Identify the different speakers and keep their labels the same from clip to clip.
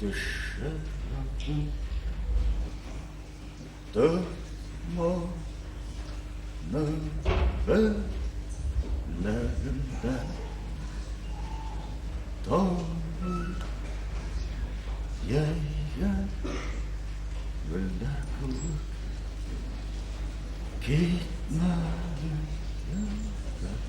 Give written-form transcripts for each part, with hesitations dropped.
Speaker 1: Төшә яҙҙым Торманы беләгемдә Тамыр йәйгән гөлдәр кеүек Китмәне йөрәгемдән.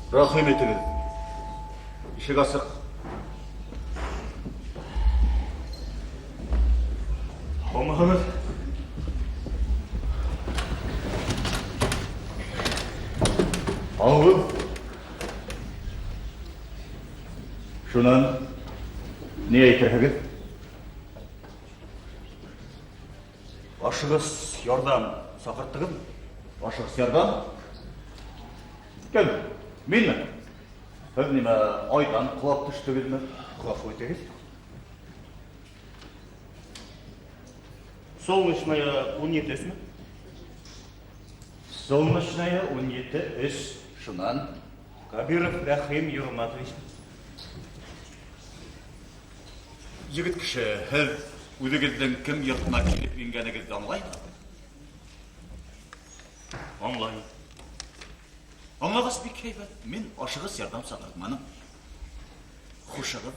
Speaker 1: Рәхим итегеҙ. Ишек асыҡ. Һаумыһығыҙ? Һаумыһығыҙ? Шунан ни әйтерһегеҙ? Ашығыс ярҙам саҡырттығыҙмы? Ашығыс ярҙам? Кем? Минме? Һеҙ нимә, айҙан ҡолап төштөгөҙмө? Ғәфү итегеҙ.
Speaker 2: Солнечная 17 өсмө?
Speaker 1: Солнечная 17 өс. Шунан?
Speaker 2: Кабиров Рәхим Юрматович.
Speaker 1: Егет кеше, һеҙ үҙегеҙҙең кем йортона килеп ингәнегеҙҙе аңлайһығыҙмы?
Speaker 2: Аңлайым.
Speaker 1: Аңлағас бик һәйбәт. Мин ашығыс ярҙам саҡыртманым. Хушығыҙ.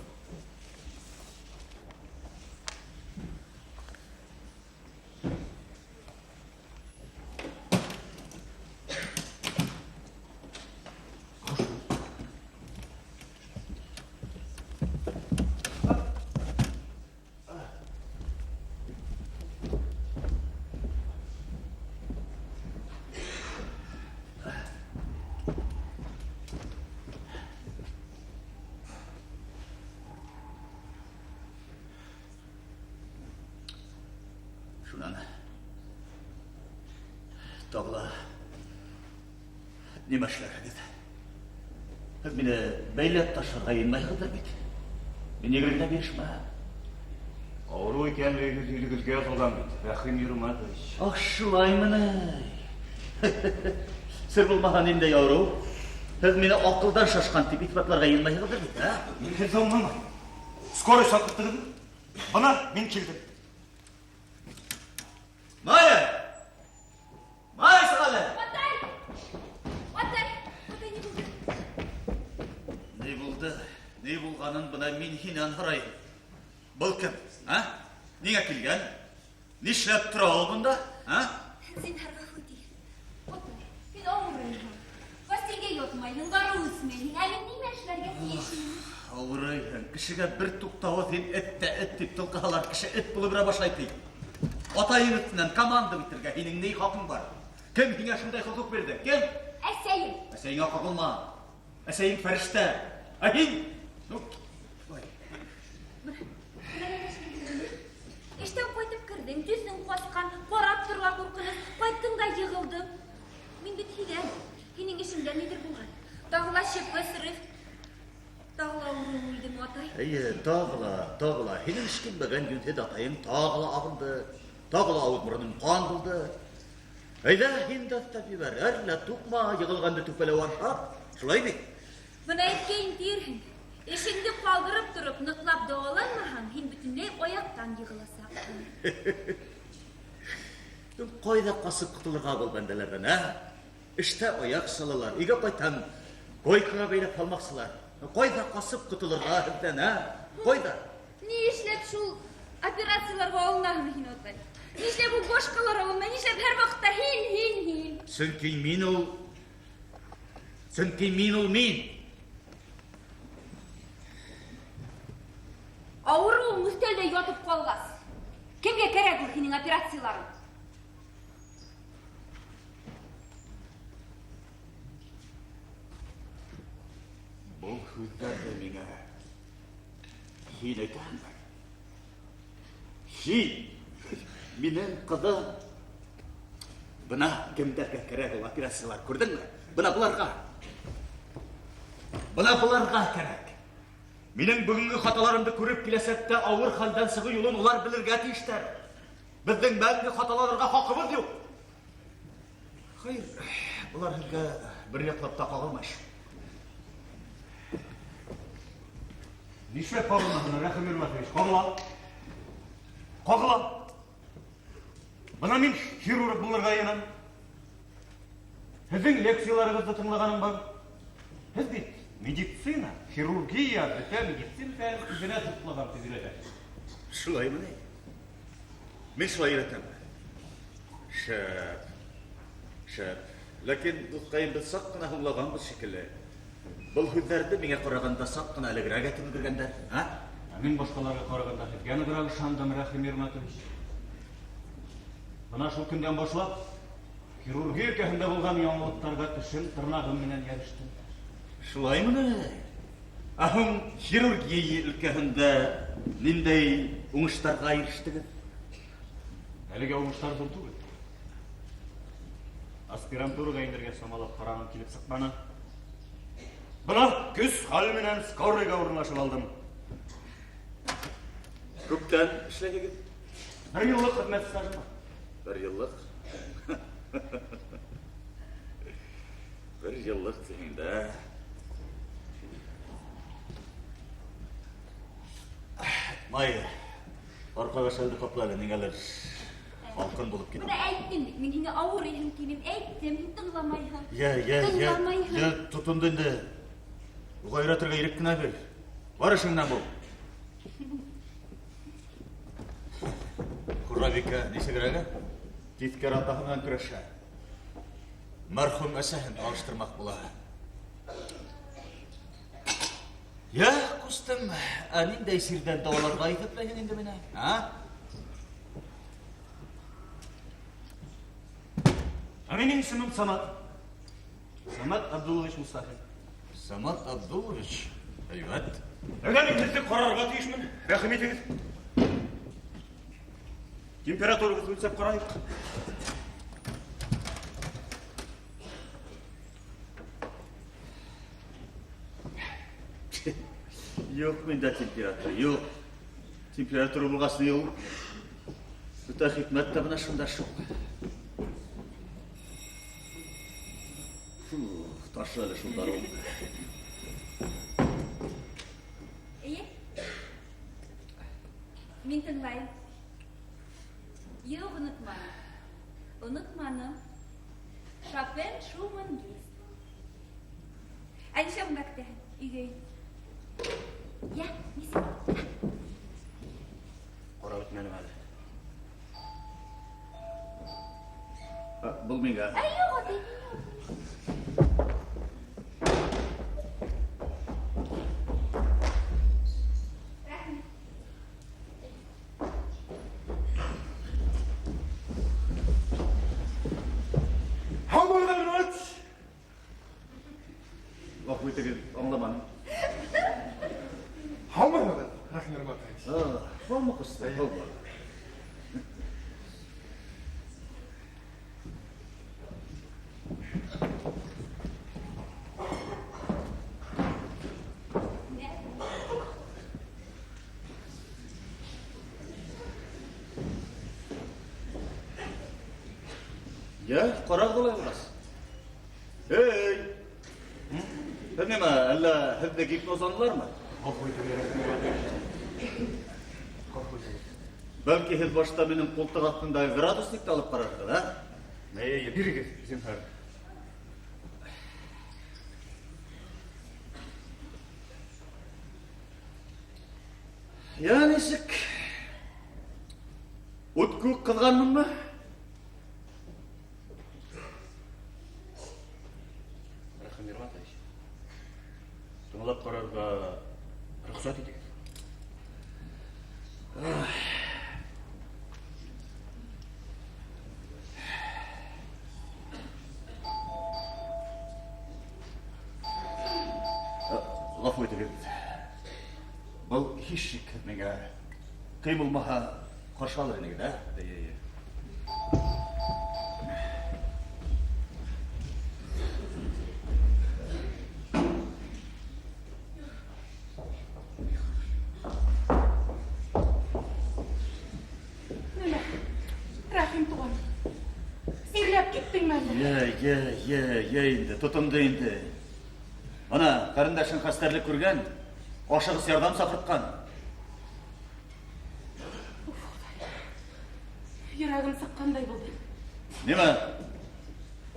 Speaker 1: Шунан тағы ла нимә эшләрһегеҙ? Һеҙ мине бәйләп ташларға йыйынмайһығыҙҙыр бит? Мин егерегенә бирешмәм.
Speaker 2: Ауырыу икәнлегегеҙ йөҙөгөҙгә яҙылған бит, Рәхим Юрматович.
Speaker 1: Ах, шулаймы ни? Сер булмаһа, ниндәй ауырыу? Һеҙ мине аҡылдан шашҡан тип иҫбатларға йыйынмайһығыҙҙыр бит, ә?
Speaker 2: Мин һеҙҙе аңламайым. Скорый саҡырттығыҙмы? Бына мин килдем.
Speaker 1: Майя! Майя, сыҡ әле!
Speaker 3: Атай! Атай! Атай, ни булды?
Speaker 1: Ни булды? Ни булғанын бына мин һинән һорайым. Был кем? А? Ниңә килгән? Нишләп тора ул бында? А?
Speaker 3: Зинһар, ғәфү ит. Атай, һин ауырыйһың. Постельгә ятмайһың, дарыу эсмәйһең. Ә мин нимә эшләргә тейеш инем?
Speaker 1: Ауырыйһың. Кешегә бер туҡтауһыҙ һин эт тә эт тип тылҡыһалар, кеше эт булып башлай ти. Атайың өҫтөнән команда итергә һинең ни хаҡың бар? Кем һиңә шундай хоҡуҡ бирҙе? Кем?
Speaker 3: Әсәйем.
Speaker 1: Әсәйеңә ҡағылма. Әсәйең фәрештә. Ә һин? Ну, ой.
Speaker 3: Эштән ҡайтып керҙең, төҫөң ҡасҡан, ҡарап торорға ҡурҡыныс, ҡайттың да йығылдың. Мин бит һиҙәм, һинең эшеңдә ниҙер булған. Тағы ла ЧП, срыв. Тағы ла ауырыу үлдеме, атай?
Speaker 1: Эйе, тағы ла, тағы ла. Һинең эшкинмәгән йүнһеҙ атайың тағы ла ағынды. Тағы ла ауыҙ мороноң ҡан булды. Әйҙә, һин дә өҫтәп ебәр. Әрлә, туҡма, йығылғанды түпәләү анһат. Шулай бит?
Speaker 3: Бына әйткәйен тиерһең. Эшеңде ҡалдырып тороп, ныҡлап дауаланмаһаң, һин бөтөнләй аяҡтан йығыласаҡһың.
Speaker 1: Ҡайҙа ҡасып ҡотолорға был бәндәләрҙән, ә? Эштә аяҡ салалар, өйгә ҡайтһаң, койкаға бәйләп һалмаҡсылар. Ҡайҙа ҡасып ҡотолорға һеҙҙән, ә? Ҡайҙа?
Speaker 3: Ни эшләп шул операцияларға алынаһың һин, атай? Ни эшләп ул башҡалар алынмай? Ни эшләп һәр ваҡытта һин, һин, һин?
Speaker 1: Сөнки мин ул... Сөнки мин ул мин.
Speaker 3: Ауырыуың өҫтәлдә ятып ҡалғас, кемгә кәрәк ул һинең операцияларың?
Speaker 1: Был һүҙҙәрҙе миңә һин әйтәһеңме? Һин, минең ҡыҙым. Бына кемдәргә кәрәк ул операциялар, күрҙеңме? Бына быларға. Бына быларға кәрәк. Минең бөгөнгө хаталарымды күреп киләсәктә ауыр хәлдән сығыу юлын улар белергә тейештәр. Беҙҙең мәңге хаталанырға хаҡыбыҙ юҡ. Хәйер, былар һеҙгә бер яҡлап та ҡағылмай.
Speaker 2: Нишләп ҡағылмаһын, Рәхим Ирмәтович? Ҡағыла. Ҡағыла. Бына мин хирург булырға йыйынам. Һеҙҙең лекцияларығыҙҙы тыңлағаным бар. Һеҙ бит медицина, хирургия, бөтә медицина фәнен үҙенә туплаған тип өйрәтәһегеҙ.
Speaker 1: Шулаймы ни? Мин шулай өйрәтәм. Шәп. Шәп. Ләкин, дуҫҡайым, беҙ саҡ ҡына һуңлағанбыҙ шикелле. Был һүҙҙәрҙе миңә ҡарағанда саҡ ҡына элегерәк әйтеп өлгөргәндәр, а?
Speaker 2: Ә мин башҡаларға ҡарағанда һеҙгә нығыраҡ ышандым, Рәхим Ирмәтович. Бына шул көндән башлап хирургия өлкәһендә булған яңылыҡтарға тешем, тырнағым менән йәбештем.
Speaker 1: Шулаймы ни? Ә һуң хирургия өлкәһендә ниндәй уңыштарға ирештегеҙ?
Speaker 2: Әлегә уңыштар ҙур түгел. Аспирантураға инергә самалап ҡарағым килеп сыҡманы. Бына көс хәл менән скорыйға урынлашып алдым.
Speaker 1: Күптән эшләйһегеҙ?
Speaker 2: Бер йыллыҡ хеҙмәт стажым бар.
Speaker 1: Бер йыллыҡ? Бер йыллыҡ тиһең дә. Майя, арҡаға шәлде ҡапла әле, ниңәлер һалҡын булып китте.
Speaker 3: Бына әйттем бит, мин һиңә ауырыйһың тинем, әйттем, һин тыңламайһың.
Speaker 1: Йә, йә, йә,
Speaker 3: Тыңламайһың.
Speaker 1: йә, тотондо инде. Уға өйрәтергә ирек кенә бир. Бар эшеңнән бул. Хуррабикә нисегерәк? Тиҫкәре атаһы менән көрәшә. Мәрхүм әсәһен алыштырмаҡ була. Йә, ҡустым, ә ниндәй сирҙән дауаларға иҫәпләйһең инде мине? А?
Speaker 2: Ә минең исемем Самат. Самат Абдуллович Мустафин.
Speaker 1: Самат Абдуллович? Әйбәт.
Speaker 2: Әгәр мин һеҙҙе ҡарарға тейешмен, рәхим итегеҙ. Температурағыҙҙы үлсәп ҡарайыҡ.
Speaker 1: Юҡ миндә температура, юҡ. Температура булғас ни ул? Бөтә хикмәт тә бына шунда шул. Фу, ташла әле шул дарыуыңды.
Speaker 3: Эйе. Мин тыңлайым. Юҡ, онотманым. Онотманым. Шопен, Шуман, Лист. Ә нишләп унда көтәһең? Өйгә ин. Йә, нисек?
Speaker 2: Ҡарап бөтмәнем әле.
Speaker 1: Был миңә.
Speaker 3: Ә, юҡ, атай, юҡ. Рәхмәт.
Speaker 1: Һаумыһығыҙ, Ғәфү итегеҙ, аңламаным.
Speaker 4: Һаумыһығыҙ, Рәхим Ирмәтович.
Speaker 1: Һаумы, ҡустым, һаумы. Йә, ҡарағыҙ улай булғас. Эй! Һеҙ нимә, әллә һеҙҙе гипнозланылармы?
Speaker 2: Ғәфү итегеҙ, Рәхим Ирмәтович. Ғәфү итегеҙ.
Speaker 1: Бәлки һеҙ башта минең ҡултыҡ аҫтындағы градусникты алып ҡарарһығыҙ, ә?
Speaker 2: Эй, бирегеҙ, зинһар.
Speaker 1: Йә, нисек? Ут күк ҡыҙғанмынмы?
Speaker 2: Рәхим Ирмәтович, тыңлап ҡарарға рөхсәт итегеҙ.
Speaker 1: Ғәфү итегеҙ. Был һис шикһеҙ миңә ҡыйын булмаһа ҡаршы алыр инегеҙ, ә?
Speaker 2: Эйе, эйе.
Speaker 5: Нимә? Рәхим туған. Сирләп киттеңме әллә?
Speaker 1: Йә, йә, йә, йә инде, тотондо инде. Ана, ҡәрендәшең хәстәрлек күргән, ашығыс ярҙам саҡыртҡан.
Speaker 5: Йөрәгем сыҡҡандай булды.
Speaker 1: Нимә?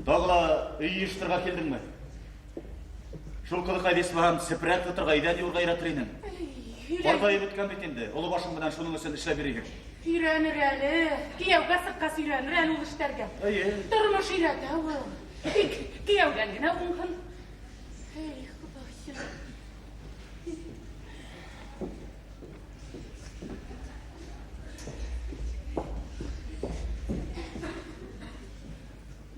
Speaker 1: Тағы ла өй йыйыштырырға килдеңме? Шул ҡыҙыҡай исмаһам сепрәк тоторға, иҙән йыуырға өйрәтер инең. Ҡартайып бөткән бит инде, оло башың менән шуның өсөн эшләп йөрөйһөң.
Speaker 5: Өйрәнер әле. Кейәүгә сыҡҡас өйрәнер әле ул эштәргә.
Speaker 1: Эйе.
Speaker 5: Тормош өйрәтә ул. Тик кейәүҙән генә уңһын. Эй, Хоҙайым.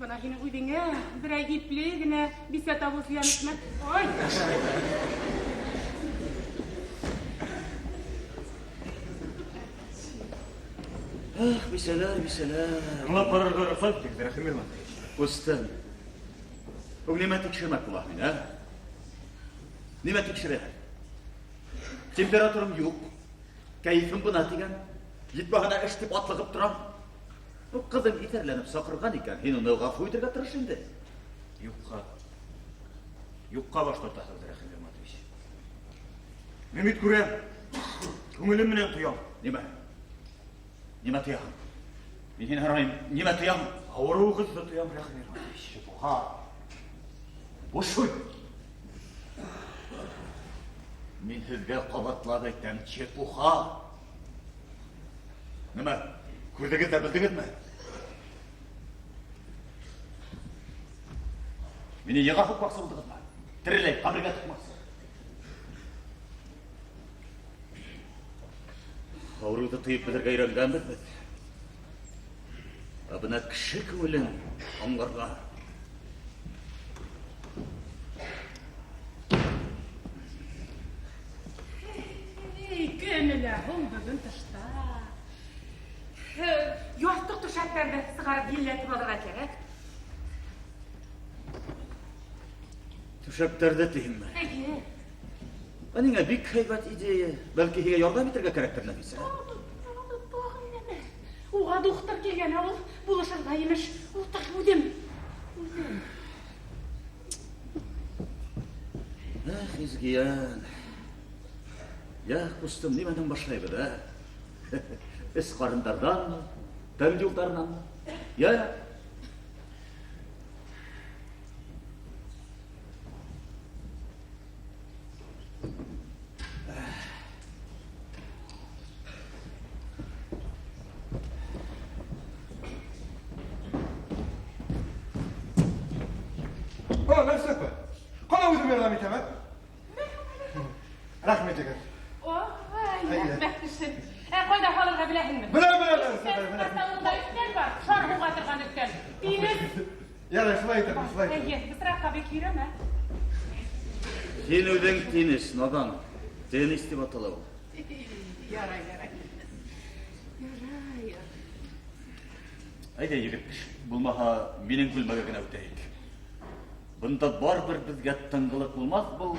Speaker 5: Бына һинең үҙеңә берәй ипле генә бисә табыу зыян итмәҫ. Ой!
Speaker 1: Ах, бисәләр, бисәләр.
Speaker 2: Тыңлап ҡарарға рөхсәт итегеҙ, Рәхим Ирматович.
Speaker 1: Ҡустым. Ул нимә тикшермәк була һин, ә? Нимә тикшерәһең? Температурам юҡ. Кәйефем бына тигән. Етмәһенә эш тип атлығып торам. Ул ҡыҙың иҫәрләнеп саҡырған икән, һин уны ғәфү итергә тырыш инде.
Speaker 2: Юҡҡа. Юҡҡа баш тартаһығыҙ, Рәхим Ирматович. Мин бит күрәм. Күңелем менән тоям.
Speaker 1: Нимә? Нимә тояһың? Мин һине һорайым, нимә тояһың?
Speaker 2: Ауырыуығыҙҙы тоям, Рәхим Ирматович.
Speaker 1: Чепуха. Буш һүҙ. Мин һеҙгә ҡабатлап әйтәм, чепуха. Нимә? Күрҙегеҙ ҙә белдегеҙме? Мине йыға һуҡмаҡсы булдығыҙмы? Тереләй, ҡәбергә тыҡмаҡсы. Ауырыуҙы тыйып белергә өйрәнгәнбеҙ беҙ. Ә бына кеше күңелен аңларға.
Speaker 5: Эй, кем элә һуң бөгөн тышта? Яҫтыҡ түшәктәрҙе сығарып елләтеп алырға кәрәк.
Speaker 1: Түшәктәрҙе тиһеңме?
Speaker 5: Эйе.
Speaker 1: Ә ниңә бик һәйбәт идея. Бәлки һиңә ярҙам итергә кәрәктер, Нәфисә.
Speaker 5: Тағын нәмә? Уға духтыр килгән, ә ул булышырға имеш. Ултыр үҙем. Үҙем.
Speaker 1: Эх, изгиян. Я, ҡустым, нимәнән башлайбыҙ, ә? Эс ҡарындарҙанмы? Тән юлдарынанмы? Я?
Speaker 4: О, Нәфисә апа. Ҡана үҙем ярҙам итәм, ә? Рәхмәт егет.
Speaker 5: Ой,
Speaker 4: Әйе.
Speaker 5: рәхмәт кешем. Ә ҡайҙа һалырға беләһеңме?
Speaker 4: Беләм, беләм, Нәфисә апа, беләм.
Speaker 5: Ҡасанында өҫтәл бар, шар һуға торған өҫтәл. Тинес.
Speaker 4: Ярай, шулай итәм, шулай итәм.
Speaker 5: Эйе, бысраҡҡа бик йөрөмә.
Speaker 1: Һин үҙең тинес, наҙан. Теннис тип атала ул.
Speaker 5: Ярай, ярай. Ярай, ярай.
Speaker 1: Әйҙә, егет, булмаһа минең бүлмәгә генә үтәйек. Бында барыбер беҙгә тынғылыҡ булмаҫ был.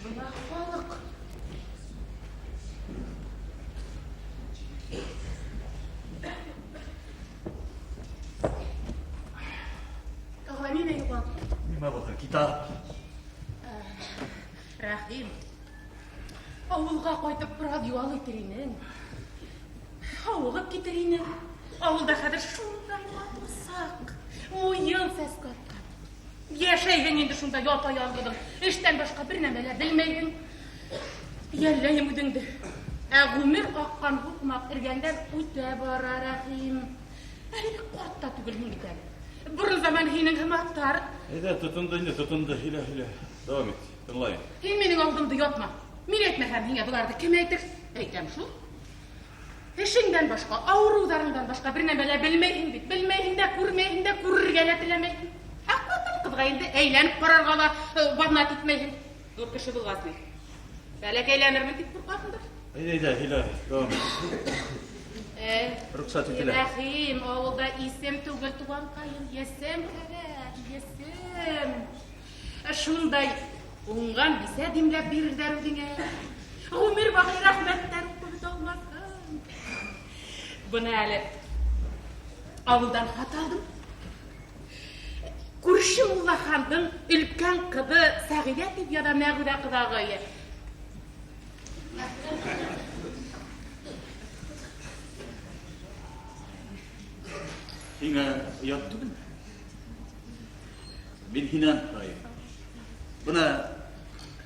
Speaker 5: Бына халыҡ. Тағы нимә юғалды?
Speaker 1: Нимә булһын, китап.
Speaker 5: Рәхим, ауылға ҡайтып бер аҙ ял итер инең. Һауығып китер инең. Ауылда хәҙер шундай матур саҡ. Муйын сәскә атҡан. Йәшәйһең инде шунда ята яңғыҙың. Эштән башҡа бер нәмә лә белмәйһең. Йәлләйем үҙеңде. Ә ғүмер аҡҡан һуҡмаҡ эргәңдән үтә бара, Рәхим. Әле бик ҡарт та түгелһең бит әле. Борон заман һинең һымаҡтар.
Speaker 2: Әйҙә, тотондо инде, тотондо. Һөйлә, һөйлә. Дауам ит, тыңлайым.
Speaker 5: Һин минең алдымды ятма. Мин әйтмәһәм, һиңә быларҙы кем әйтер? Әйтәм шул. Эшеңдән башҡа, ауырыуҙарыңдан башҡа бер нәмә лә белмәйһең бит. Белмәйһең дә, күрмәйһең дә, күрергә лә теләмәйһең. Ә ҡатын-ҡыҙға инде әйләнеп ҡарарға ла баҙнат итмәйһең. Ҙур кеше булғас ни. Бәләкәйләнермен тип ҡурҡаһыңдыр.
Speaker 1: Әйҙә, әйҙә, дауам. Рөхсәт ителә.
Speaker 5: Рәхим, ауылда исем түгел, туғанҡайым, есем кәрәк, есем. Шундай уңған бисә димләп бирерҙәр үҙеңә. Ғүмер баҡый рәхмәттәр уҡып бөтә алмаҫһың. Бына әле ауылдан хат алдым. Күрше Муллахандың өлкән ҡыҙы Сәғиҙә тип яҙа Мәғүҙә ҡоҙағыйы.
Speaker 1: Һиңә оят түгелме? Мин һинән һорайым. Бына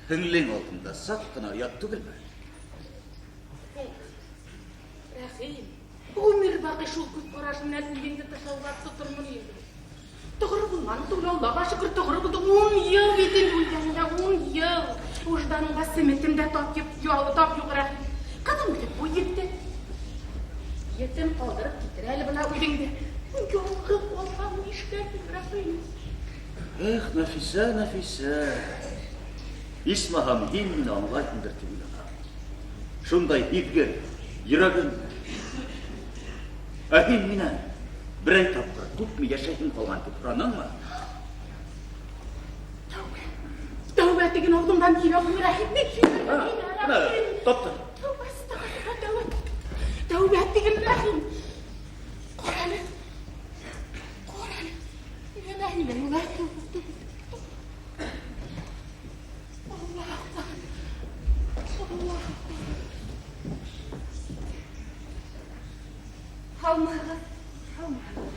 Speaker 1: һеңлең алдында саҡ ҡына оят түгелме?
Speaker 5: Рәхим, ғүмер баҡый шул күҙ ҡарашы менән үҙеңде тышаулап тотормон инде. Тоғро булманы түгел, Аллаға шөкөр, тоғро булды. 10 йыл бит инде үлгәненә, 10 йыл. Выжданыңда семетем дә тап юҡ, тап юҡ, Рәхим. Ҡыҙым үҫеп буй етте. Етем ҡалдырып китер әле бына үҙеңде. Ялғыҙ ҡалһам нишләрмен, Рәхим?
Speaker 1: Эх, Нәфисә, Нәфисә. Исмаһам, һин мине аңлайһыңдыр тип уйланам. Шундай һиҙгер, йөрәгем. Ә һин минән берәй тапҡыр күпме йәшәйһең ҡалған тип һораныңмы?
Speaker 5: Тәүбә. Тәүбә тиген алдымдан килә алмай, Рәхим. Бик һиҙгер,
Speaker 1: Бына,
Speaker 5: Рәхим.
Speaker 1: таптым.
Speaker 5: Тәүбә, әстәғфирулла, тәүбә. Тәүбә тиген, Рәхим. Ҡара әле. Ҡара әле. Ла илаһа иллаллаһ. Аллаһ. Аллаһ.
Speaker 3: Һаумыһығыҙ. Һаумыһығыҙ.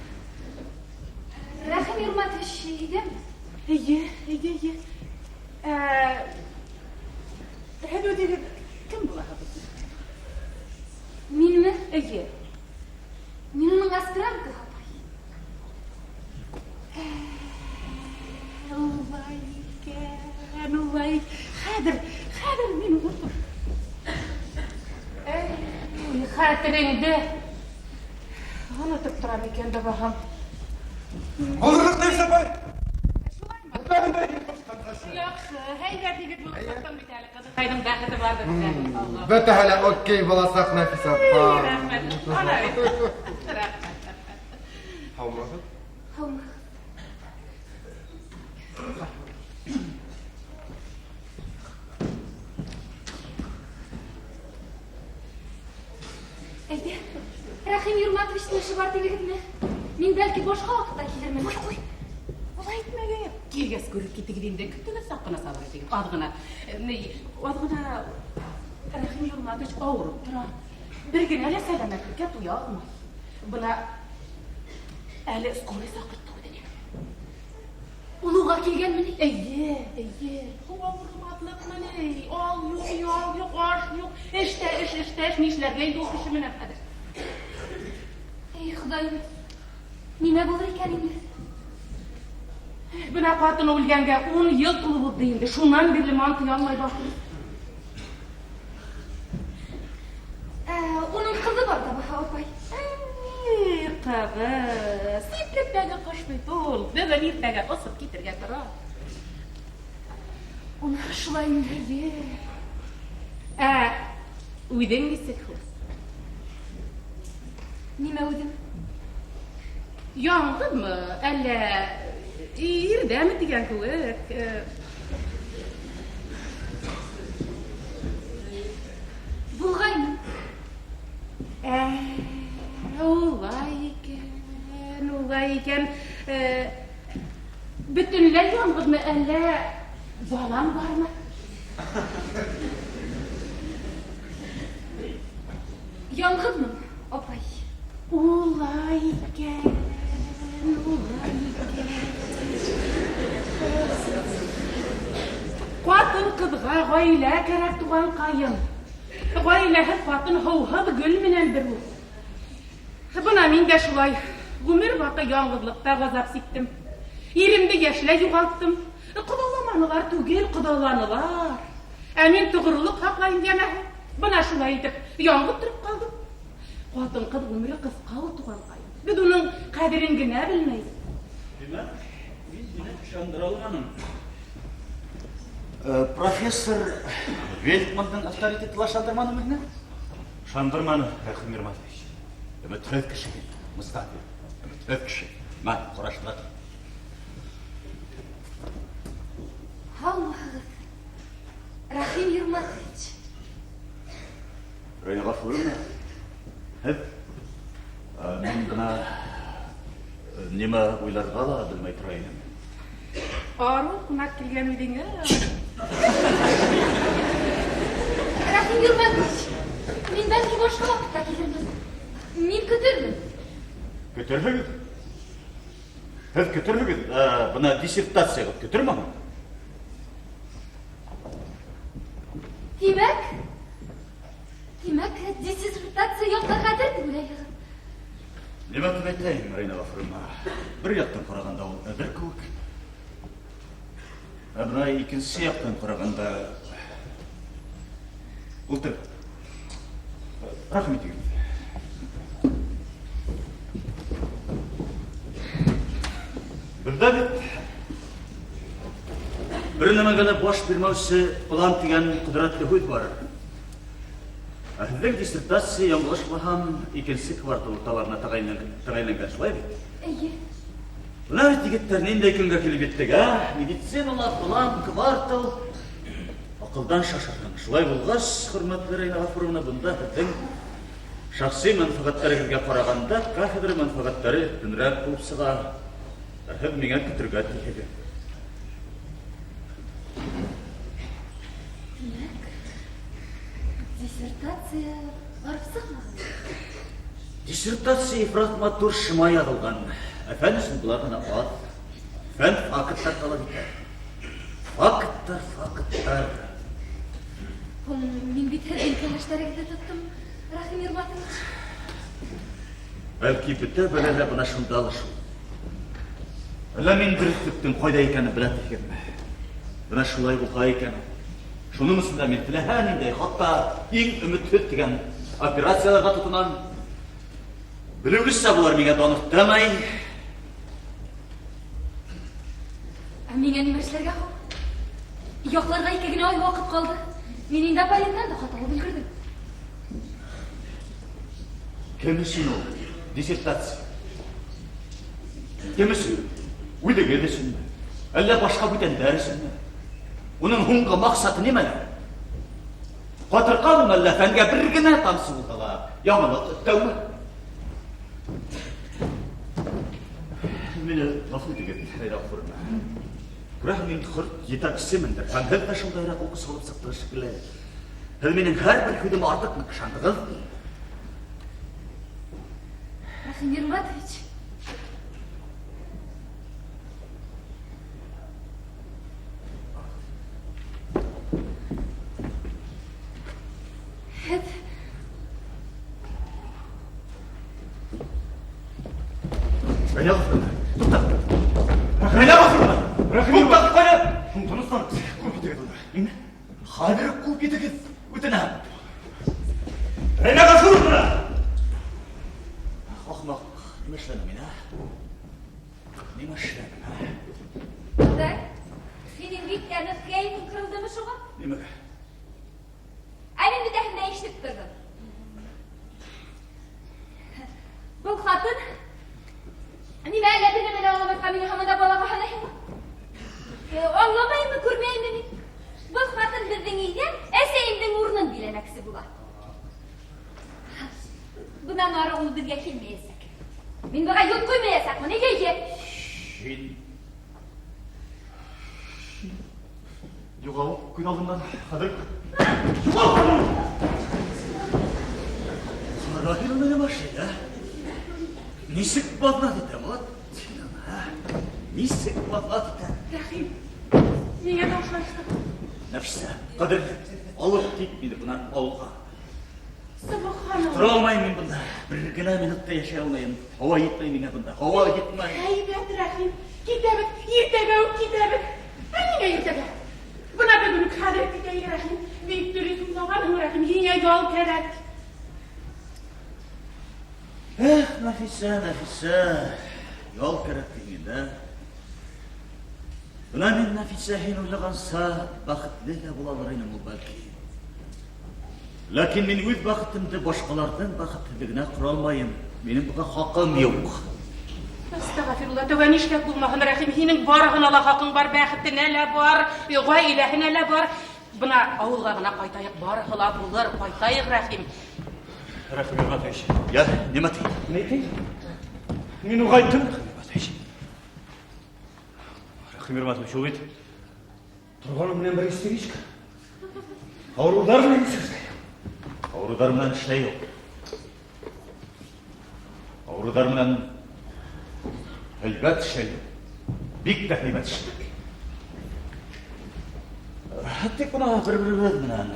Speaker 3: Рәхим Юрматович өйҙәме?
Speaker 5: Эйе, эйе, эйе. Һеҙ үҙегеҙ кем булаһығыҙ?
Speaker 3: Минме?
Speaker 5: Эйе.
Speaker 3: Мин уның аспиранты, апай.
Speaker 5: Улай икән, улай. Хәҙер, хәҙер мин уны. Эй, хәтереңде онотоп торам икән дә баһам.
Speaker 4: Булдырҙыҡ, Нәфисә апай.
Speaker 5: Шулаймы?
Speaker 4: Бөтәһен дә ҡушҡан.
Speaker 5: Яҡшы, һәйбәт егет булып сыҡтың бит әле, ҡыҙыҡайҙың бәхете барҙыр бит әле. Алла.
Speaker 4: Бөтәһе лә окей буласаҡ, Нәфисә апай.
Speaker 5: Рәхмәт. Ана бит. Рәхмәт.
Speaker 4: Һаумыһығыҙ?
Speaker 3: Һаумыһығыҙ. Әйҙә, Рәхим Юрматовичтың эше бар тигегеҙме? Мин бәлки башҡа ваҡытта килермен.
Speaker 5: Ҡуй, ҡуй. Улай итмәгеҙ. Килгәс күреп китегеҙ инде. Көтөгөҙ, саҡ ҡына сабыр итегеҙ. Аҙ ғына. Ни, аҙ ғына Рәхим Юрматович ауырып тора. Бер генә лә сәләмәтлеккә туя алмай. Бына әле скорый саҡыртты үҙенә.
Speaker 3: Ул уға килгәнме ни?
Speaker 5: Эйе, эйе. Ауырмаҫлыҡмы ни? Ал юҡ, ял юҡ, аш юҡ. Эш тә эш, эш тә эш. Ни эшләргә инде ул кеше менән хәҙер?
Speaker 3: Эй, Хоҙайым, нимә булыр икән инде?
Speaker 5: Бына ҡатыны үлгәнгә 10 йыл тулып үтте инде. Шунан бирле мантый алмай башлай.
Speaker 3: Уның ҡыҙы бар ҙа, Баһа апай.
Speaker 5: Эй, ҡыҙы, ситлектәге ҡош бит ул. Бөгөн иртәгә осоп китергә тора.
Speaker 3: Уны шулай инде.
Speaker 5: Эйе. Ә үҙең нисек һуң?
Speaker 3: Нимә үҙем?
Speaker 5: Яңғыҙмы, әллә ирҙәме тигән кеүек?
Speaker 3: Булғаймы?
Speaker 5: Улай икән, улай икән. Бөтөнләй яңғыҙмы, әллә балаң бармы?
Speaker 3: Яңғыҙмын, апай.
Speaker 5: Улай икән, улай икән. Ҡатын-ҡыҙға ғаилә кәрәк, туғанҡайым. Ғаиләһеҙ ҡатын һыуһыҙ гөл менән бер ул. Бына мин дә шулай ғүмер баҡый яңғыҙлыҡта ғазап сиктем. Иремде йәшләй юғалттым. Ҡоҙаламанылар түгел, ҡоҙаланылар. Ә мин тоғролоҡ һаҡлайым, йәнәһе. Бына шулай итеп яңғыҙ тороп ҡалдым. Ҡатын-ҡыҙ ғүмере ҡыҫҡа ул, туғанҡайым. Беҙ уның ҡәҙерен генә белмәйбеҙ.
Speaker 1: Тимәк, мин һине ышандыра алғаным. Профессор Вельтмандың авторитеты ла ышандырманымы һине?
Speaker 2: Ышандырманы, Рәхим Ирматович.
Speaker 1: Өмөтһөҙ кеше һин, Мостафин. Өмөтһөҙ кеше. Мә, ҡараштыра тор.
Speaker 3: Һаумыһығыҙ, Рәхим Ирматович.
Speaker 1: Рәйнә Ғафуровна, һеҙ мин бына нимә уйларға ла белмәй тора инем.
Speaker 5: Арыу ҡунаҡ килгән үҙеңә.
Speaker 3: Рәхим Ирматович, мин бәлки башҡа ваҡытта килермен. Мин көтөрмөн.
Speaker 1: Көтөрһөгөҙ? Һеҙ көтөрһөгөҙ? Бына диссертацияғыҙ көтөрмөһөң?
Speaker 3: Тимәк, тимәк, диссертация яҡларға әҙер тип уйлайһығыҙ.
Speaker 1: Нимә тип әйтәйем, Рәйнә Ғафуровна? Бер яҡтан ҡарағанда ул әҙер кеүек. Ә бына икенсе яҡтан ҡарағанда ултыр. Рәхим итегеҙ. Беҙҙә бит бер нәмәгә лә баш бирмәүсе план тигән ҡөҙрәтле һүҙ бар. Ә һеҙҙең диссертация яңылышмаһам, икенсе квартал урталарына тәғәйенләнгән, шулай бит?
Speaker 3: Эйе.
Speaker 1: Бына бит, егеттәр, ниндәй көнгә килеп еттек, ә? Медицинала план, квартал. Аҡылдан шашырһың. Шулай булғас, хөрмәтле Рәйнә Ғафуровна, бында һеҙҙең шәхси мәнфәғәттәрегеҙгә ҡарағанда кафедра мәнфәғәттәре өҫтөнөрәк булып сыға. Ә һеҙ миңә көтөргә тейешһегеҙ.
Speaker 3: Тимәк, диссертация барып сыҡмаған.
Speaker 1: Диссертация ифрат матур шыма яҙылған. Ә фән өсөн былар ғына аҙ. Фән факттар талап итә. Факттар, факттар.
Speaker 3: Һуң мин бит һеҙҙең кәңәштәрегеҙҙе тоттом, Рәхим Ирматович.
Speaker 1: Бәлки бөтә бәлә лә бына шунда ла шул. Әллә мин дөрөҫлөктөң ҡайҙа икәнен белә тиһегеҙме? Бына шулай булһа икән. Шуның өсөн дә мин теләһә ниндәй, хатта иң өмөтһөҙ тигән операцияларға тотонам. Белеүегеҙсә, былар миңә дан өҫтәмәй.
Speaker 3: Ә миңә нимә эшләргә һуң? Яҡларға ике генә ай ваҡыт ҡалды. Мин инде оппоненттан да хат алып өлгөрҙөм.
Speaker 1: Кем өсөн ул? Диссертация. Кем өсөн? Үҙегеҙ өсөнмө? Әллә башҡа бүтәндәр өсөнмө? Уның һуңғы маҡсаты нимәлә? Ҡатырҡалымы әллә фәнгә бер генә тамсы булһа ла яңылыҡ өҫтәүме? Мине ғәфү итегеҙ, Рәйнә Ғафуровна. Күрәһең, мин хөрт етәксемендер. Һәм һеҙ ҙә шундайыраҡ уҡыусы булып сыҡтығыҙ шикелле. Һеҙ минең һәр бер һүҙемә артыҡ ныҡ ышандығыҙ.
Speaker 3: Рәхим Ирматович. Һеҙ
Speaker 1: Рәйнә Ғафуровна, туҡта. Рәйнә Ғафуровна, туҡта, ҡайҙа?
Speaker 4: Тынысланыҡ, ҡыуып итегеҙ уны.
Speaker 1: Нимә? Хәҙер ҡыуып итегеҙ, үтенәм.
Speaker 2: Рәйнә Ғафуровна!
Speaker 1: Ахмаҡ, нимә эшләнем мин, ә? Нимә эшләнем, ә?
Speaker 3: Атай, һинең бик тә ныҡ кәйефең ҡырылдымы шуға?
Speaker 1: Нимәгә?
Speaker 3: Ә мин бөтәһен дә ишетеп торҙом. Был ҡатын нимә әллә бер нәмә лә аңламай, мине һаман да балаға һанайһыңмы? Аңламаймы, күрмәйме мин? Был ҡатын беҙҙең өйҙә әсәйемдең урынын биләмәксе була. Бынан ары ул беҙгә килмәйәсәк. Мин быға юл ҡуймаясаҡмын, эйе, эйе.
Speaker 1: Һин юғал күҙ алдымдан, хәҙер. Юғал! Ҡара һин уны машина. Нисек баҙнат итә, вот. Нисек баҙнат итә.
Speaker 5: Рәхим, ниңә тауышлаштың?
Speaker 1: Нәфисә, ҡәҙерле, алып кит мине бынан ауылға.
Speaker 5: Субханалла.
Speaker 1: Тора алмайым мин бында. Бер генә минут та йәшәй алмайым. Һауа етмәй миңә бында. Һауа етмәй.
Speaker 5: Әйбәт, Рәхим. Китәбеҙ, иртәгә үк китәбеҙ. Ә ниңә иртәгә? Бына бөгөн үк хәҙер китәйек, Рәхим. Бик дөрөҫ уйлағанһың, Рәхим. Һиңә ял кәрәк.
Speaker 1: Эх, Нәфисә, Нәфисә, ял кәрәк тиң инде. Бына мин, Нәфисә, һин уйлағанса бәхетле лә була алыр инем ул бәлки. Ләкин мин үҙ бәхетемде башҡаларҙың бәхетһеҙлегенә ҡора алмайым. Минең быға хаҡым юҡ.
Speaker 5: Әстәғфирулла, тәүгә нишләп булмаһын, Рәхим, һинең барыһына ла хаҡың бар, бәхетенә лә бар, ғаиләһенә лә бар. Бына ауылға ғына ҡайтайыҡ, барыһы ла булыр, ҡайтайыҡ, Рәхим.
Speaker 2: Рәхим Ирматович.
Speaker 1: Я, нимә ти?
Speaker 2: Ни ти? Мин уға әйттем, Рәхим Ирматович. Рәхим Ирматович, ул бит торғаны менән бер истеричка. Ауырыуҙар менән эшләй.
Speaker 1: Ауырыуҙар менән эшләй ул. Ауырыуҙар менән һәйбәт эшләй. Бик тә һәйбәт эшләй. Тик бына бер-беребеҙ менән.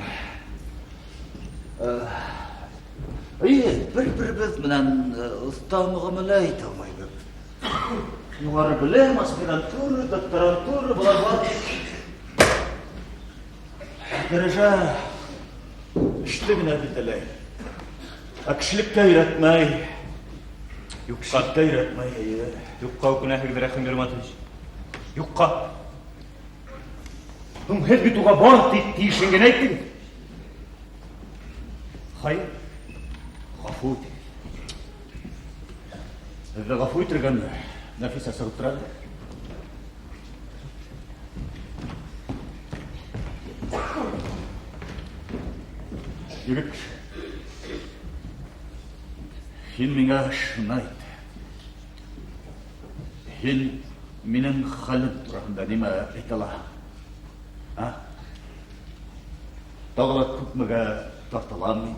Speaker 1: Эйе, бер-беребеҙ менән оҫта мөғәмәлә итә алмайбыҙ. Юғары белем, аспирантура, докторантура, былар бар. Дәрәжә эште генә билдәләй. Ә кешелеккә өйрәтмәй.
Speaker 2: Юҡҡа.
Speaker 1: Кешелеккә өйрәтмәй, эйе.
Speaker 2: Юҡҡа үкенәһегеҙ, Рәхим Ирматович. Юҡҡа. Һуң һеҙ бит уға бар тик тейешен генә әйттегеҙ. Хәйер,
Speaker 1: ғәфү итегеҙ. Һеҙҙе ғәфү итергәнме? Нәфисә сығып тора әле. Егет кеше, һин миңә шуны әйт. Һин минең хәлем тураһында нимә әйтә алаһың? А? Тағы ла күпмегә тартылам мин?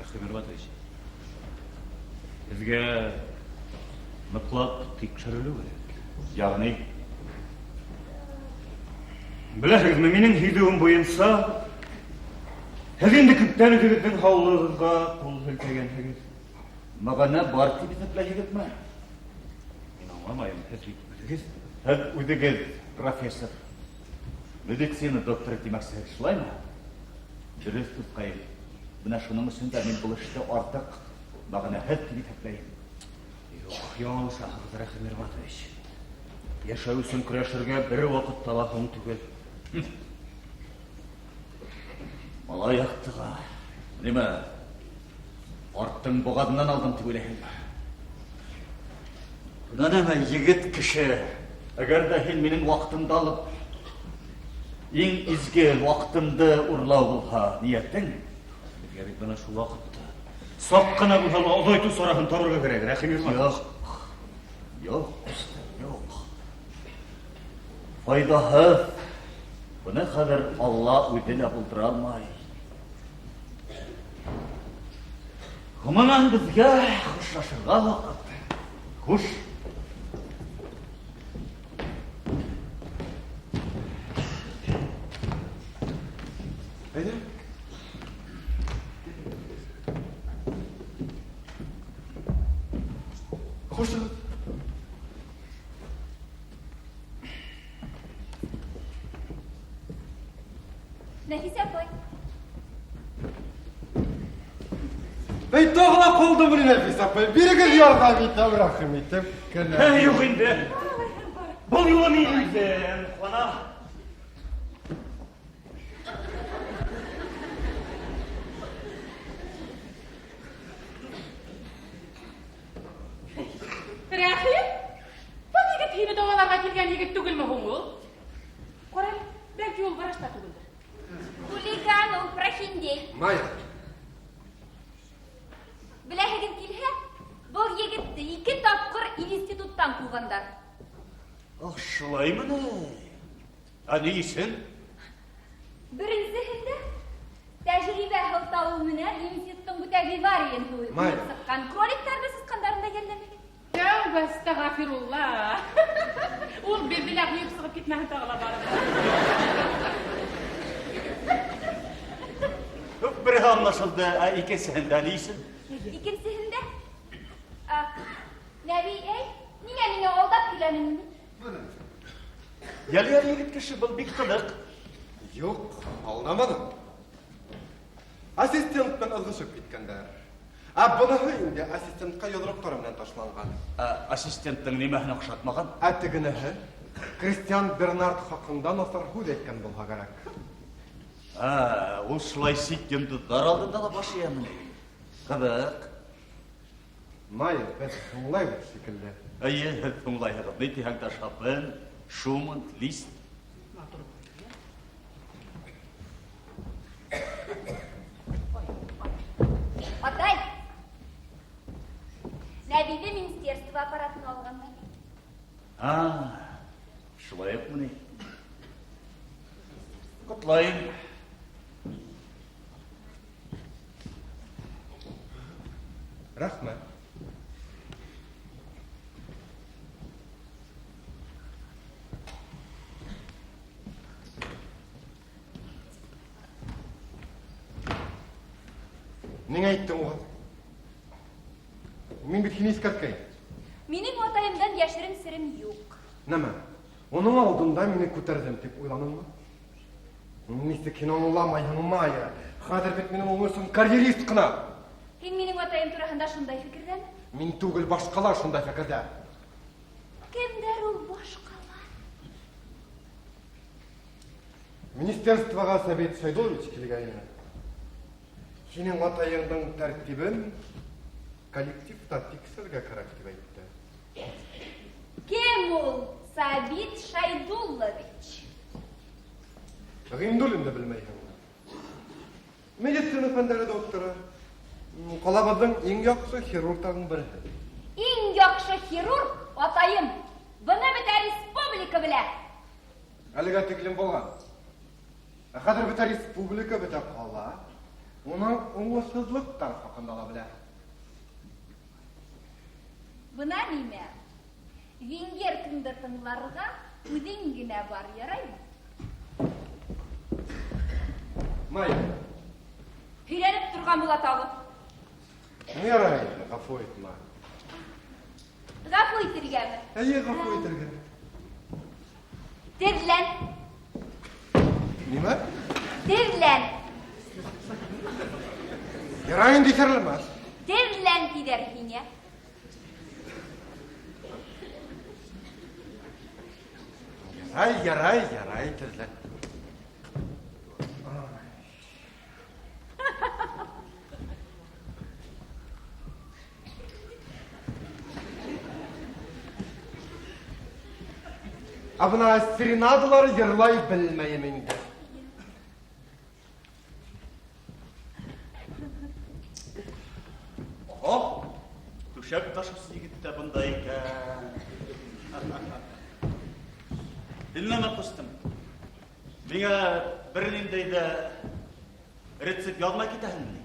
Speaker 2: Рәхим Ирматович, һеҙгә ныҡлап тикшерелеү кәрәк.
Speaker 1: Йәғни?
Speaker 2: Беләһегеҙме, минең һиҙеүем буйынса, һеҙ инде күптән үҙегеҙҙең һаулығығыҙға ҡул һелтәгәнһегеҙ.
Speaker 1: Мәғәнә бар тип иҫәпләйһегеҙме?
Speaker 2: Мин аңламайым, һеҙ бит үҙегеҙ.
Speaker 1: Һеҙ үҙегеҙ, профессор, медицина докторы тимәксеһегеҙ, шулаймы? Дөрөҫ, дуҫҡайым. Бына шуның өсөн дә мин был эште артыҡ мәғәнәһеҙ тип иҫәпләйем.
Speaker 2: Юҡ, яңылышаһығыҙ, Рәхим Ирматович. Йәшәү өсөн көрәшергә бер ваҡытта ла һуң түгел.
Speaker 1: Малай яҡтыға. Нимә? Арттың боғаҙынан алдым тип уйлайһыңмы? Бына нәмә, егет кеше. Әгәр ҙә һин минең ваҡытымды алып, иң изге ваҡытымды урлау булһа, ниәтең?
Speaker 2: Беҙгә бит бына шул ваҡытты саҡ ҡына булһа ла оҙайтыу сараһын табырға кәрәк, Рәхим Ирматович.
Speaker 1: Юҡ, юҡ, юҡ. Файҙаһыҙ. Быны хәҙер Алла үҙе лә булдыра алмай. Ғөмүмән, беҙгә хушлашырға ваҡыт. Хуш.
Speaker 4: Әйҙә. Хушығыҙ.
Speaker 3: Нәфисә апай.
Speaker 4: Бей, тағы ла ҡалдым мин, Нәфисә апай. Бирегеҙ ярҙам итәм, рәхим итеп кенә.
Speaker 2: Эй, юҡ инде. Был юлы мин үҙем, ҡуна.
Speaker 5: Рәхим, был егет һине дауаларға килгән егет түгелме һуң ул? Ҡара әле, бәлки ул врач та түгелдер.
Speaker 3: Хулиган ул, прохиндей.
Speaker 4: Майя.
Speaker 3: Беләһегеҙ килһә, был егетте 2 тапҡыр институттан ҡыуғандар.
Speaker 1: Ах, шулаймы ни? Ә ни өсөн?
Speaker 3: Беренсеһендә тәжрибә һылтауы менән институттың бөтә виварийын һуйып
Speaker 4: Майя.
Speaker 3: сыҡҡан кроликтарҙы сысҡандарын да йәлләмәгән.
Speaker 5: Тәүбә, әстәғфирулла. Ул беҙҙе лә ҡуйып сығып китмәһен тағы ла барып.
Speaker 1: Юҡ, береһе аңлашылды, ә икенсеһендә ни өсөн?
Speaker 3: Икенсеһендә, Нәби, эй, ниңә миңә алдап һөйләнең?
Speaker 1: Йәл, йәл, егет кеше, был бик ҡыҙыҡ.
Speaker 4: Юҡ, алдаманым. Ассистент менән ыҙғышып киткәндәр. Ә быныһы инде ассистентҡа йоҙроҡтары менән ташланған.
Speaker 1: Ә ассистенттың нимәһен оҡшатмаған?
Speaker 4: Ә тегенеһе Кристиан Бернард хаҡында насар һүҙ әйткән булһа кәрәк.
Speaker 1: Ул шулай сит йондоҙҙар алдында ла баш эйәме ни? Ҡыҙыҡ.
Speaker 4: Майя, беҙ һуңлайбыҙ шикелле.
Speaker 1: Эйе, һеҙ һуңлайһығыҙ. Ни тиһәң дә Шопен, Шуман, Лист.
Speaker 3: Атай! Нәбиҙе министерство аппаратына алғандар.
Speaker 1: Шулай уҡмы ни? Ҡотлайым.
Speaker 4: Рәхмәт. Ниңә әйттең уға? Мин бит һине иҫкәрткәйнем.
Speaker 3: Минең атайымдан йәшерен серем юҡ.
Speaker 4: Нәмә? Уның алдында мине күтәрҙем тип уйланыңмы? Нисек һин аңламайһың, Майя? Хәҙер бит минең уңышым карьерист ҡына.
Speaker 3: Һин минең атайым тураһында шундай фекерҙәме?
Speaker 4: Мин түгел, башҡалар шундай фекерҙә.
Speaker 3: Кемдәр ул башҡалар?
Speaker 4: Министерствоға Сабит Шайдуллович килгәйне. Һинең атайыңдың тәртибен коллективта тикшерергә кәрәк тип әйтте.
Speaker 3: Кем ул Сабит Шайдуллович?
Speaker 4: Ғиндуллин да белмәйһең. Медицина фәндәре докторы. Ҡалабыҙҙың иң яҡшы хирургтарының береһе.
Speaker 3: Иң яҡшы хирург атайым. Быны бөтә республика белә.
Speaker 4: Әлегә тиклем булған. Ә хәҙер бөтә республика, бөтә ҡала уның уңышһыҙлыҡтар хаҡында ла белә.
Speaker 3: Бына нимә? Венгеркаңды тыңларға үҙең генә бар, яраймы?
Speaker 4: Майя.
Speaker 3: Һөйләнеп торған була тағы.
Speaker 4: Ну, ярай, ғәфү ит, Майя.
Speaker 3: Ғәфү итергәме?
Speaker 4: Эйе, ғәфү итергә.
Speaker 3: Теҙлән.
Speaker 4: Нимә?
Speaker 3: Теҙлән.
Speaker 4: Ярай инде, иҫәрләмәҫ.
Speaker 3: Теҙлән тиҙәр һиңә.
Speaker 4: Ярай, ярай, ярай, теҙлән. Ә бына серенадалар йырлай белмәйем инде.
Speaker 1: Оһо, түшәк ташыусы егет тә бында икән. Һин нәмә ҡустың? Миңә бер ниндәй ҙә рецепт яҙмай китәһеңме ни?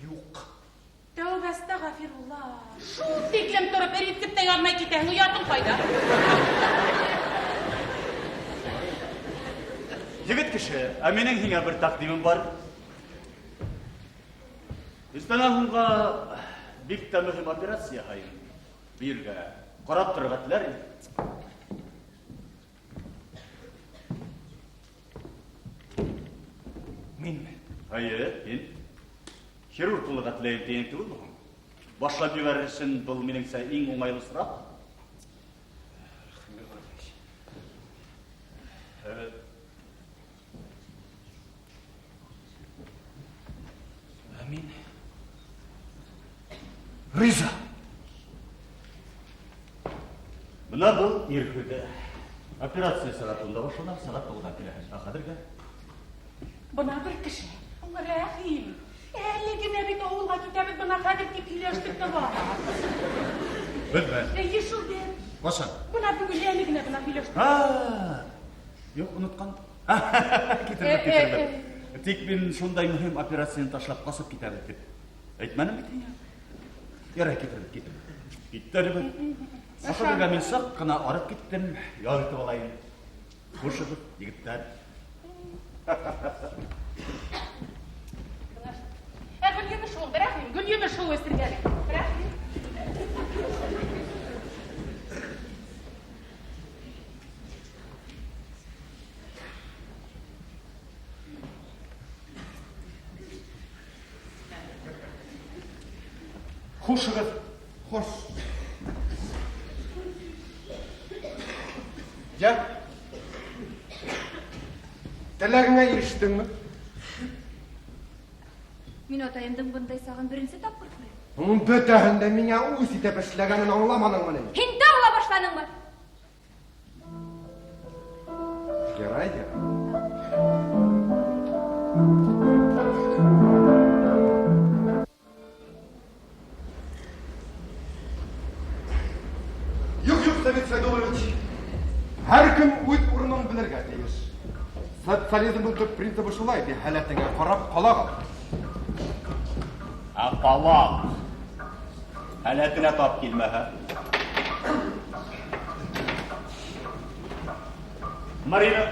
Speaker 4: Юҡ.
Speaker 5: Тәүбә әстәғфирулла. Шул тиклем тороп рецепт тә яҙмай китәһең, оятың ҡайҙа?
Speaker 1: Егет кеше, ә минең һиңә бер тәҡдимем бар. Өҫтәнән һуңға бик тә мөһим операция яһайым. Биргә ҡарап торорға теләр инем.
Speaker 2: Минме?
Speaker 1: Эйе, һин. Хирург булырға теләйем тигән түгелме һуң? Башлап ебәрер өсөн был минеңсә иң уңайлы сораҡ.
Speaker 2: Ә мин риза.
Speaker 1: Бына был ир һүҙе. Операция сәғәт унда башлана, сәғәт туғыҙҙан киләһең. Ә хәҙергә?
Speaker 5: Бына бер кеше. Рәхим. Әле генә бит ауылға китәбеҙ, бына хәҙер тип һөйләштек тә бар.
Speaker 1: Беҙме?
Speaker 5: Эйе, шул бер.
Speaker 1: Ҡасан?
Speaker 5: Бына бөгөн әле генә бына һөйләштек.
Speaker 1: Юҡ, онотҡан. Китерҙек, китерҙек. Тик мин шундай мөһим операцияны ташлап ҡасып китәбеҙ тип әйтмәнем бит һиңә. Ярай, китерҙек, китерҙек. Китте әле бер. Ахырға мин саҡ ҡына арып киттем. Ял итеп алайым. Хушығыҙ, егеттәр.
Speaker 5: Ә Гөлйемеш ул, Рәхим, Гөлйемеш ул үҫтергәне. Рәхим.
Speaker 4: Хушығыҙ. Хуш. Йә. Теләгеңә ирештеңме?
Speaker 3: Мин атайымдың бындай сағын беренсе тапҡыр күрәм.
Speaker 4: Бөтәһен дә миңә үҙ итеп эшләгәнен аңламаныңмы ни?
Speaker 3: Һин тағы ла башланыңмы?
Speaker 4: Ярай, ярай. Юҡ, юҡ, Сабит Шәйдуллович. Һәр кем үҙ урынын белергә тейеш. Социализмдың төп принцибы шулай, ти һәләтеңә ҡарап ҡалағыҙ.
Speaker 2: Ә ҡалаҡ һәләтенә тап килмәһә. Марина,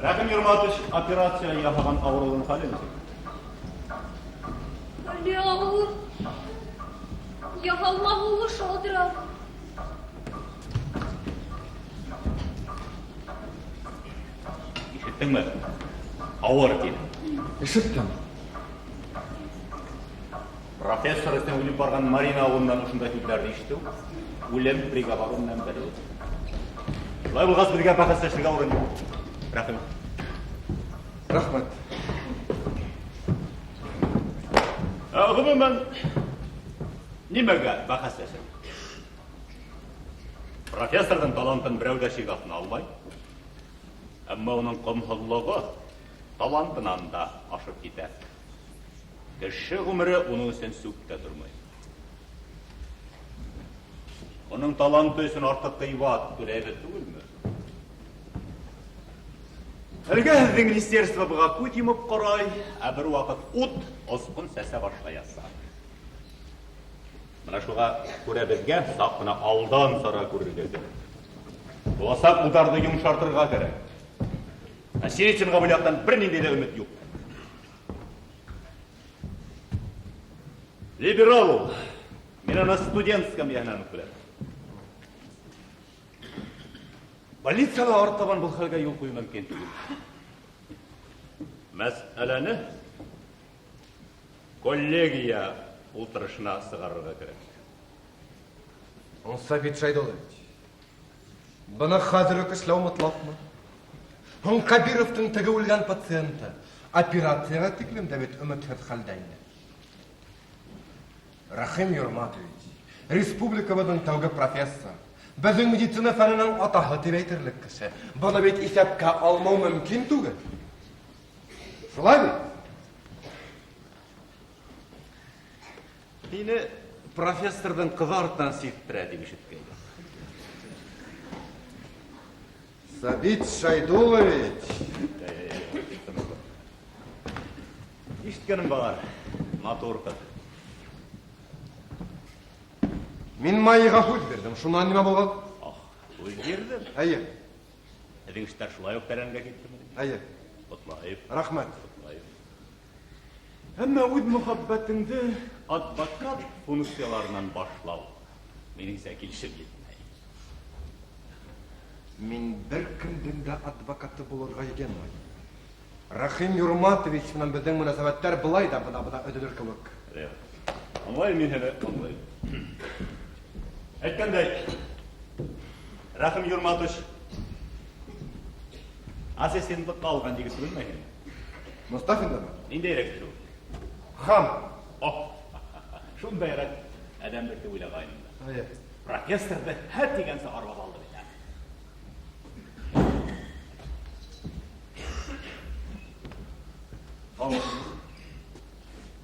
Speaker 2: Рәхим Юрматович операция яһаған ауырыуҙың хәле нисек?
Speaker 3: Әле ауыр. Яһалма һулыш алдыра.
Speaker 2: Ишеттеңме? Ауыр тине.
Speaker 4: Ишеттем.
Speaker 2: Профессор өсөн үлеп барған Марина ауылынан ошондай һүҙҙәрҙе ишетеү, үлем приговоры менән бер ул. Шулай булғас, беҙгә бәхәсләшергә урын юҡ. Рәхмәт.
Speaker 4: Рәхмәт.
Speaker 2: Ғөмүмән, нимәгә бәхәсләшергә? Профессорҙың талантын берәү ҙә шик аҫтына алмай. Әммә уның ҡомһоҙлоғо талантынан да ашып китә. Кеше ғүмере уның өсөн сүп тә тормай. Уның таланты өсөн артыҡ ҡыйбат түләйбеҙ түгелме? Әлегә һеҙҙең министерство быға күҙ йомоп ҡарай, ә бер ваҡыт ут осҡон сәсә башлаясаҡ. Бына шуға күрә беҙгә саҡ ҡына алдан сара күрергә кәрәк. Буласаҡ ударҙы йомшартырға кәрәк. Ә Сирицынға был яҡтан бер ниндәй ҙә өмөт юҡ. Либерал ул. Мин аны студент скамьяһынан үк беләм. Больницала артабан был хәлгә юл ҡуйыу мөмкин түгел. Мәсьәләне коллегия ултырышына сығарырға кәрәк.
Speaker 4: Сабит Шәйдуллович, быны хәҙер үк эшләү мотлаҡмы? Һуң Кабировтың теге үлгән пациенты операцияға тиклем дә бит өмөтһөҙ хәлдә ине. Рәхим Юрматович, республикабыҙҙың тәүге профессор, беҙҙең медицина фәненең атаһы тип әйтерлек кеше. Быны бит иҫәпкә алмау мөмкин түгел. Шулай бит?
Speaker 2: Һине профессорҙың ҡыҙы артынан сирттерә тип ишеткәйнем.
Speaker 4: Сабит Шәйдуллович.
Speaker 2: Ишеткәнем бар, матур ҡыҙ.
Speaker 4: Мин Майяға һүҙ бирҙем, шунан нимә булған?
Speaker 2: Ах, һүҙ бирҙем?
Speaker 4: Эйе.
Speaker 2: Һеҙҙең эштәр шулай уҡ тәрәнгә киттеме?
Speaker 4: Эйе.
Speaker 2: Ҡотлайым.
Speaker 4: Рәхмәт.
Speaker 2: Ҡотлайым. Әммә үҙ мөхәббәтеңде адвокат функцияларынан башлау минеңсә килешеп етмәй.
Speaker 4: Мин бер кемдең дә адвокаты булырға йыйынмайым. Рәхим Юрматович менән беҙҙең мөнәсәбәттәр былай ҙа бына-бына өҙөлөр кеүек.
Speaker 2: Аңлайым мин һине, аңлайым. Әйткәндәй, Рәхим Юрматович ассистентлыҡҡа алған егет түгелме һин?
Speaker 4: Мостафиндамы?
Speaker 2: Ниндәйерәк кеше ул?
Speaker 4: Хам.
Speaker 2: Ох, шундайыраҡ әҙәмдер тип уйлағайным да.
Speaker 4: Эйе.
Speaker 2: Профессорҙы һәр тигәнсә арбап алды бит.
Speaker 4: Һаумыһығыҙ,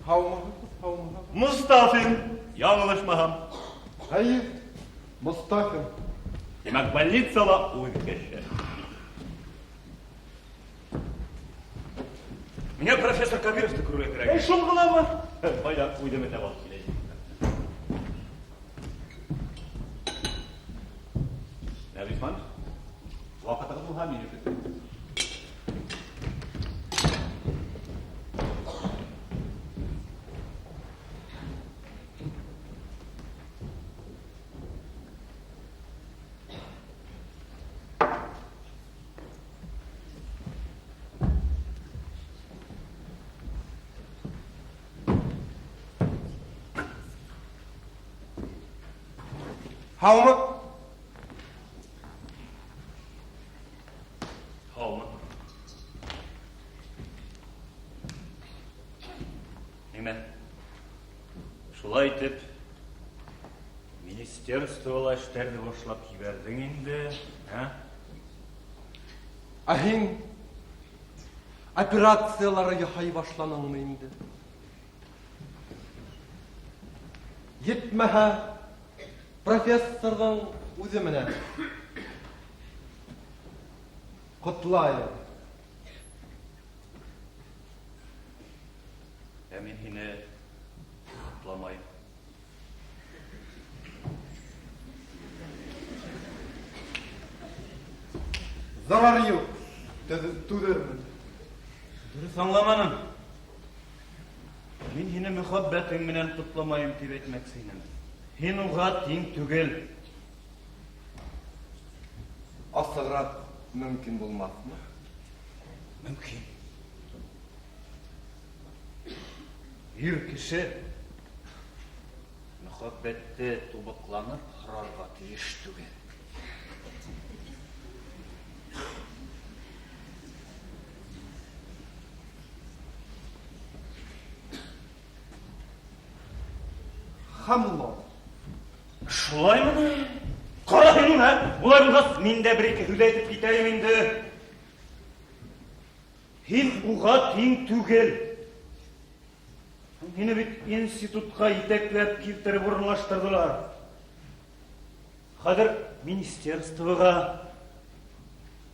Speaker 4: һаумыһығыҙ.
Speaker 2: Мостафин, яңылышмаһам.
Speaker 4: Эйе, Мостафин.
Speaker 2: Тимәк, больницала үҙ кеше.
Speaker 6: Миңә профессор Кабировты күрергә кәрәк.
Speaker 2: Эй, шул ғынамы? Бая үҙем этәп алып киләйем. Нәбисман, ваҡытығыҙ булһа, мине көтөп.
Speaker 4: Һаумы?
Speaker 6: Һаумы. Нимә? Шулай итеп, министерствола эштәрҙе башлап ебәрҙең инде, ә?
Speaker 4: Ә һин операциялары яһай башланыңмы инде? Етмәһә, профессорҙың үҙе менән. Ҡотлайым.
Speaker 6: Ә мин һине ҡотламайым.
Speaker 4: Зарар юҡ, түҙермен.
Speaker 6: Дөрөҫ аңламаным. Мин һине мөхәббәтең менән ҡотламайым тип әйтмәксе инем. Һин уға тиң түгел.
Speaker 4: Асығыраҡ мөмкин булмаҫмы?
Speaker 6: Мөмкин. Ир кеше мөхәббәтте тубыҡланып һорарға тейеш түгел.
Speaker 4: Хамло.
Speaker 6: Шулаймы ни? Ҡара һин уны, ә? Улай булғас, мин дә бер-ике һүҙ әйтеп китәйем инде. Һин уға тиң түгел. Һине бит институтҡа етәкләп килтереп урынлаштырҙылар. Хәҙер министерствоға.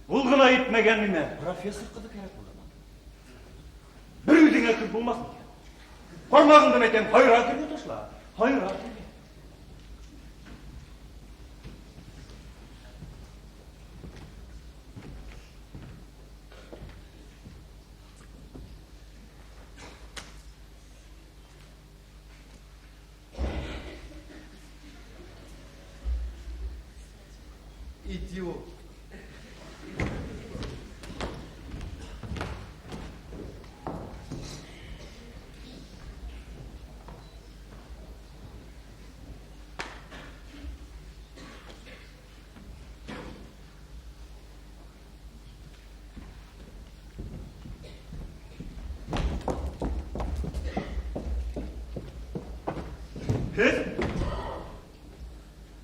Speaker 6: Ул ғына етмәгән нимә? Профессор ҡыҙы кәрәк булды. Бер үҙеңә күп булмаҫ микән? Бармағыңды әйтәм, һайра кергә ташла. Һайра кергә.
Speaker 4: Идиот.
Speaker 6: Һеҙ?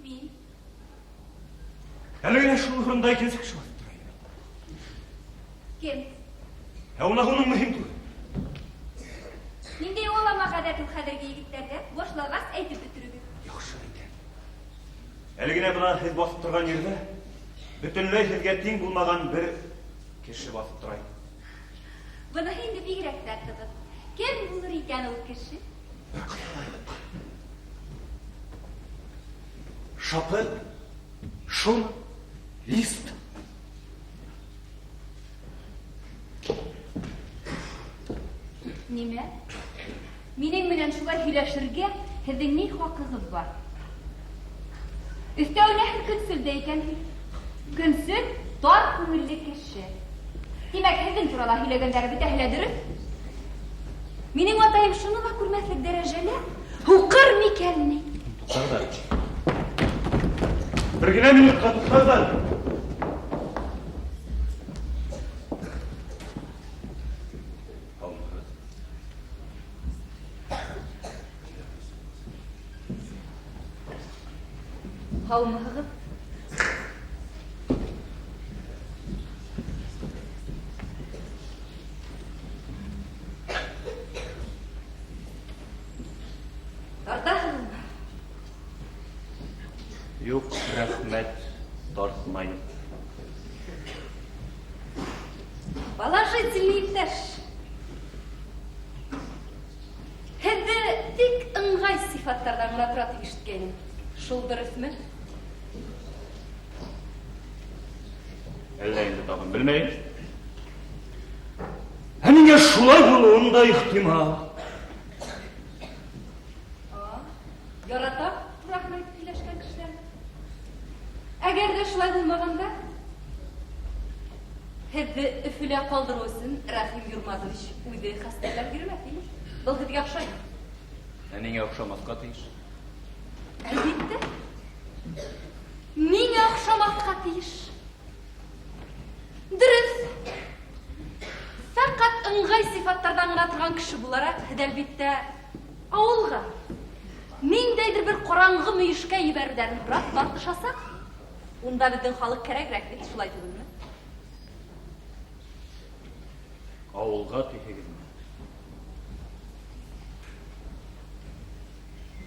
Speaker 3: Мин.
Speaker 6: Әле генә шул урында икенсе кеше баҫып тора ине.
Speaker 3: Кем?
Speaker 6: Ә унаһы уның мөһим түгел.
Speaker 3: Ниндәй олама ғәҙәт ул хәҙерге егеттәрҙә? Башлағас әйтеп бөтөрөгөҙ.
Speaker 6: Яҡшы әйтәм. Әле генә бына һеҙ баҫып торған ерҙә бөтөнләй һеҙгә тиң булмаған бер кеше баҫып тора ине.
Speaker 3: Быныһы инде бигерәк тә ҡыҙыҡ. Кем булыр икән ул кеше?
Speaker 6: Шапы, шум, лист.
Speaker 3: Нимә? Минең менән шулай һөйләшергә һеҙҙең ни хаҡығыҙ бар? Өҫтәүенә һеҙ көнсөл дә икәнһегеҙ. Көнсөл, тар күңелле кеше. Тимәк, һеҙҙең турала һөйләгәндәре бөтәһе лә дөрөҫ. Минең атайым шуны ла күрмәҫлек дәрәжәлә һуҡыр микән ни?
Speaker 6: Туҡтағыҙ. Бер генә минутҡа туҡтағыҙ. Һаумыһығыҙ?
Speaker 3: Һаумыһығыҙ? Тартаһығыҙмы?
Speaker 6: Юҡ, рәхмәт, тартмайым.
Speaker 3: Положительный иптәш. Һеҙҙе тик ыңғай сифаттарҙан ғына тора тип ишеткәйнем. Шул дөрөҫмө?
Speaker 6: Әллә инде тағын белмәйем. Ә миңә шулай булыуын да ихтимал.
Speaker 3: Яратам тураһын әйтеп һөйләшкән кешеләрҙе. Әгәр ҙә шулай булмағанда, һеҙҙе Өфөлә ҡалдырыу өсөн Рәхим Юрматович үҙе хәстәрләп йөрөмәҫ ине. Был һеҙгә оҡшаймы?
Speaker 6: Ә ниңә оҡшамаҫҡа тейеш?
Speaker 3: Әлбиттә. оҡшамаҫҡа тейеш? Дөрөҫ. Фәҡәт ыңғай сифаттарҙан ғына торған кеше булараҡ, һеҙ әлбиттә ауылға ниндәйҙер бер ҡараңғы мөйөшкә ебәреүҙәрен һорап тартышасаҡ. Унда беҙҙең халыҡ кәрәгерәк бит, шулай түгелме?
Speaker 6: Ауылға тиһегеҙме?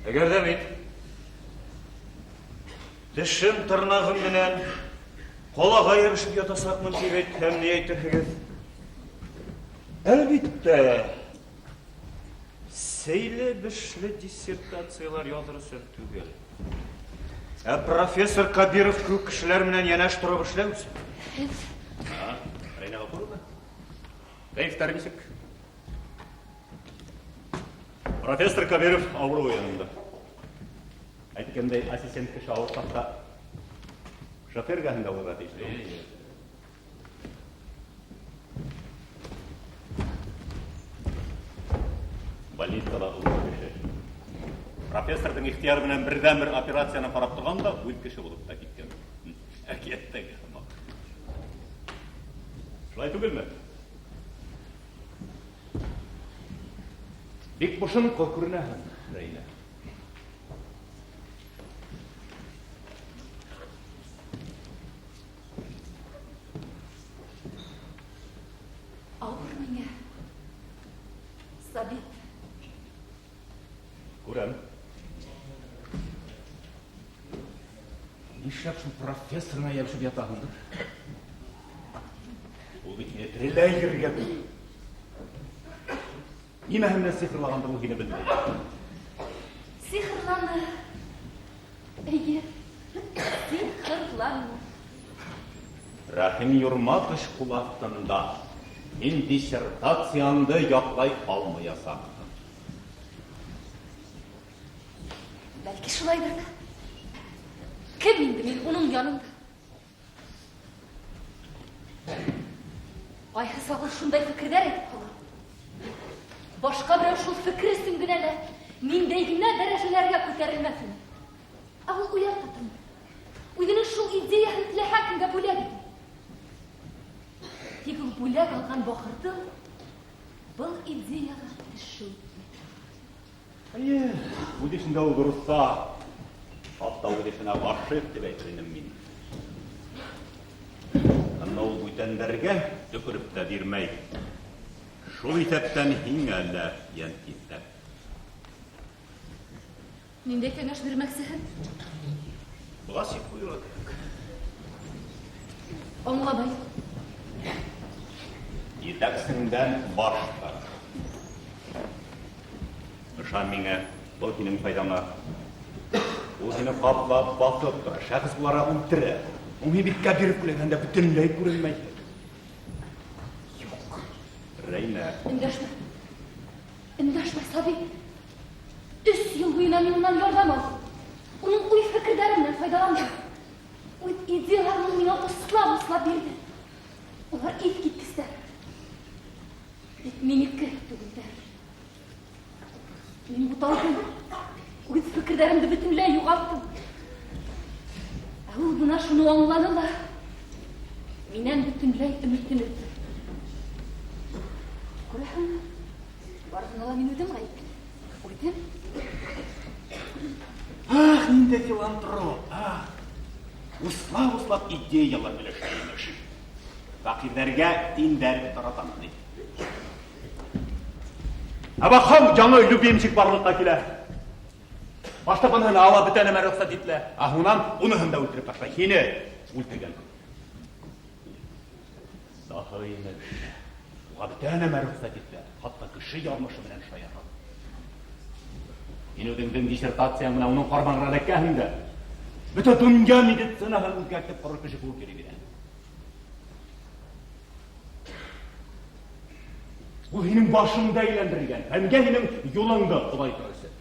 Speaker 6: Әгәр ҙә мин тешем тырнағым менән ҡалаға йәбешеп ятасаҡмын тип әйтһәм, ни әйтерһегеҙ? Әлбиттә, сәйле-бешле диссертациялар яҙыр өсөн түгел. Ә профессор Кабиров кеүек кешеләр менән йәнәш тороп эшләү өсөн.
Speaker 2: Рәйнә Ғафуровна, кәйефтәр нисек? Профессор Кабиров ауырыу янында. Әйткәндәй, ассистент кеше ауыр саҡта шофер эргәһендә булырға тейешле. Больницала оло кеше. Профессорҙың ихтыяры менән берҙән-бер операцияны ҡарап торған да үҙ кеше булып та киткән. Әкиәттәге һымаҡ. Шулай түгелме? Бик бошонҡо күренәһең, Рәйнә.
Speaker 3: Ауыр миңә, Сабит.
Speaker 2: Күрәм.
Speaker 6: Нишләп шул профессорына йәбешеп ятаһыңдыр?
Speaker 2: Ул бит һине тереләй ергә түгел. Нимәһе менән сихырлағандыр ул һине белмәй.
Speaker 3: Сихырланы. Эйе, сихырланы.
Speaker 2: Рәхим Юрматович ҡул аҫтында һин диссертацияңды яҡлай алмаясаҡһың.
Speaker 3: Бәлки шулайҙыр ҙа. Кем инде мин уның янында? Ҡайһы сағын шундай фекерҙәр әйтеп ҡала. Башҡа берәү шул фекер өсөн генә лә ниндәй генә дәрәжәләргә күтәрелмәҫ ине. Ә ул уйлап та тормай. Үҙенең шул идеяһын теләһә кемгә бүләк итә. Тик ул бүләк алған бахырҙың был идеяға теше үтмәй.
Speaker 2: Эйе, үҙ эшендә ул дөрөҫ. Хатта үҙ эшенә ғашиҡ тип әйтер инем мин. Әммә ул бүтәндәргә төкөрөп тә бирмәй. Шул иҫәптән һиңә лә йән киҫә.
Speaker 3: Ниндәй кәңәш бирмәксеһең?
Speaker 2: Быға сик ҡуйырға кәрәк.
Speaker 3: Аңламай.
Speaker 2: Етәксеңдән баш тарт. Ышан миңә, был һинең файҙаңа. Ул һине ҡаплап баҫып тора, шәхес булараҡ үлтерә. Ул һин бит Кәбиров күләгәһендә бөтөнләй күренмәй. Юҡ. Рәйнә.
Speaker 3: Өндәшмә. Өндәшмә, Сабит. 3 йыл буйына мин унан ярҙам алдым. Уның уй-фекерҙәре менән файҙаландым. Үҙ идеяларын ул миңә услап-услап бирҙе. Улар иҫ киткестәр. Тик минеке түгелдәр. Мин буталдым. Үҙ фекерҙәремде бөтөнләй юғалттым. Ә ул бына шуны аңланы ла минән бөтөнләй өмөтөн өҙҙө. Күрәһеңме? Барыһына ла мин үҙем ғәйепле. Үҙем.
Speaker 2: Ах, ниндәй филантроп, ах! Услап-услап идеялар өләшә имеш. Фәҡирҙәргә диндәр таратам ти. Ә баҡһаң, яңы любимчик барлыҡҡа килә. Башта быныһын ала, бөтә нәмә рөхсәт ителә. Ә һуңынан уныһын да үлтереп ташлай. Һине үлтергән. Даһы имеш. Уға бөтә нәмә рөхсәт ителә. Хатта кеше яҙмышы менән шаяра. Һин үҙеңдең диссертацияң менән уның ҡармағына эләккәнһең дә, бөтә донъя медицинаһын үҙгәртеп ҡорор кеше кеүек йөрөй бирә. Ул һинең башыңды әйләндергән, фәнгә һинең юлыңды оҙайтыр өсөн.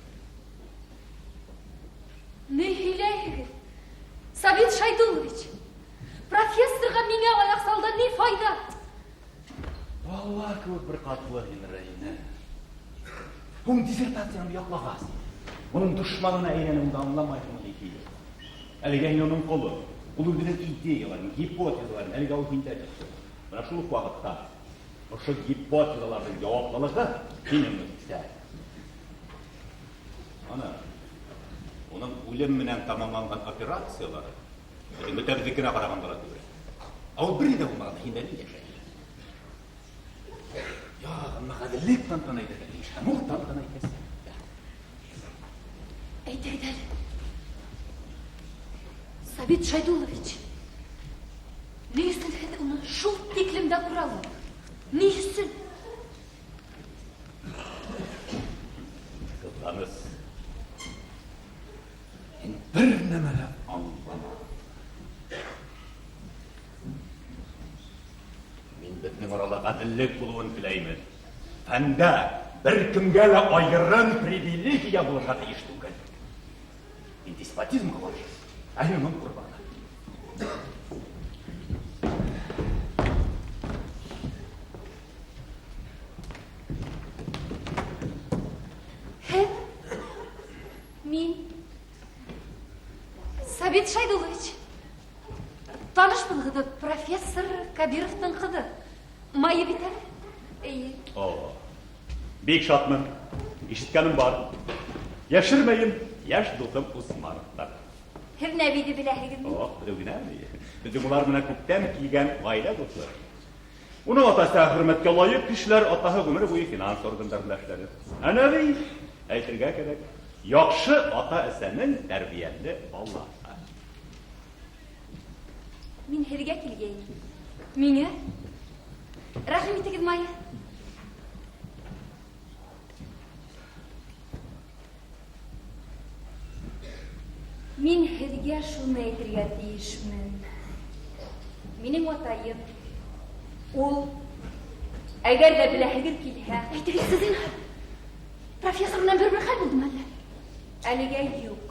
Speaker 3: Ни һөйләйһегеҙ? Сабит Шайдуллович, профессорға миңә аяҡ салдан ни файҙа?
Speaker 6: Бала кеүек бер ҡатлы һин, Рәйнә. Һуң диссертацияңды яҡлағас, уның дошманына әйләнеүеңде аңламайһыңмы ни һөйләй? Әлегә һин уның ҡоло.
Speaker 2: Ул үҙенең идеяларын, гипотезаларын әлегә ул һиндә тотто. Бына шул уҡ ваҡытта ошо гипотезаларҙың яуаплылығы һинең өҫтә. Ана, уның үлем менән тамамланған операциялары беҙҙең бөтәбеҙҙекенә ҡарағанда ла түгел. Ә ул бер ни ҙә булмағанда һиндә ни йәшәй? Юҡ, әммә ғәҙеллек тантана итергә тейеш. Һәм ул тантана итәсәк.
Speaker 3: Әйтегеҙ әле. Сабит Шайдуллович, ни өсөн һеҙ уны шул тиклем дә күрә алмағыҙ? Ни өсөн?
Speaker 2: Ҡыҙғаныс. Һин бер нәмә лә аңламаның. Мин беҙҙең арала ғәҙеллек булыуын теләймен. Фәндә бер кемгә лә айырым привилегия булырға тейеш түгел. Мин деспотизмға ҡаршы, ә һин уның ҡорбаны.
Speaker 3: Һеҙ, мин, Сабит Шайдуллович, таныш булығыҙ, профессор Кабировтың ҡыҙы. Майя бит әле. Эйе.
Speaker 2: О, бик шатмын. Ишеткәнем бар. Йәшермәйем, йәш дуҫым Усмановтар.
Speaker 3: Һеҙ Нәбиҙе беләһегеҙме?
Speaker 2: О, белеү генәме? Беҙҙең улар менән күптән килгән ғаилә дуҫы. Уның атаһы хөрмәткә лайыҡ кешеләр, атаһы ғүмере буйы финанс органдарында эшләне. Ә Нәби, әйтергә кәрәк, яҡшы ата-әсәнең тәрбиәле балаһы.
Speaker 3: Мин һеҙгә килгәйнем. Миңә? Рәхим итегеҙ, Майя. Мин һеҙгә шуны әйтергә тейешмен. Минең атайым ул, әгәр ҙә беләһегеҙ килһә,
Speaker 5: Әйтегеҙ, зинһар. Профессор менән бер-бер хәл булдымы әллә?
Speaker 3: Әлегә юҡ.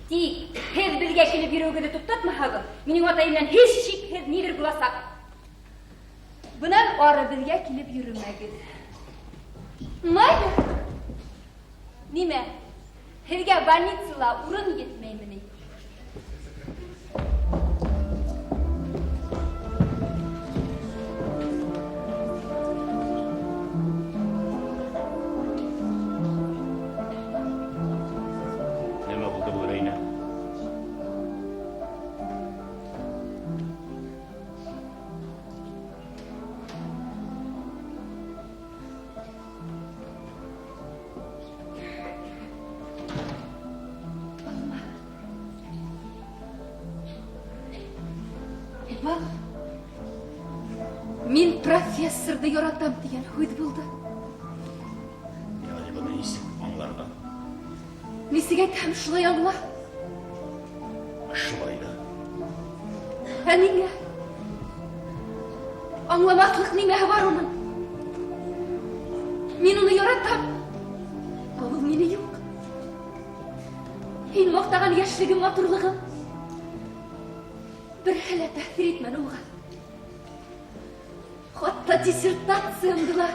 Speaker 3: Тик һеҙ беҙгә килеп йөрөүегеҙҙе туҡтатмаһағыҙ, минең атайым менән һис шикһеҙ ниҙер буласаҡ. Бынан ары беҙгә килеп йөрөмәгеҙ. Майя, нимә? Һеҙгә больницала урын етмәйме ни?
Speaker 2: Нимә булды был, Рәйнә?
Speaker 5: Был мин профессорҙы яратам тигән һүҙ булды.
Speaker 2: Әле быны нисек аңларға?
Speaker 5: Нисек әйтһәм, шулай аңла.
Speaker 2: Шулай ҙа.
Speaker 5: Ә ниңә? Аңламаҫлыҡ нимәһе бар уның? Мин уны яратам. Ә ул мине юҡ. Һин маҡтаған йәшлегем, матурлығым берһе лә тәьҫир итмәне уға. Хатта диссертациямды ла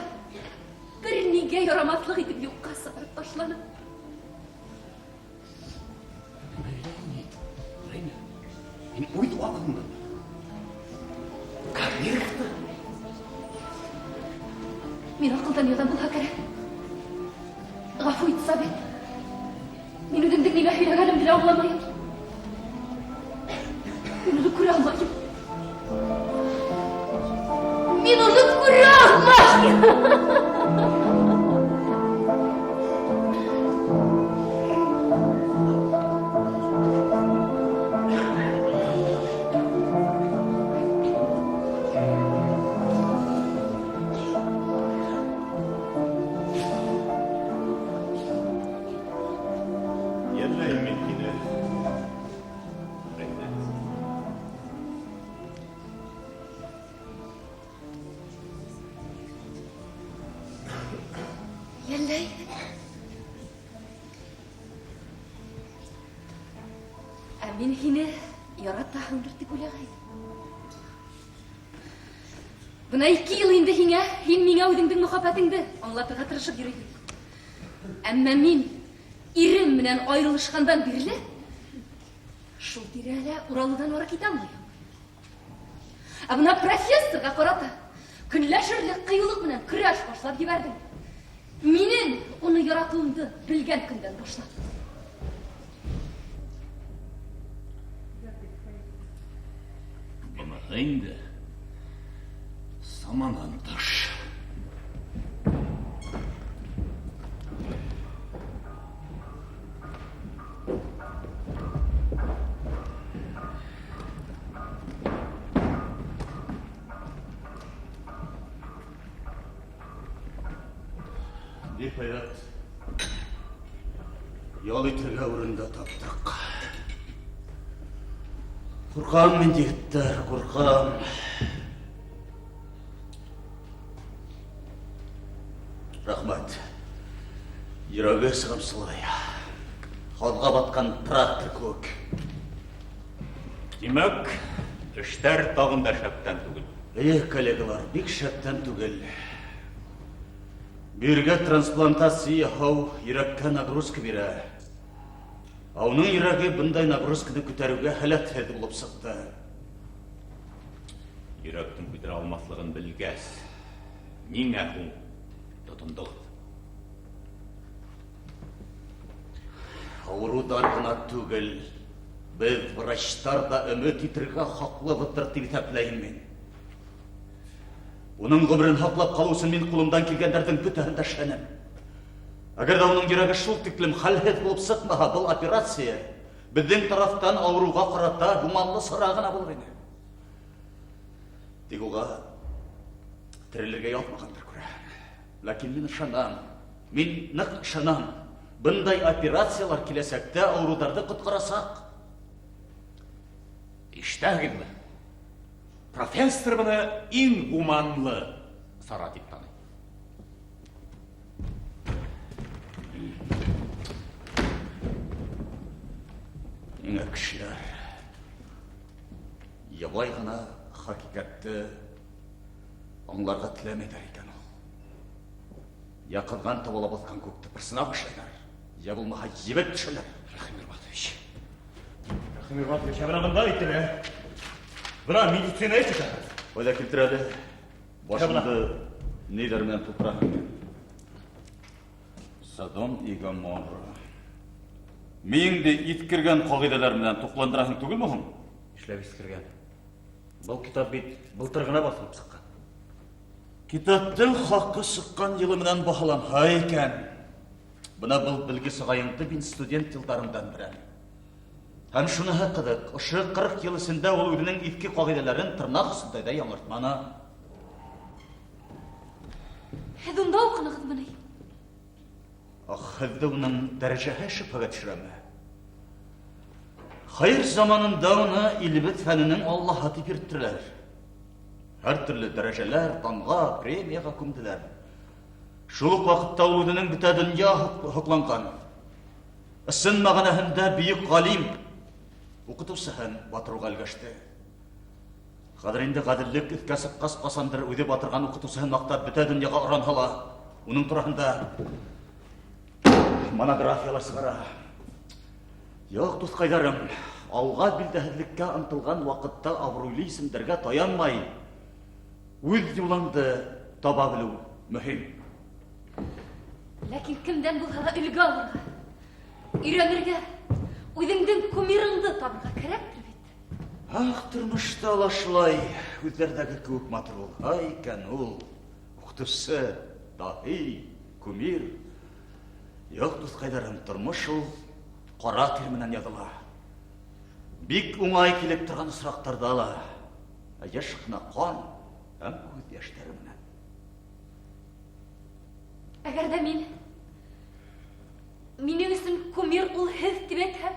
Speaker 5: бер нигә ярамаҫлыҡ итеп юҡҡа сығарып ташланы.
Speaker 2: Рәйнә, һин үҙ аҡылыңды Кабировты.
Speaker 5: Мин аҡылдан яҙам булһа кәрәк. Ғәфү ит, Сабит. Мин үҙемдең нимә һөйләгәнемде лә аңламайым. Мин уны күрә алмайым. Мин уны күрә алмайым.
Speaker 2: Йәлләйем мин һине, Рәйнә.
Speaker 5: Йәлләйем. Ә мин һине яратаһыңдыр тип уйлағайным. Бына 2 йыл инде һиңә, һин миңә үҙеңдең мөхәббәтеңде аңлатырға тырышып йөрөйһөң. Әммә мин ирем менән айырылышҡандан бирле
Speaker 3: Шул тирәлә Уралыдан ары китә алмайһың. Ә бына профессорға ҡарата көнләшерлек ҡыйыулыҡ менән көрәш башлап ебәрҙең. Минең уны яратыуымды белгән көндән башлап.
Speaker 2: Быныһы инде саманан тыш.
Speaker 1: Ниһаять, ял итергә урын да таптыҡ. Ҡурҡам мин, егеттәр, ҡурҡам. Рәхмәт. Йөрәге сығымсылай. Һаҙға батҡан трактор кеүек.
Speaker 2: Тимәк, эштәр тағын да шәптән түгел.
Speaker 1: Эйе, коллегалар, бик шәптән түгел. Бөйөргә трансплантация яһау йөрәккә нагрузка бирә. Ә уның йөрәге бындай нагрузканы күтәреүгә һәләтһеҙ булып сыҡты.
Speaker 2: Йөрәктең күтәрә алмаҫлығын белгәс, ниңә һуң тотондоғоҙ?
Speaker 1: Ауырыуҙар ғына түгел, беҙ врачтар ҙа өмөт итергә хаҡлыбыҙҙыр тип иҫәпләйем мин. Уның ғүмерен һаҡлап ҡалыу өсөн мин ҡулымдан килгәндәрҙең бөтәһен дә эшләнем. Әгәр ҙә уның йөрәге шул тиклем хәлһеҙ булып сыҡмаһа, был операция беҙҙең тарафтан ауырыуға ҡарата гуманлы сара ғына булыр ине. Тик уға терелергә яҙмағандыр күрәһең. Ләкин мин ышанам, мин ныҡ ышанам. Бындай операциялар киләсәктә ауырыуҙарҙы ҡотҡарасаҡ.
Speaker 2: Ишетәһегеҙме? Профессор быны иң гуманлы сара тип таный.
Speaker 1: Ниңә кешеләр ябай ғына хәҡиҡәтте аңларға теләмәйҙәр икән ул. Йә ҡыҙған табала баҫҡан күк тыпырсына башлайҙар, йә булмаһа ебеп төшәләр.
Speaker 6: Рәхим Ирматович. Рәхим Ирматович, ә бына бында әйтелә. Бына медицина этикаһы.
Speaker 1: Ҡайҙа килтер әле? Башыңды ниҙәр менән тултыраһың икән? Содом и Гоморра. Миңде иҫкергән ҡағиҙәләр менән туҡландыраһың түгелме һуң?
Speaker 6: Эшләп иҫкергән. Был китап бит былтыр ғына баҫылып сыҡҡан.
Speaker 1: Китаптың хаҡы сыҡҡан йылы менән баһаланһа икән. Бына был белгес ағайыңды мин студент йылдарымдан беләм. Һәм шуныһы ҡыҙыҡ, ошо 40 йыл эсендә ул үҙенең иҫке ҡағиҙәләрен тырнаҡ өҫтөндә лә яңыртманы.
Speaker 3: Һеҙ унда уҡынығыҙмы ни?
Speaker 1: Ах, һеҙҙе уның дәрәжәһе шөбһәгә төшөрәме? Хәйер заманында уны илебеҙ фәненең Аллаһы тип йөрөттөләр. Һәр төрлө дәрәжәләр, данға, премияға күмделәр. Шул уҡ ваҡытта ул үҙенең бөтә донъя һоҡланған, ысын мәғәнәһендә бөйөк ғалим уҡытыусыһын батырыуға өлгәште. Хәҙер инде ғәҙеллек өҫкә сыҡҡас, ҡасандыр үҙе батырған уҡытыусыһын маҡтап бөтә донъяға оран һала. Уның тураһында монографиялар сығара. Юҡ, дуҫҡайҙарым, алға билдәһеҙлеккә ынтылған ваҡытта абруйлы исемдәргә таянмай, үҙ юлыңды таба белеү мөһим.
Speaker 3: Ләкин кемдән булһа ла өлгө алырға, өйрәнергә, үҙеңдең кумирыңды табырға кәрәктер бит.
Speaker 1: Ах, тормошта ла шулай үҙҙәрҙәге кеүек матур булһа икән ул. Уҡытыусы, даһи, кумир. Юҡ, дуҫҡайҙарым, тормош ул ҡара тир менән яҙыла. Бик уңай килеп торған осраҡтарҙа ла йыш ҡына ҡан һәм күҙ йәштәре менән.
Speaker 3: Әгәр ҙә мин минең өсөн кумир ул һеҙ тип әйтһәм?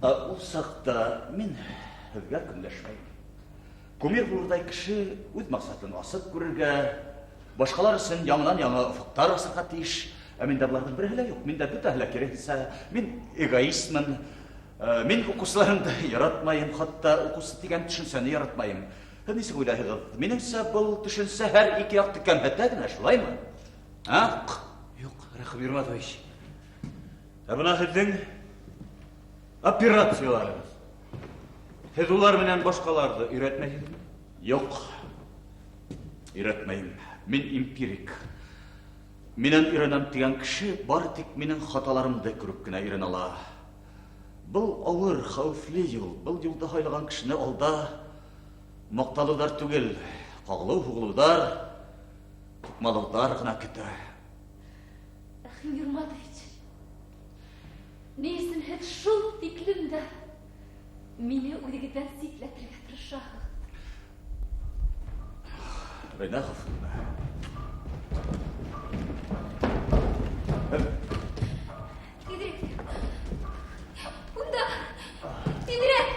Speaker 1: Ә ул саҡта мин һеҙгә көнләшмәйем. Кумир булырҙай кеше үҙ маҡсатын асыҡ күрергә, башҡалар өсөн яңынан-яңы офоҡтар асырға тейеш. Ә миндә быларҙың береһе лә юҡ. Миндә бөтәһе лә киреһенсә. Мин эгоистмын. Мин уҡыусыларымды яратмайым, хатта уҡыусы тигән төшөнсәне яратмайым. Һеҙ нисек уйлайһығыҙ? Минеңсә, был төшөнсә һәр ике яҡты кәмһетә генә, шулаймы? Ә?
Speaker 6: Юҡ, Рәхим Ирматович. Ә бына һеҙҙең Операцияларығыҙ. Һеҙ улар менән башҡаларҙы өйрәтмәйһегеҙме?
Speaker 1: Юҡ. Өйрәтмәйем. Мин эмпирик. Минән өйрәнәм тигән кеше бары тик минең хаталарымды күреп кенә өйрәнә ала. Был ауыр, хәүефле юл. Был юлды һайлаған кешене алда маҡталыуҙар түгел, ҡағылыу-һуғылыуҙар, туҡмалауҙар ғына көтә.
Speaker 3: Рәхим Юрматович, ни өсөн һеҙ шул тиклем дә мине үҙегеҙҙән ситләтергә тырышаһығыҙ?
Speaker 1: Рәйнә Ғафуровна.
Speaker 3: Тиҙерәк. Унда. Тиҙерәк.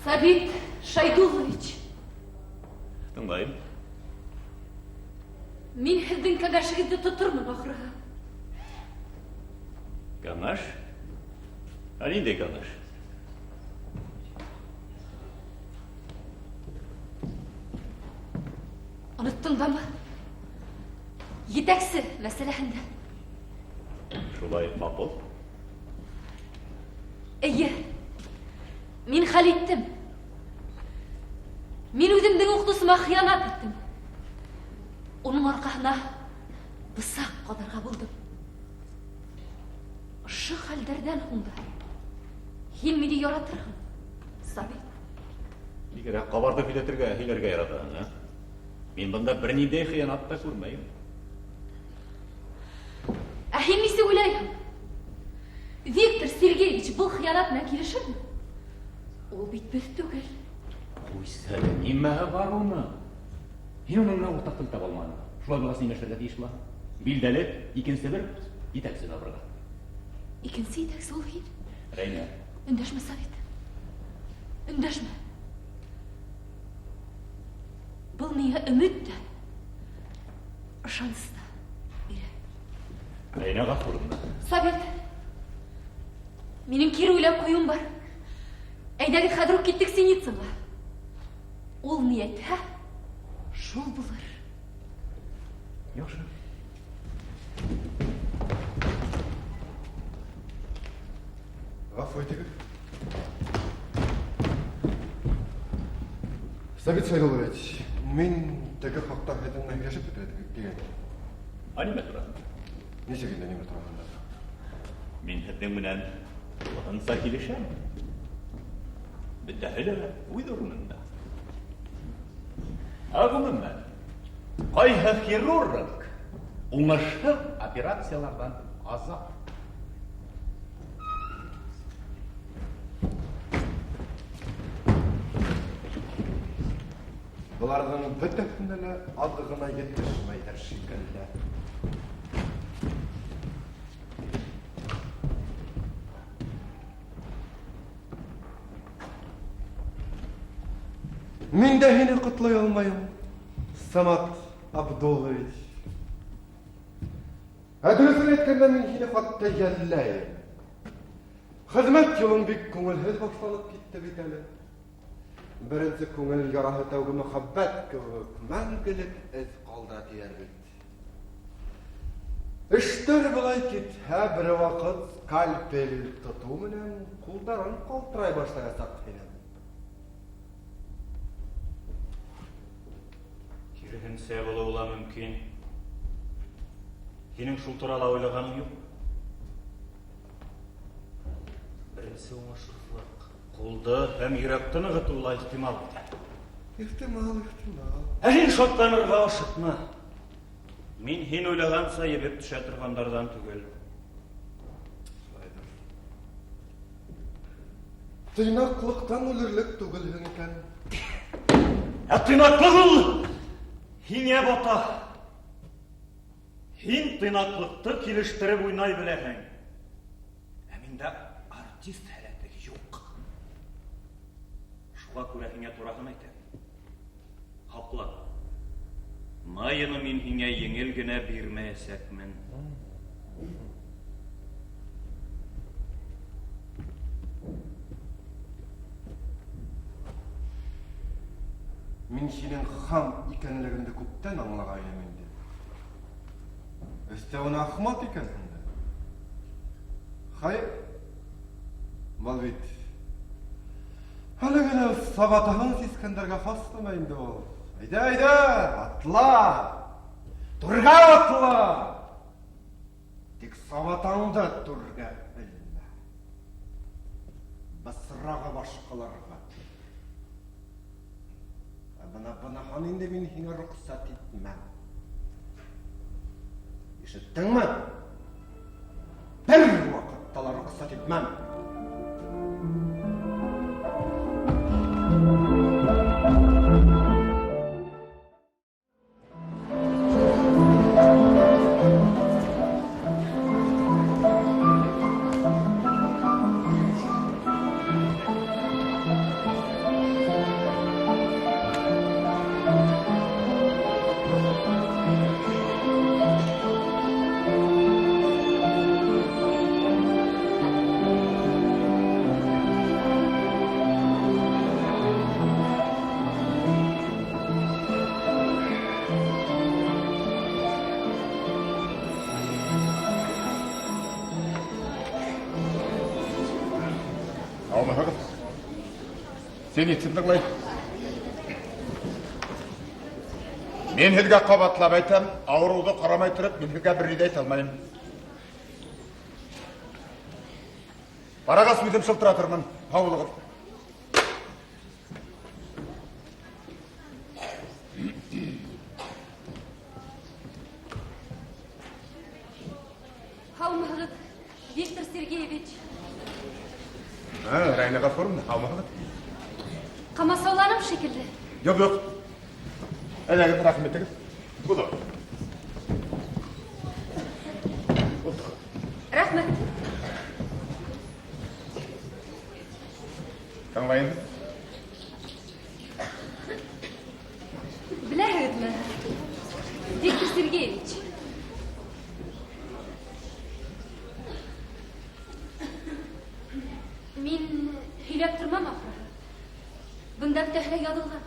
Speaker 3: Сабит Шайдуллович.
Speaker 2: Тыңлайым.
Speaker 3: Мин һеҙҙең кәңәшегеҙҙе тотормон ахырыһы.
Speaker 2: Кәңәш? Ә ниндәй кәңәш?
Speaker 3: Оноттоң дамы? Етәксе мәсьәләһендә.
Speaker 2: Шулай ҡапыл?
Speaker 3: Эйе. Мин хәл иттем. Мин үҙемдең уҡытыусыма хыянат иттем. Уның арҡаһына бысаҡ ҡаҙарға булдым. Ошо хәлдәрҙән һуң да һин мине яратырһың, Сабит.
Speaker 2: Бигерәк ҡабартып һөйләтергә, һөйләргә яратаһың, ә? Мин бында бер ниндәй хыянат та күрмәйем.
Speaker 3: Ә һин нисек уйлайһың? Виктор Сергеевич был хыянат менән килешерме? Ул бит беҙ түгел.
Speaker 2: Ҡуйсы әле, нимәһе бар уның? Һин уның менән уртаҡ тел таба алманың. Шулай булғас нимә эшләргә тейеш булаһың? Билдәле, икенсе бер етәксе табырға.
Speaker 3: Икенсе етәксе ул һин.
Speaker 2: Рәйнә.
Speaker 3: Өндәшмә, Сабит. Өндәшмә. Был миңә өмөт тә, ышаныс та бирә.
Speaker 2: Рәйнә Ғафуровна.
Speaker 3: Сабит, минең кире уйлап ҡуйыуым бар. Әйҙәгеҙ, хәҙер үк киттек Синицынға. Ул ни әйтһә, шул булыр.
Speaker 2: Яҡшы.
Speaker 4: Ғәфү итегеҙ. Сабит Шайдуллович, мин теге хаҡта һеҙҙең менән һөйләшеп бөтөрә тигән.
Speaker 2: Ә нимә тураһында?
Speaker 4: Нисек инде нимә тураһында?
Speaker 2: Мин һеҙҙең менән тулыһынса килешәм. Бөтәһе лә үҙ урынында. Ә ғөмүмән, ҡайһы хирург уңышһыҙ операцияларҙан азат?
Speaker 4: Быларҙың бөтәһенә лә аҙ ғына етешмәйҙер шикелле. Мин дә һине ҡотлай алмайым, Самат Абдуллович. Ә дөрөҫөн әйткәндә, мин һине хатта йәлләйем. Хеҙмәт юлың бик күңелһеҙ башланып китте бит әле. Беренсе күңел яраһы тәүге мөхәббәт кеүек мәңгелек эҙ ҡалдыра тиҙәр бит. Эштәр былай китһә, бер ваҡыт скальпель тотоу менән ҡулдарың ҡалтырай башлаясаҡ һинең.
Speaker 6: Киреһенсә булыуы ла мөмкин. Һинең шул турала уйлағаның юҡ. Беренсе уңышһыҙлыҡ ҡулды һәм йөрәкте нығытыуы ла ихтимал бит.
Speaker 4: Ихтимал, ихтимал.
Speaker 6: Ә һин шатланырға ашыҡма. Мин һин уйлағанса ебеп төшә торғандарҙан түгел.
Speaker 4: Шулайҙыр. Тыйнаҡлыҡтан үлерлек түгелһең икән.
Speaker 6: Ә тыйнаҡлыҡ ул һиңә бата. Һин тыйнаҡлыҡты килештереп уйнай беләһең. Ә миндә артист һәләтлеге юҡ. Шуға күрә һиңә тураһын әйтәм. Һаҡла. Майяны мин һиңә еңел генә бирмәйәсәкмен.
Speaker 4: Мин һинең хам икәнлегеңде күптән аңлағайным инде. Өҫтәүенә ахмаҡ икәнһең дә. Хәйер, был бит әле генә сабатаһын сискәндәргә хас нәмә инде ул. Әйҙә, әйҙә, атла! Түргә атла! Тик сабатаңды түргә элмә. Бысрағы башҡаларға. Ә бына быныһын инде мин һиңә рөхсәт итмәм. Ишеттеңме? Бер ваҡытта ла рөхсәт итмәм.
Speaker 7: Син тыңлай. Мин һеҙгә ҡабатлап әйтәм, ауырыуҙы ҡарамай тороп, мин һеҙгә бер ни ҙә әйтә алмайым. Барағас үҙем шылтыратырмын. Һау булығыҙ.
Speaker 3: Һаумыһығыҙ, Виктор Сергеевич.
Speaker 7: Райна Ғафуровна, һаумыһығыҙ.
Speaker 3: Ҡамасауланым шикелле.
Speaker 7: Юҡ, юҡ. Әйҙәгеҙ, рәхим итегеҙ. Булыр.
Speaker 3: Рәхмәт.
Speaker 7: Тыңлайым.
Speaker 3: Беләһегеҙме, Виктор Сергеевич? Мин һөйләп тормам ахырыһы. Бында бөтәһе лә яҙылған.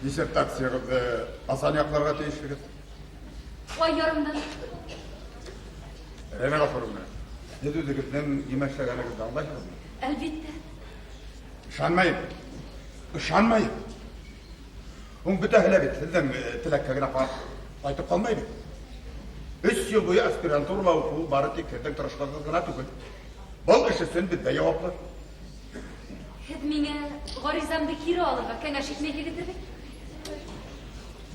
Speaker 7: Диссертацияғыҙҙы ҡасан яҡларға тейешһегеҙ?
Speaker 3: Ай ярымдан.
Speaker 7: Рәйнә Ғафуровна, Һеҙ үҙегеҙҙең нимә эшләгәнегеҙҙе аңлайһығыҙмы?
Speaker 3: Әлбиттә.
Speaker 7: Ышанмайым. Ышанмайым. Һуң бөтәһе лә бит һеҙҙең теләккә генә ҡайтып ҡалмай бит. 3 йыл буйы аспирантурала уҡыу бары тик һеҙҙең тырышлығығыҙ ғына түгел. Был эш өсөн беҙ ҙә яуаплы.
Speaker 3: Һеҙ миңә ғаризамды кире алырға кәңәш итмәйһегеҙҙер бит?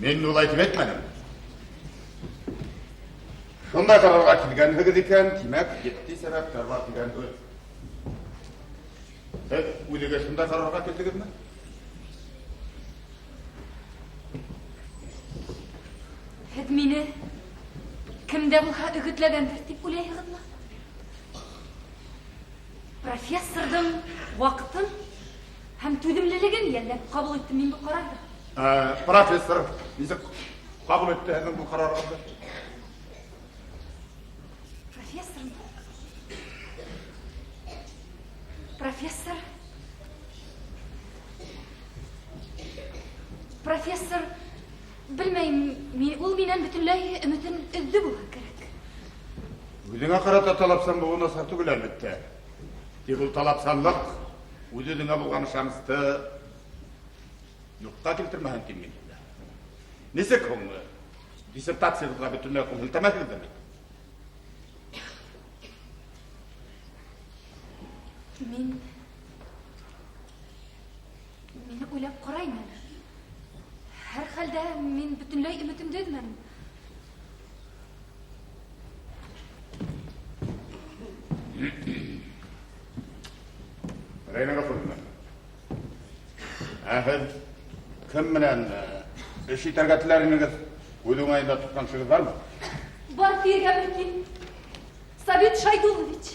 Speaker 7: Мин улай тип әйтмәнем. Шундай ҡарарға килгәнһегеҙ икән, тимәк, етди сәбәптәр бар тигән һүҙ. Һеҙ үҙегеҙ шундай ҡарарға килдегеҙме?
Speaker 3: Һеҙ мине кем дә булһа өгөтләгәндер тип уйлайһығыҙмы? Профессорҙың ваҡытын һәм түҙемлелеген йәлләп ҡабул иттем мин был ҡарарҙы.
Speaker 7: Профессор нисек ҡабул итте һеҙҙең был ҡарарығыҙҙы?
Speaker 3: Профессор? Профессор? Профессор, белмәйем, ул минән бөтөнләй өмөтөн өҙҙө булһа кәрәк.
Speaker 7: Үҙеңә ҡарата талапсан булыу насар түгел, әлбиттә. Тик ул талапсанлыҡ үҙ-үҙеңә булған ышанысты юҡҡа килтермәһен тим мин. Нисек һуң диссертациягыҙға бөтөнләй ҡул һелтәмәҫһегеҙ бит?
Speaker 3: Мин уйлап ҡарайым әле. Һәр хәлдә мин бөтөнләй өмөтөмдө өҙмәнем.
Speaker 7: Рәйнә Ғәфүровна, ә һеҙ кем менән эш итәргә теләр инегеҙ? Үҙ уңайында тотҡан кешегеҙ бармы?
Speaker 3: Бар тиергә мөмкин. Сабит Шайдулович.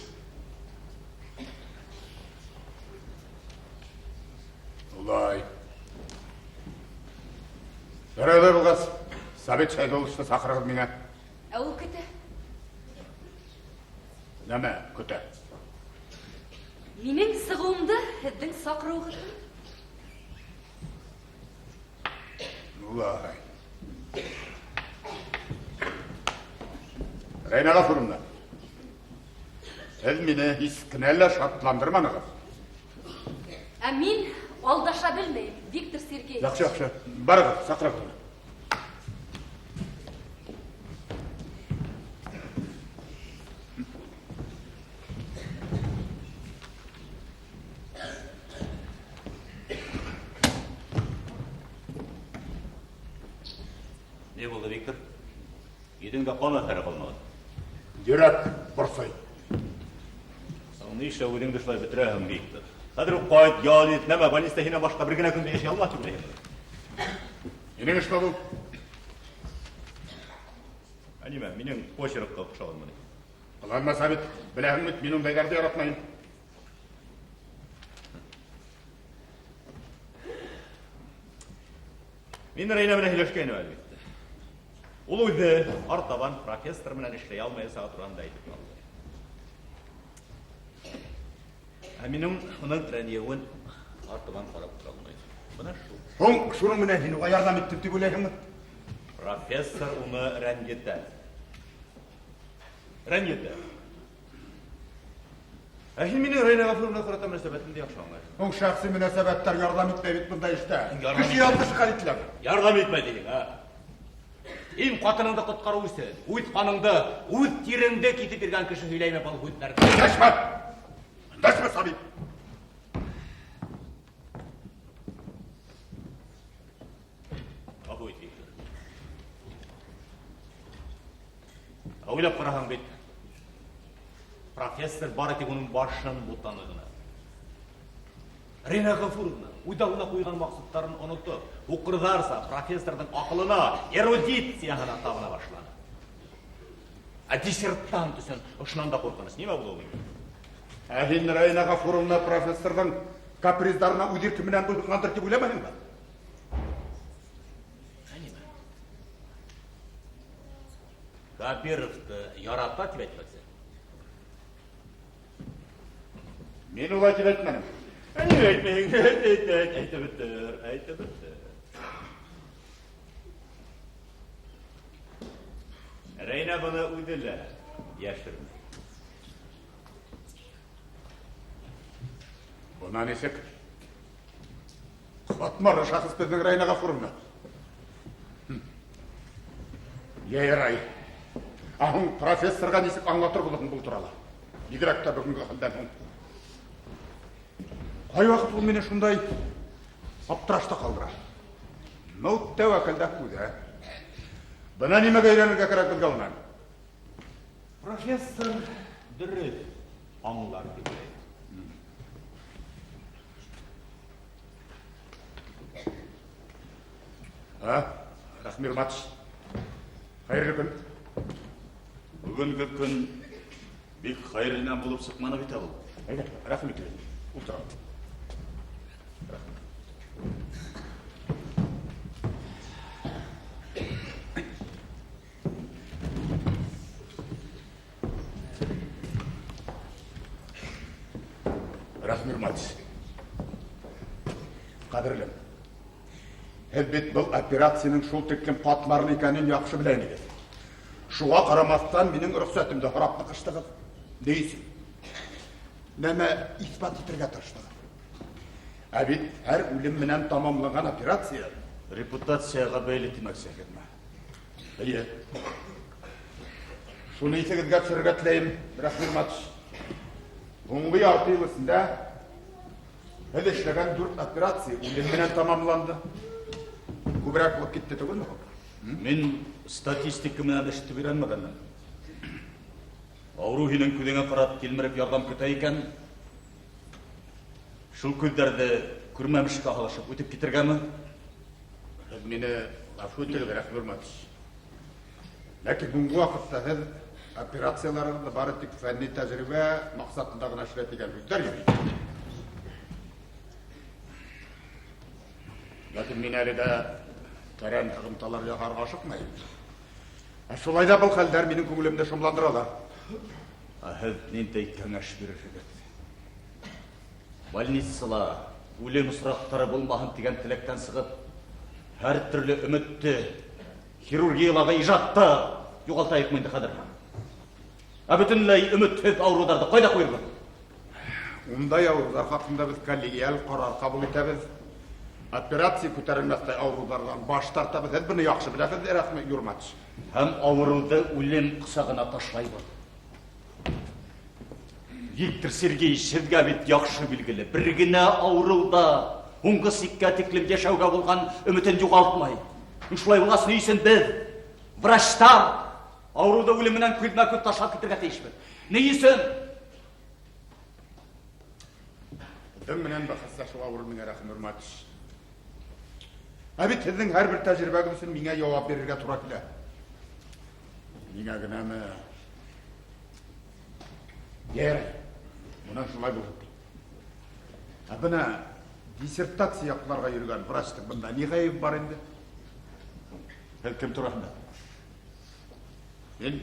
Speaker 7: Улай. Ярай булғас, Сабит Шайдуловичты саҡырығыҙ миңә.
Speaker 3: Ә ул көтә.
Speaker 7: Нәмә көтә?
Speaker 3: Минең сығыуымды һеҙҙең саҡырыуығыҙ.
Speaker 7: Улай. Рәйнә Ғәфүровна, һеҙ мине һис кенә лә шатландырманығыҙ.
Speaker 3: Ә мин алдаша белмәйем, Виктор Сергеевич.
Speaker 7: Яҡшы, яҡшы. Барығыҙ, саҡырығыҙ уны.
Speaker 2: Ни булды, Виктор? Йөҙөңдә ҡан әҫәре ҡалмаған.
Speaker 7: Йөрәк борсой.
Speaker 2: Һуң ни эшләп үҙеңде шулай бөтөрәһең, Виктор? Хәҙер үк ҡайт, ял ит, нәмә, больниста һинән башҡа бер генә көн дә йәшәй алмаҫ тип уйлайһың.
Speaker 7: Минең эшме был?
Speaker 2: Ә нимә, минең почеркка оҡшағанмы ни?
Speaker 7: Ҡыланма, Сабит, беләһең бит, мин ундайҙарҙы яратмайым.
Speaker 2: Мин Рәйнә менән һөйләшкәйнем, әлбиттә. Ул үҙе артабан профессор менән эшләй алмаясағы тураһында әйтеп ҡалды. Ә минең уның рәнйеүен артабан ҡарап тора алмайым. Бына шул.
Speaker 7: Һуң шуның менән һин уға ярҙам иттем тип уйлайһыңмы?
Speaker 2: Профессор уны рәнйетә. Рәнйетә. Ә һин минең Рәйнә Ғәфүровна ҡарата мөнәсәбәтемде яҡшы аңлайһың.
Speaker 7: Һуң шәхси мөнәсәбәттәр ярҙам итмәй бит бындай эштә.
Speaker 2: Ярҙам
Speaker 7: Кеше
Speaker 2: итмәй.
Speaker 7: ялғыш хәл ителә.
Speaker 2: Ярҙам итмәй тиһең, ә? Һин ҡатыныңды ҡотҡарыу өсөн үҙ ҡаныңды, үҙ тиреңде китеп биргән кеше һөйләйме был һүҙҙәрҙе?
Speaker 7: Өндәшмә! Өндәшмә, Сабит!
Speaker 2: Ғәфү ит, Виктор. Ә уйлап ҡараһаң бит, профессор бары тик уның башын бутаны ғына. Рәйнә Ғәфүровна үҙ алдына ҡуйған маҡсаттарын онотоп, һуҡырҙарса профессорҙың аҡылына, эрудицияһына табына башланы. Ә диссертант өсөн ошонан да ҡурҡыныс нимә булыуы мөмкин?
Speaker 7: Ә һин Рәйнә Ғәфүровна профессорҙың каприздарына үҙ ирке менән буйһонғандыр тип уйламайһыңмы?
Speaker 2: Ә нимә? Кабировты ярата тип әйтмәксе.
Speaker 7: Мин улай тип әйтмәнем.
Speaker 2: Ә нимә әйтмәйһең? Әйт, әйт, әйт, әйтеп бөтөр, әйтеп бөтөр. Рәйнә быны үҙе лә йәшермәй.
Speaker 7: Бына нисек ҡатмарлы шәхес беҙҙең Рәйнә Ғәфүровна. Йә, ярай. Ә һуң профессорға нисек аңлатыр булырһың был турала? Бигерәк тә бөгөнгө хәлдән һуң. Ҡай ваҡыт ул мине шундай аптырашта ҡалдыра. Ну, тәүәккәл дә күҙә. Бына нимәгә өйрәнергә кәрәк беҙгә унан?
Speaker 2: Профессор дөрөҫ аңлар тип уйлайым.
Speaker 7: Ә, Рәхмир Матч. Хәйерле көн.
Speaker 1: Бөгөнгө көн бик хәйерленән булып сыҡманы бит ул.
Speaker 7: Әйҙә, рәхим итегеҙ. Ултырығыҙ. Рәхмир Матч. Ҡәҙерлем. Һеҙ бит был операцияның шул тиклем ҡатмарлы икәнен яҡшы белә инегеҙ. Шуға ҡарамаҫтан минең рөхсәтемде һорап ныҡыштығыҙ. Ни өсөн? Нәмә иҫбат итергә тырыштығыҙ? Ә бит һәр үлем менән тамамланған операция
Speaker 1: репутацияға бәйле тимәксеһегеҙме?
Speaker 7: Эйе. Шуны иҫегеҙгә төшөрөргә теләйем, Рәхмир Матч. Һуңғы ярты йыл эсендә һеҙ эшләгән 4 операция үлем менән тамамланды. Күберәк булып китте түгелме һуң?
Speaker 1: Мин статистика менән эште өйрәнмәгәнмен. Ауырыу һинең күҙеңә ҡарап тилмереп ярҙам көтә икән, шул күҙҙәрҙе күрмәмешкә һалышып үтеп китергәме?
Speaker 7: Һеҙ мине ғәфү итегеҙ, Рәхмир Матч. Ләкин һуңғы ваҡытта һеҙ операцияларығыҙҙы бары тик фәнни тәжрибә маҡсатында ғына эшләй тигән һүҙҙәр йөрөй. Ләкин мин әле дә тәрән һығымталар яһарға ашыҡмайым. Ә шулай ҙа был хәлдәр минең күңелемде шомландыралар.
Speaker 1: Ә һеҙ ниндәй кәңәш бирерһегеҙ? Больницала үлем осраҡтары булмаһын тигән теләктән сығып, һәр төрлө өмөттө, хирургиялағы ижадты юғалтайыҡмы инде хәҙер? Ә бөтөнләй өмөтһөҙ ауырыуҙарҙы ҡайҙа ҡуйырбыҙ?
Speaker 7: Ундай ауырыуҙар хаҡында беҙ коллегиаль ҡарар ҡабул итәбеҙ. Операция күтәрелмәҫтәй ауырыуҙарҙан баш тартабыҙ. Һеҙ быны яҡшы беләһегеҙ, Рәхмәт Юрматович.
Speaker 1: Һәм ауырыуҙы үлем ҡосағына ташлайбыҙ. Виктор Сергеевич, һеҙгә бит яҡшы билгеле, бер генә ауырыу ҙа һуңғы сиккә тиклем йәшәүгә булған өмөтөн юғалтмай. Шулай булғас, ни өсөн беҙ, врачтар, ауырыуҙы үлем менән күҙмә-күҙ ташлап китергә тейешбеҙ? Ни өсөн?
Speaker 7: Беҙҙең менән бәхәсләшеү ауыр миңә, Рәхим Юрматович. Ә бит һеҙҙең һәр бер тәжрибәгеҙ өсөн миңә яуап бирергә тура килә. Миңә генәме? Ярай, бына шулай булһын. Ә бына диссертация яҡларға йөрөгән врачтың бында ни ғәйебе бар инде?
Speaker 1: Һеҙ кем тураһында?
Speaker 7: Мин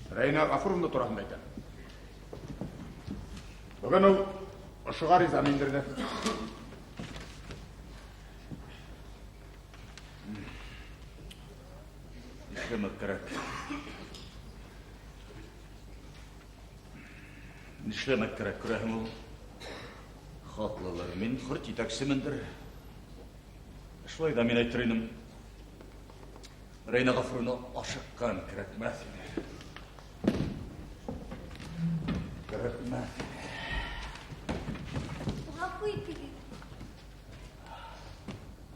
Speaker 7: Рәйнә Ғәфүровна тураһында әйтәм. Бөгөн ул ошоға риза индерҙе.
Speaker 1: Нишләмәк кәрәк? Нишләмәк кәрәк, күрәһең ул. Хаҡлылыр, мин хөрт етәксемендер. Шулай ҙа мин әйтер инем. Рәйнә Ғәфүровна ашыҡҡан кәрәкмәҫ ине. Кәрәкмәҫ ине.
Speaker 3: Ғәфү итегеҙ.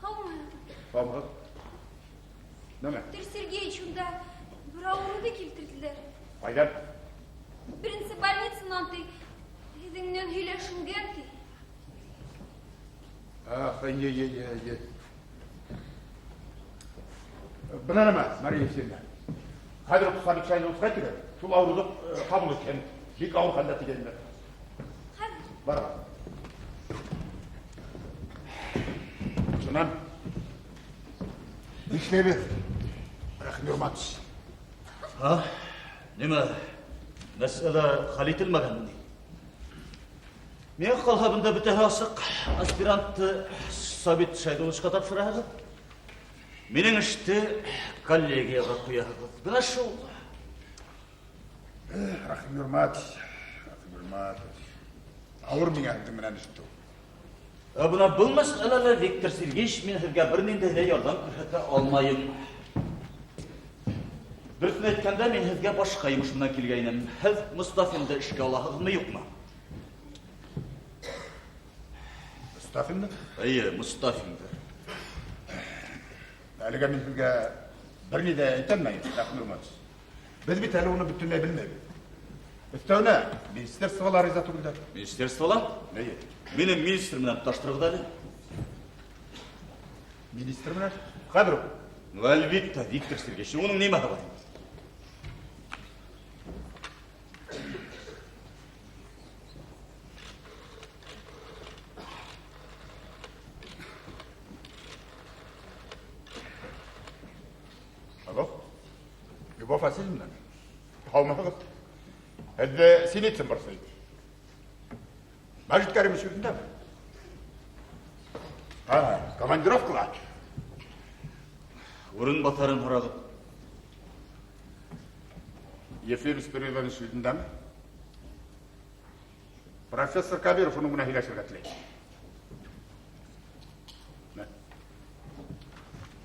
Speaker 3: Һаумы?
Speaker 7: Һаумыһығыҙ. Нәмә?
Speaker 3: Виктор Сергеевич, унда бер ауырыуҙы килтерҙеләр.
Speaker 7: Ҡайҙан?
Speaker 3: Беренсе больницанан ти, һеҙҙең менән һөйләшенгән ти.
Speaker 7: Ах, ей, ей, ей, ей. Бына нәмә, Мария Евсеевна. Хәҙер үк Сабит Шәйхулловҡа килеп, шул ауырыуҙы ҡабул иткән, бик ауыр хәлдә тигәннәр.
Speaker 3: Хәҙер.
Speaker 7: Бара. Шунан нишләйбеҙ? Рәхим Юрматович.
Speaker 1: Һа? Нимә? Мәсьәлә хәл ителмәгәнме ни? Миңә ҡалһа, бында бөтәһе асыҡ. Аспирантты Сабит Шәйдулловичҡа тапшыраһығыҙ. Минең эште коллегияға ҡуяһығыҙ. Бына шул.
Speaker 7: Рәхим Юрматович, Рәхим Юрматович. Ауыр миңә һеҙҙең менән эш итеү.
Speaker 1: Ә бына был мәсьәләлә, Виктор Сергеевич, мин һеҙгә бер ниндәй ҙә ярҙам күрһәтә алмайым. Дөрөҫөн әйткәндә, мин һеҙгә башҡа йомош менән килгәйнем. Һеҙ Мостафинды эшкә алаһығыҙмы, юҡмы?
Speaker 7: Мостафинды?
Speaker 1: Эйе, Мостафинды.
Speaker 7: Әлегә мин һеҙгә бер ни ҙә әйтә алмайым, Рәхим Нурматович. Беҙ бит әле уны бөтөнләй белмәйбеҙ. Өҫтәүенә, министерствола риза түгелдәр.
Speaker 1: Министерствола?
Speaker 7: Эйе.
Speaker 1: Мине министр менән тоташтырығыҙ әле.
Speaker 7: Министр менән? Хәҙер үк.
Speaker 1: Ну, әлбиттә, Виктор Сергеевич, уның нимәһе бар?
Speaker 7: Алло, Любовь Васильевна, һаумыһығыҙ? Һеҙҙе Синицын борсой. Мәжит Кәримович үҙендәме? Командировкала.
Speaker 1: Урынбаҫарын һорағыҙ.
Speaker 7: Ефим Спиридонович үҙендәме? Профессор Кабиров уның менән һөйләшергә теләй.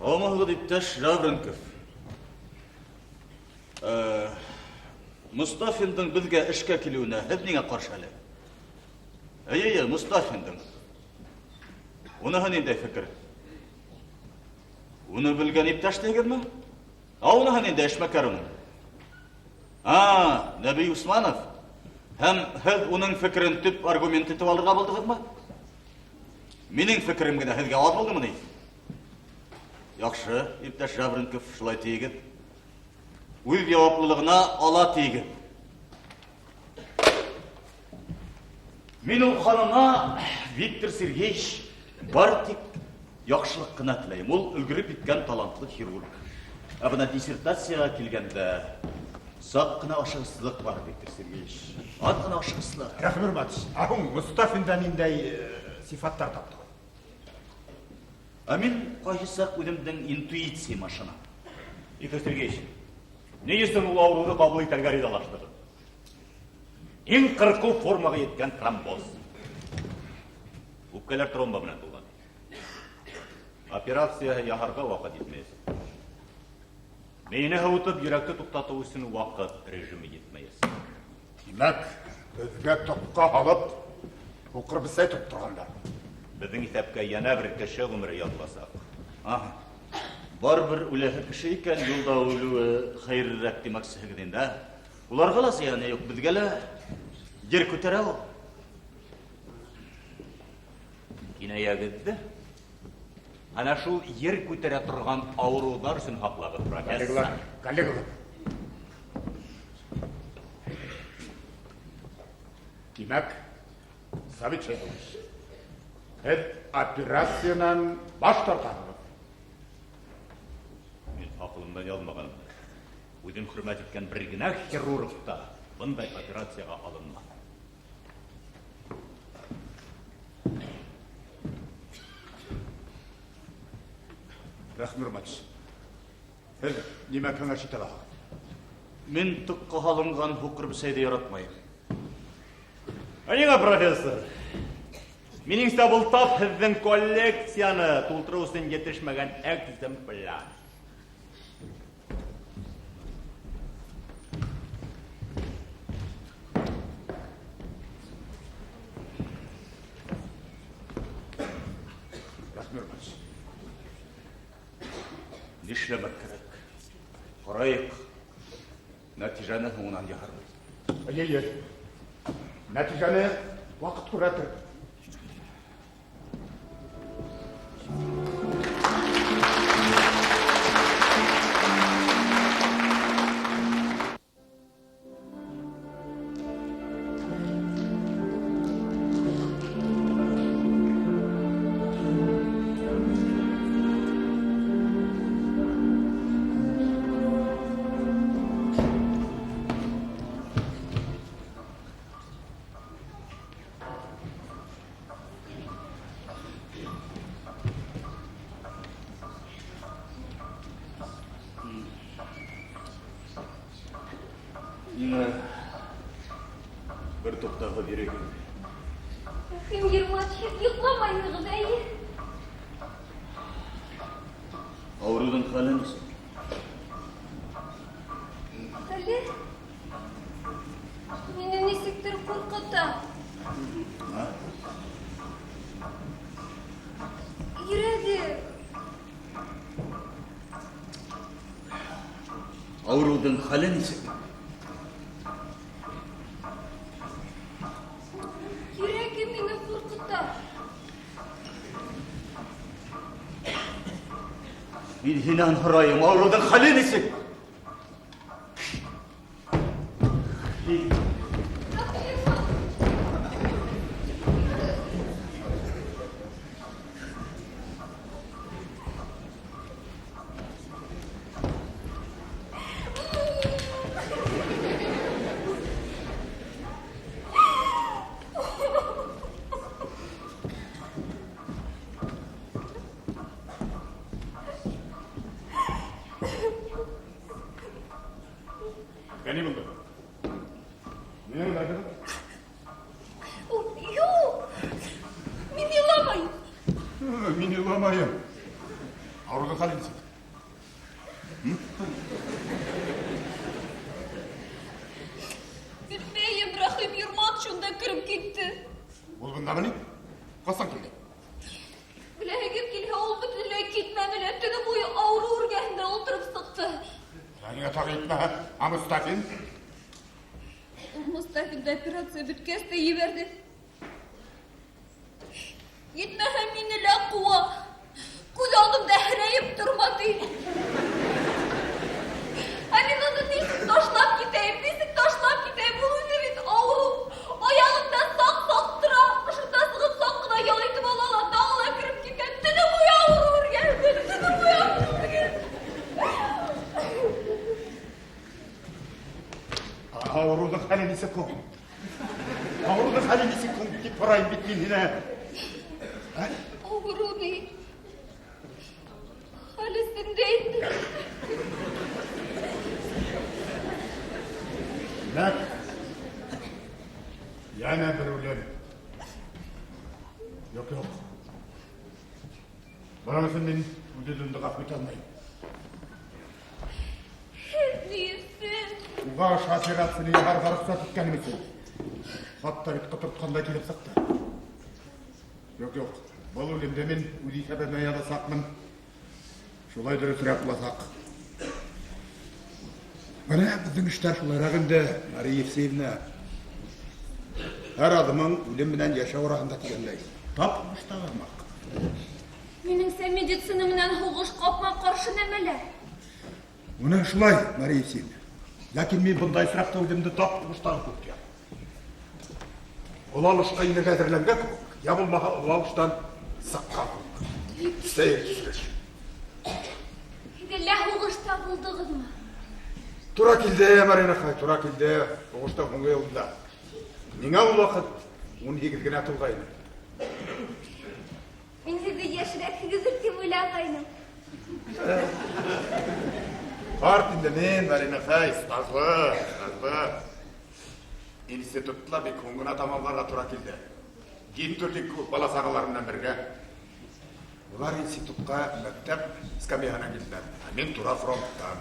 Speaker 1: Һаумыһығыҙ, иптәш Жаворонков. Мостафиндың беҙгә эшкә килеүенә һеҙ ниңә ҡаршы әле? Эйе, эйе, Мостафиндың. Уныһы ниндәй фекер? Уны белгән иптәш тиһегеҙме? Ә уныһы ниндәй эшмәкәр уның? Нәби Усманов. Һәм һеҙ уның фекерен төп аргумент итеп алырға булдығыҙмы? Минең фекерем генә һеҙгә аҙ булдымы ни? Яҡшы, иптәш Жаворонков, шулай тиегеҙ. Үҙ яуаплылығына ала тиегеҙ. Мин ул ханымға, Виктор Сергеевич, бар тик яҡшылыҡ ҡына теләйем. Ул өлгөрөп киткән талантлы хирург. Ә бына диссертацияға килгәндә саҡ ҡына ашығыслыҡ бар, Виктор Сергеевич. Аҙ ғына ашығыслыҡ.
Speaker 7: Рәхим Нурматович, ә һуң Мостафинда ниндәй сифаттар таптығыҙ?
Speaker 1: Ә мин ҡайһы саҡ үҙемдең интуицияма ышанам.
Speaker 2: Виктор Сергеевич, ни өсөн ул ауырыуҙы ҡабул итергә ризалаштығыҙ? Иң ҡырҡыу формаға еткән тромбоз. Үпкәләр тромба менән тулған. Операция яһарға ваҡыт етмәйәсәк. Мейене һыуытып, йөрәкте туҡтатыу өсөн ваҡыт режимы етмәйәсәк.
Speaker 7: Тимәк, беҙгә тоҡҡа һалып, һуҡыр бесәй тотторғандар.
Speaker 2: Беҙҙең иҫәпкә йәнә бер кеше ғүмере яҙыласаҡ.
Speaker 1: Аһа. Барыбер үләһе кеше икән, юлда үлеүе хәйерлерәк тимәксеһегеҙ инде, ә? Уларға ла зыяны юҡ, беҙгә лә ер күтәрә ул.
Speaker 2: Кинәйәгеҙҙе ана шул ер күтәрә торған ауырыуҙар өсөн һаҡлағыҙ, профессор.
Speaker 7: Коллегалар, коллегалар. Тимәк, Сабит Шәйхуллович, һеҙ операциянан баш тартаһығыҙ.
Speaker 2: Мин аҡылымдан яҙмағанмын. Үҙем хөрмәт иткән бер генә хирург та бындай операцияға алынмаҫ.
Speaker 7: Рәхим Нурматович, һеҙ нимә кәңәш итә алаһығыҙ?
Speaker 1: Мин тоҡҡа һалынған һуҡыр бесәйҙе яратмайым.
Speaker 2: Ә ниңә, профессор? Минеңсә, был тап һеҙҙең коллекцияны тултырыу өсөн етешмәгән экземпляр.
Speaker 7: Рәхим Нурматович.
Speaker 1: Нишләмәк кәрәк? Ҡарайыҡ, нәтижәне һуңынан яһарбыҙ.
Speaker 7: Эйе, эйе. Нәтижәне ваҡыт күрһәтер.
Speaker 1: Миңә бер туҡтағыҙ йөрәгем.
Speaker 3: Рәхим Ермат, һеҙ йоҡламайһығыҙ, әйе?
Speaker 1: Ауырыуҙың хәле нисек?
Speaker 3: Хәле? Мине нисектер ҡурҡыта. Йөрәге.
Speaker 1: Ауырыуҙың хәле нисек?
Speaker 3: Йөрәге мине ҡурҡыта.
Speaker 1: Мин һинән һорайым, ауырыуҙың хәле нисек?
Speaker 7: Ни булды? Ни булды?
Speaker 3: Юҡ, мин иламайым.
Speaker 7: Мин иламайым. Ауырыуҙың хәле нисек?
Speaker 3: Белмәйем, Рәхим Ермат шунда кереп китте.
Speaker 7: Ул бындамы ни? Ҡасан килде?
Speaker 3: Беләһегеҙ килһә, ул бөтөнләй китмәне лә, төнө буйы ауырыу эргәһендә ултырып сыҡты.
Speaker 7: Ниңә тағы етмәһә? А Мустафин?
Speaker 3: Ул Мустафинды операция бөткәс тә ебәрҙе. Етмәһә, мине лә ҡыуа. Күҙ алдымда һерәйеп торма, ти. Ә мин уны нисек ташлап китәйем, нисек ташлап китәйем? Ул үҙе бит ауырыу. Аяғында саҡ-саҡ тора. Ошонда сығып саҡ ҡына ял итеп ала ла, тағы ла кереп китә. Төнө буйы ауырыу эргәһендә, төнө буйы ауырыу эргәһендә.
Speaker 7: Ауырыуҙың хәле нисек һуң? Ауырыуҙың хәле нисек һуң тип һорайым бит мин һине.
Speaker 3: Ауырыу ни? Хәл өҫтөндә инде.
Speaker 7: Нәҡ йәнә бер үлем. Юҡ, юҡ. Бының өсөн мин үҙ-үҙемде ғәфү итә алмайым.
Speaker 3: Һеҙ ни өсөн?
Speaker 7: Уға ошо операцияны яһарға рөхсәт иткәнем өсөн. Хатта бит ҡотортҡандай килеп сыҡты. Юҡ, юҡ. Был үлемде мин үҙ иҫәбемә яҙасаҡмын. Шулай дөрөҫөрәк буласаҡ. Бына беҙҙең эштәр шулайыраҡ инде, Мария Евсеевна. Һәр аҙымың үлем менән йәшәү араһында тигәндәй. Тап һуғыштағы һымаҡ.
Speaker 3: Минеңсә, медицина менән һуғыш ҡапма-ҡаршы нәмәләр.
Speaker 7: Уны шулай, Мария Евсеевна. Ләкин мин бындай осраҡта үҙемде тап һуғыштағы кеүек тоям. Оло алышҡа инергә әҙерләнгән кеүек, йә булмаһа оло алыштан сыҡҡан кеүек. Сәйер кисереш.
Speaker 3: Әллә һуғышта булдығыҙмы?
Speaker 7: Тура килде, Марина Хай, тура килде. Һуғыштың һуңғы йылында. Миңә ул ваҡыт ун һигеҙ генә тулғайны.
Speaker 3: Мин һеҙҙе йәшерәкһегеҙҙер тип уйлағайным.
Speaker 7: Ҡарт инде мин, Марина Хай, стажлы, стажлы. Институтты ла бик һуң ғына тамамларға тура килде. Гинтерлик кеүек бала сағалар менән бергә. Улар институтҡа мәктәп скамьяһынан килделәр. Ә мин тура фронттан.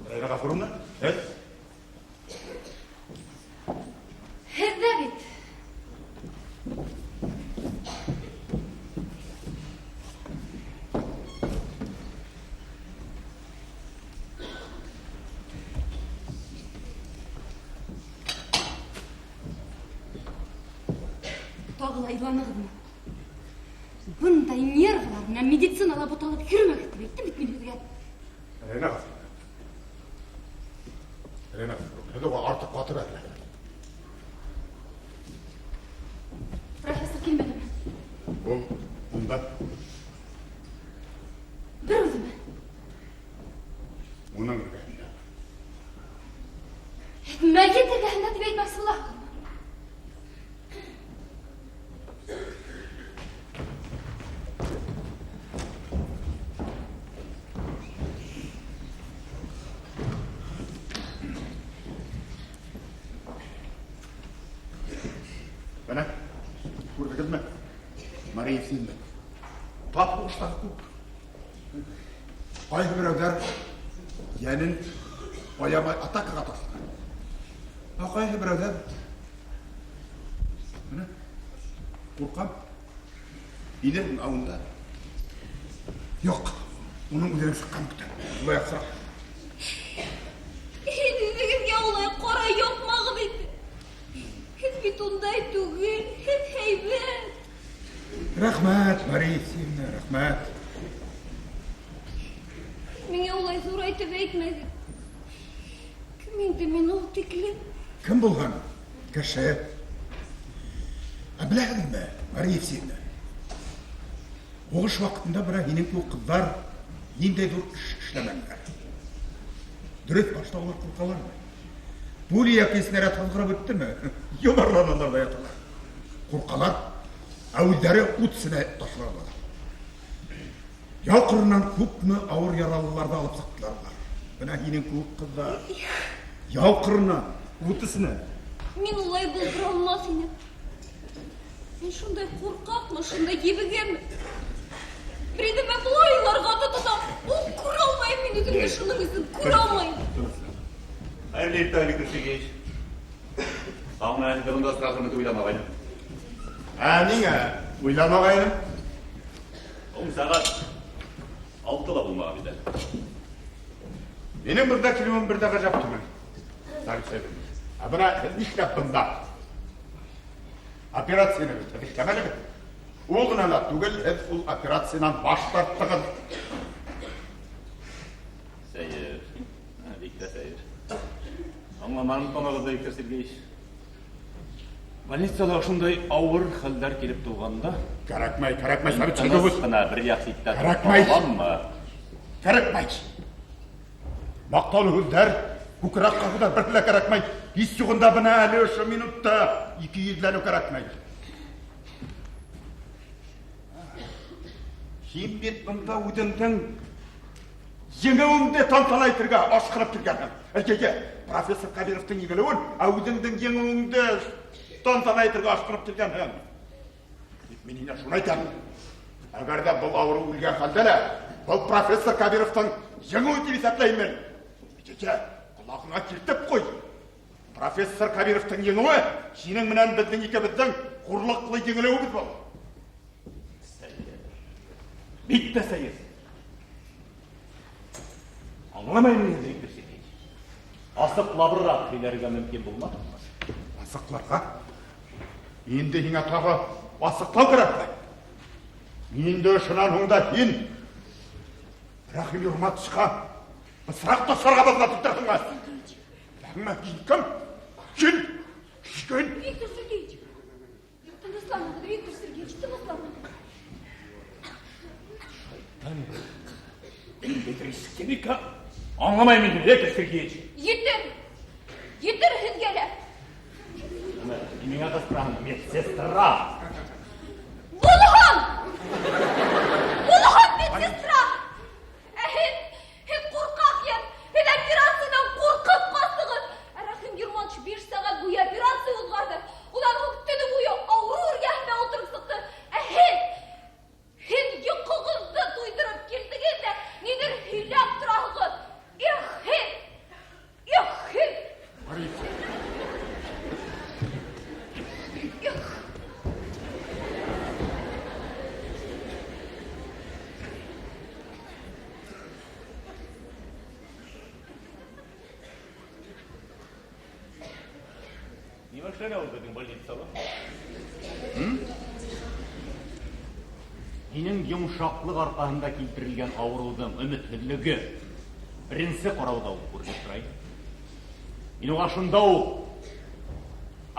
Speaker 7: Райна Ғафуровна, һеҙ?
Speaker 3: Һеҙ ҙә бит. Тағы ла иланығыҙмы? Бындай нервылар менән медицинала буталып йөрөмәгеҙ тип әйттем бит мин һеҙгә.
Speaker 7: Райна Ғафуровна. Райна Ғафуровна, һеҙ уға артыҡ ҡаты бәреләһегеҙ.
Speaker 3: Профессор килмәнеме?
Speaker 7: Ул унда.
Speaker 3: Бер үҙеме?
Speaker 7: Уның эргәһендә.
Speaker 3: Мәйет эргәһендә тип әйтмәксе булаһығыҙмы?
Speaker 7: Мария Евсеевна. Тап һуғыштағы күк. Ҡайһы берәүҙәр йәнен аямай атакаға ташлана. Ә ҡайһы берәүҙәр менә ҡурҡам. Инермен ауында. Юҡ, уның үҙенең сыҡҡанын көтәм. Шулай яҡшыраҡ.
Speaker 3: Һеҙ үҙегеҙгә улай ҡара яҡмағыҙ инде. Һеҙ бит ундай түгел, һеҙ һәйбәт.
Speaker 7: Рәхмәт, Мария Евсеевна, рәхмәт.
Speaker 3: Миңә улай ҙурайтып әйтмәгеҙ. Кем инде мин ул тиклем?
Speaker 7: Кем булһын? Кеше. Ә беләһегеҙме, Мария Евсеевна? Һуғыш ваҡытында бына һинең кеүек ҡыҙҙар ниндәй ҙур эш эшләмәнеләр. Дөрөҫ, башта улар ҡурҡалармы? Пуля йәки снаряд һыҙғырып үттеме? Йомарланалар ҙа яталар. Ҡурҡалар, ә үҙҙәре ут эсенә ташланалар. Яу ҡырынан күпме ауыр яралыларҙы алып сыҡтылар улар. Бына һинең кеүек ҡыҙҙар. Яу ҡырынан, ут эсенә.
Speaker 3: Мин улай булдыра алмаҫ инем. Мин шундай ҡурҡаҡмы, шундай ебегәнме? Бер былай иларға тотонам. Ул күрә алмайым мин үҙемде шуның өсөн, күрә алмайым.
Speaker 2: Хәйерле иртә, Виктор Сергеевич. Таң менән һеҙҙе бында осратырмын тип уйламағайным.
Speaker 7: Ә ниңә уйламағайның?
Speaker 2: Ун сәғәт алты ла булмаған бит әле.
Speaker 7: Минең бында килеүем бер ҙә ғәжәп түгел. Сабит Сәйфуллин. Ә бына һеҙ нишләп бында? Операцияны бит һеҙ эшләмәнегеҙ. Ул ғына ла түгел, һеҙ ул операциянан баш тарттығыҙ.
Speaker 2: Сәйер. Бик тә сәйер. Аңламаным тонығыҙҙы, Виктор Сергеевич. Больницала ошондай ауыр хәлдәр килеп тыуғанда
Speaker 7: Кәрәкмәй, кәрәкмәй, Сабит
Speaker 2: тыныс
Speaker 7: Сәйфуллин.
Speaker 2: ҡына бер яҡ ситтә тороп
Speaker 7: Кәрәкмәй.
Speaker 2: ҡаламмы?
Speaker 7: Кәрәкмәй. Маҡтаулы һүҙҙәр, күкрәк ҡағыуҙар бер лә кәрәкмәй. Һис юғында бына әле ошо минутта ике йөҙләнеү кәрәкмәй. Һин бит бында үҙеңдең еңеүеңде тантана итергә ашҡынып килгәнһең. Әйе, профессор Кабировтың еңелеүен, ә үҙеңдең еңеүеңде тантана итергә ашҡынып килгәнһең. Тик мин һиңә шуны әйтәм. Әгәр ҙә был ауырыу үлгән хәлдә лә, был профессор Кабировтың еңеүе тип иҫәпләйем мин. Әйе, ҡолағыңа килтеп ҡуй. Профессор Кабировтың еңеүе һинең менән беҙҙең икебеҙҙең хурлыҡлы еңелеүебеҙ был.
Speaker 6: Бик тә сәйер. Аңламайым мин инде, Виктор Сергеевич.
Speaker 2: Асыҡлабыраҡ һөйләргә мөмкин булмаҫмы?
Speaker 7: Асыҡларға? Инде һиңә тағы асыҡлау кәрәкме? Инде шунан һуң да һин Рәхим Юрматовичҡа бысраҡ ташларға баҙнат иттерһеңме? Әммә һин кем? Һин! Һин!
Speaker 3: Виктор Сергеевич! Тынысланығыҙ, Виктор Сергеевич, тынысланығыҙ.
Speaker 6: Аңламайым инде, Виктор Сергеевич.
Speaker 3: Етер! Етер һеҙгә лә!
Speaker 2: Нимәгә ҡысҡыраһың, медсестра?
Speaker 3: Булһын! Булһын, медсестра! Ә һеҙ, һеҙ ҡурҡаҡ йән, һеҙ операциянан ҡурҡып ҡастығыҙ. Ә Рәхим Юрманович 5 сәғәт буйы операция уҙғарҙы. Унан һуң төнө буйы ауырыу эргәһендә ултырып сыҡты. Ә һеҙ, һеҙ йоҡоғоҙҙо туйҙырып килдегеҙ ҙә ниҙер һөйләп тораһығыҙ. Их, һеҙ! Их, һеҙ! Их!
Speaker 2: Нимә эшләнә ул беҙҙең больницала? Һинең йомшаҡлыҡ арҡаһында килтерелгән ауырыуҙың өмөтһөҙлөгө беренсе ҡарауҙа уҡ күренеп тора ине. Мин уға шунда уҡ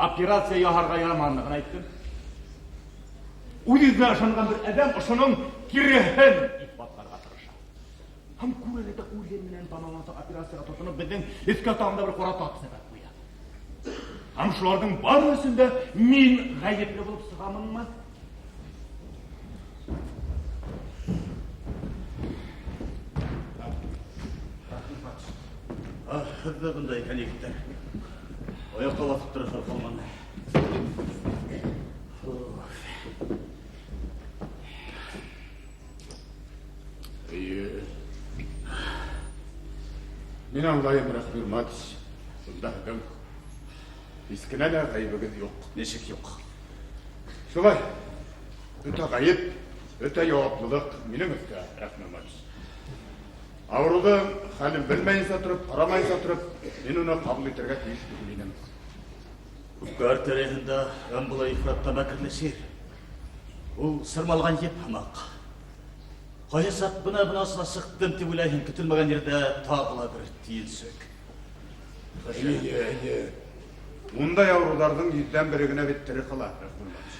Speaker 2: операция яһарға ярамағанлығын әйттем. Үҙ-үҙенә ышанған бер әҙәм ошоноң киреһен иҫбатларға тырыша. Һәм күрәләтә үлгән менән тамамланса операцияға тотоноп, беҙҙең өҫкә тағын да бер ҡара тап сәбәп ҡуя. Һәм шуларҙың бары өсөн дә мин ғәйепле булып сығамынмы?
Speaker 1: Ах, һеҙ бында икән, егеттәр. Аяҡҡа баҫып тора ҡалманы.
Speaker 7: Мин аңлайым, Рәхим Юрматович. Бында һеҙҙең һис кенә лә ғәйебегеҙ юҡ.
Speaker 1: Нисек юҡ?
Speaker 7: Шулай. Бөтә ғәйеп, бөтә яуаплылыҡ минең өҫтә, Рәхим Юрматович. Ауырыуҙың хәлен белмәйенсә тороп, ҡарамайынса тороп, мин уны ҡабул итергә тейеш түгел инем.
Speaker 1: Үпкә артерияһында эмбола ифрат та мәкерле сир. Ул сырмалған еп һымаҡ. Ҡайһы саҡ бына-бына асыла сыҡтым тип уйлайһың, көтөлмәгән ерҙә тағы ла бер төйөнсөк.
Speaker 7: Эйе, эйе. Ундай ауырыуҙарҙың йөҙҙән бере генә бит тере ҡала, Рәхим Юрматович.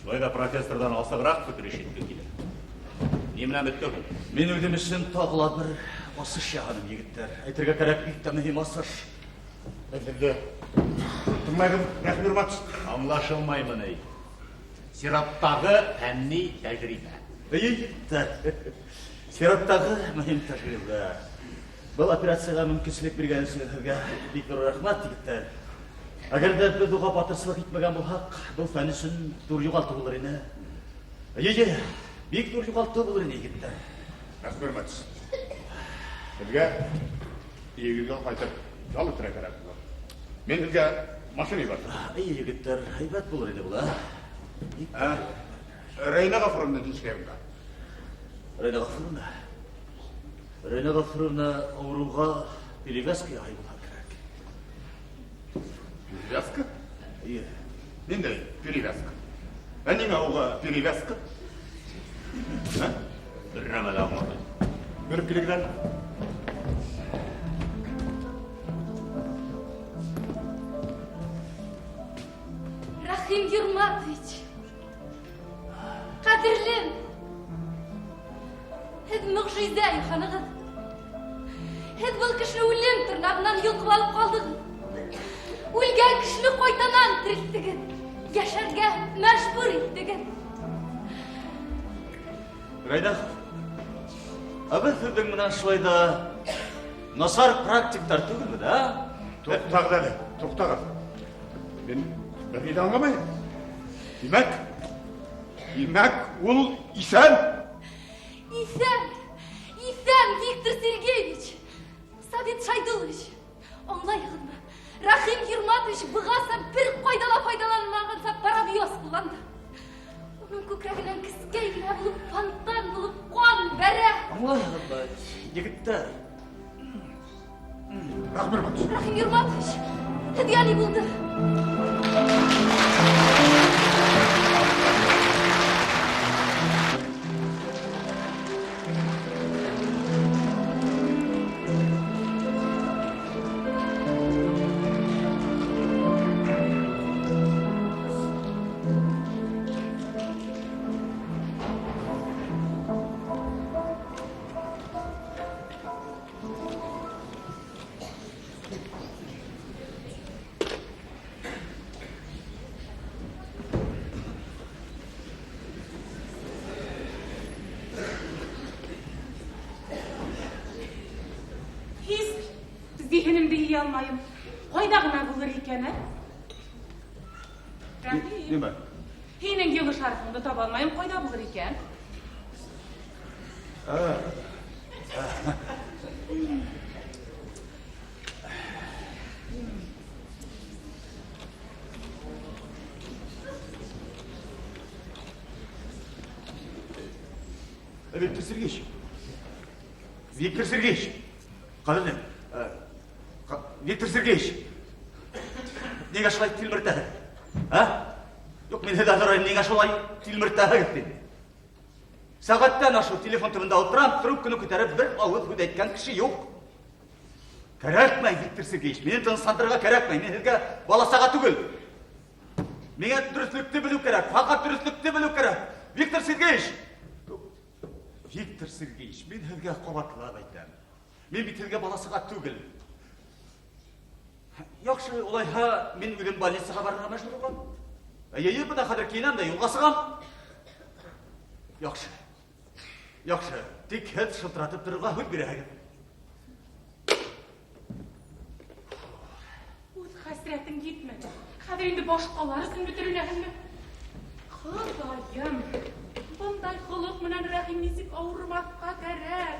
Speaker 2: Шулай ҙа профессорҙан асығыраҡ фекер ишетке килә. Ни менән бөттө һуң?
Speaker 1: Мин үҙем өсөн тағы ла бер асыш яһаным, егеттәр. Әйтергә кәрәк, бик тә мөһим асыш.
Speaker 7: Беҙ һеҙҙе тыңлайбыҙ, Рәхим Юрматович.
Speaker 2: Аңлашылмаймы ни? Сираттағы фәнни тәжрибә.
Speaker 1: Эйе, егеттәр. Сираттағы мөһим тәжрибә. Был операцияға мөмкинселек биргән өсөн һеҙгә бик ҙур рәхмәт, егеттәр. Әгәр ҙә беҙ уға батырсылыҡ итмәгән булһаҡ, был фән өсөн ҙур юғалтыу булыр ине. Эйе, бик ҙур юғалтыу булыр ине, егеттәр.
Speaker 7: Рәхим Юрматович, һеҙгә өйөгөҙгә ҡайтып ял итергә кәрәк булыр. Мин һеҙгә машина ебәрҙем.
Speaker 1: Эйе, егеттәр, һәйбәт булыр ине был, ә?
Speaker 7: Ә? Рәйнә Ғафуровна нишләй унда?
Speaker 1: Рәйнә Ғафуровна? Рәйнә Ғафуровна ауырыуға перевязка яһай булһа кәрәк.
Speaker 7: Перевязка?
Speaker 1: Эйе.
Speaker 7: Ниндәй перевязка? Ә ниңә уға перевязка? Ә?
Speaker 2: Бер нәмә лә аңламайым.
Speaker 7: Бер килгән.
Speaker 3: Рәхим Юрматович, ҡәҙерлем, һеҙ мөғжизә яһанығыҙ. Һеҙ был кешене үлем тырнағынан йолҡоп алып ҡалдығыҙ. Үлгән кешене ҡайтанан терелттегеҙ. Йәшәргә мәжбүр иттегеҙ.
Speaker 1: Рәйнә, ә беҙ һеҙҙең менән шулай ҙа насар практиктар түгелбеҙ, ә?
Speaker 7: Туҡтағыҙ әле, туҡтағыҙ. Мин бер ни ҙә аңламайым. Тимәк, тимәк, ул иҫән.
Speaker 3: Иҫән, иҫән, Виктор Сергеевич, Сабит Шайдулович, аңлайһығыҙмы? Рәхим Юрматович бығаса бер ҡайҙа ла файҙаланмағанса парабиоз ҡулланды. Уның күкрәгенән кескәй генә булып, фонтан булып ҡан бәрә.
Speaker 1: Аңлайһығыҙмы, егеттәр?
Speaker 7: Рәхим Юрматович.
Speaker 3: Рәхим Юрматович, һеҙгә ни булды?
Speaker 5: Зиһенемде йыя алмайым. Ҡайҙа ғына булыр икән, ә? Рәхим.
Speaker 7: Нимә?
Speaker 5: Һинең йылы шарфыңды таба алмайым, ҡайҙа булыр икән?
Speaker 1: Виктор Сергеевич. Виктор Сергеевич. Ҡәҙерлем, Виктор Сергеевич. Ниңә шулай тилмертәһең? Ә? Юҡ, мин һеҙҙән һорайым, ниңә шулай тилмертәһегеҙ тип. Сәғәттән ашыу телефон төбөндә ултырам, трубканы күтәреп бер ауыҙ һүҙ әйткән кеше юҡ. Кәрәкмәй, Виктор Сергеевич, мине тынысландырырға кәрәкмәй, мин һеҙгә бала саға түгел. Миңә дөрөҫлөктө белеү кәрәк, фәҡәт дөрөҫлөктө белеү кәрәк. Виктор Сергеевич! Виктор Сергеевич, мин һеҙгә ҡабатлап әйтәм. Мин бит һеҙгә бала саға түгел. Яҡшы, улайһа, мин үҙем больницаға барырға мәжбүр булам. Эйе, бына хәҙер кейенәм дә юлға сығам. Яҡшы. Яҡшы, тик һеҙ шылтыратып торорға һүҙ бирәһегеҙ.
Speaker 5: Үҙ хәсрәтең етмәне. Хәҙер инде башҡалар өсөн бөтөрөләһеңме? Хоҙайым, бындай холоҡ менән Рәхим нисек ауырымаҫҡа кәрәк?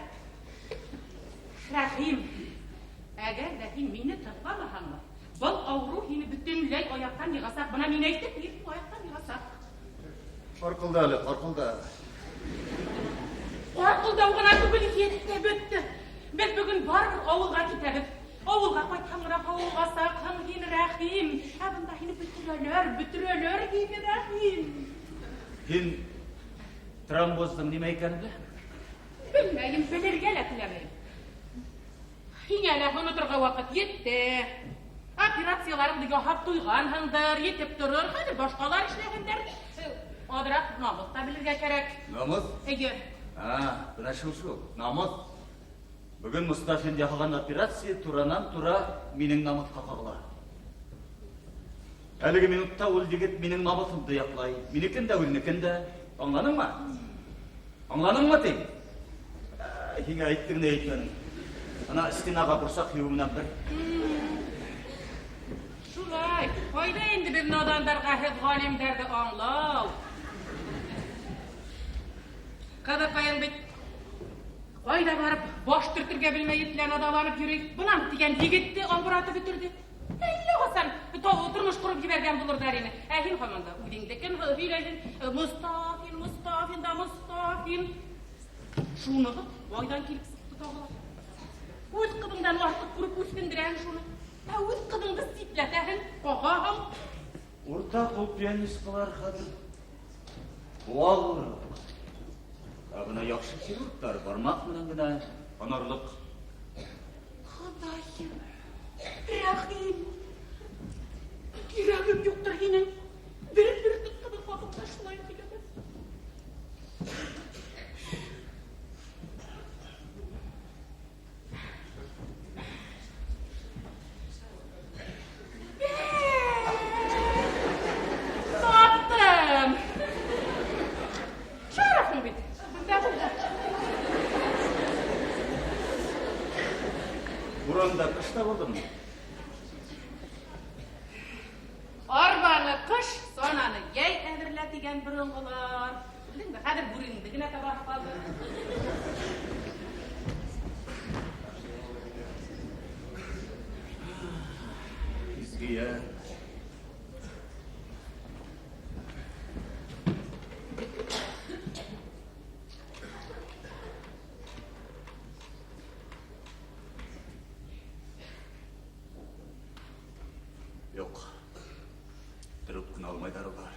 Speaker 5: Рәхим, Әгәр ҙә һин мине тыңламаһаңмы, был ауырыу һине бөтөнләй аяҡтан йығасаҡ. Бына мин әйтеп бирҙем, аяҡтан йығасаҡ.
Speaker 1: Ҡарҡылда әле, ҡарҡылда.
Speaker 5: Ҡарҡылдау ғына түгел, етте, бөттө. Беҙ бөгөн барыбер ауылға китәбеҙ. Ауылға ҡайтһаң ғына һауығасаҡһың һин, Рәхим. Ә бында һине бөтөрәләр, бөтөрәләр һине, Рәхим.
Speaker 6: Һин тромбоздың нимә икәнен беләһеңме?
Speaker 5: Белмәйем, белергә лә теләмәйем. Һиңә лә оноторға ваҡыт етте. Операцияларыңды яһап туйғанһыңдыр, етеп торор. Хәҙер башҡалар эшләһендәр. Аҙыраҡ намыҫ та белергә кәрәк.
Speaker 1: Намыҫ?
Speaker 5: Эйе.
Speaker 1: Бына шул. Намыҫ. Бөгөн Мостафин яһаған операция туранан-тура минең намыҫҡа ҡағыла. Әлеге минутта ул егет минең намыҫымды яҡлай. Минекен дә, үҙенекен дә. Аңланыңмы? Аңланыңмы ти? Һиңә әйттем дә әйтмәнем. Ана стенаға борсаҡ һибеү менән бер.
Speaker 5: Шулай. Ҡайҙа инде беҙ наҙандарға һеҙ ғалимдәрҙе аңлау? Ҡыҙыҡайың бит ҡайҙа барып баш төртөргә белмәй этлән аҙаланып йөрөй. Бынан тигән егетте албыратып бөтөрҙө. Әллә ҡасан тормош ҡороп ебәргән булырҙар ине. Ә һин һаман да үҙеңдекен һөйләйһең. Мостафин, Мостафин да Мостафин. Шуны ҡайҙан килеп сыҡты тағы ла? Үҙ ҡыҙыңдан артыҡ күреп үҫендерәһең шуны. Ә үҙ ҡыҙыңды ситләтәһең, ҡағаһың.
Speaker 6: Урта ҡул пианисткалар хәҙер ауыр. Ә бына яҡшы хирургтар бармаҡ менән генә һанарлыҡ.
Speaker 5: Хоҙайым, Рәхим, кирәгем юҡтыр һинең. Бер бөртөк ҡыҙың хаҡында шулай һөйләмә. Таптым. Шарафың бит. Бында булды.
Speaker 6: Урамда ҡышта булдымы?
Speaker 5: Арбаны ҡыш, сананы йәй әҙерлә тигән боронғолар. Белдеңме, хәҙер бүреңде генә табаһы ҡалды.
Speaker 1: Изгиә. Юҡ. Трубканы алмайҙар улар.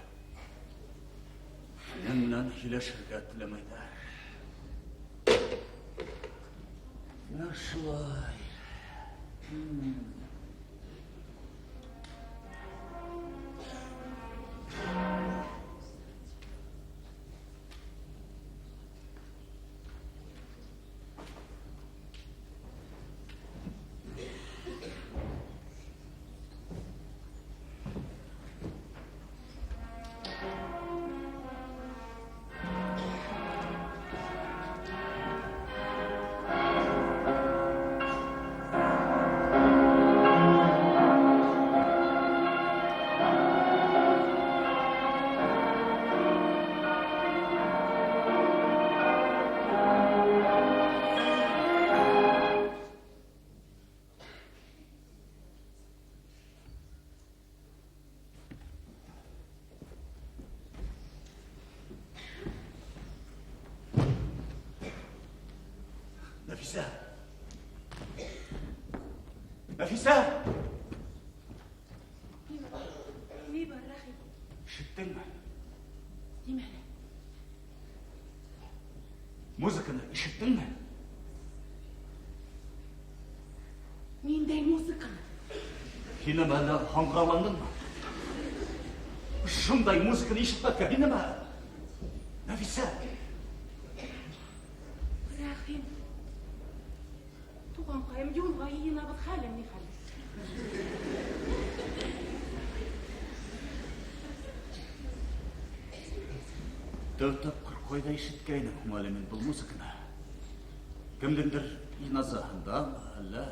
Speaker 1: Минең менән һөйләшергә теләмәйҙәр. Менә шулай. Нәфисә! Нәфисә!
Speaker 5: Ни бар, Рәхим?
Speaker 6: Ишеттеңме?
Speaker 5: Нимәне?
Speaker 6: Музыканы ишеттеңме?
Speaker 5: Ниндәй музыканы?
Speaker 6: Һин әллә һаңғырауландыңмы? Шундай музыканы ишетмәккә һин нимә? Нәфисә!
Speaker 5: Рәхим, туғанҡайым, юлға йыйынабыҙ, хәлең ни хәл?
Speaker 1: Тәү тапҡыр ҡайҙа ишеткәйнем һуң әле мин был музыканы? Кемдеңдер иназаһындамы, әллә?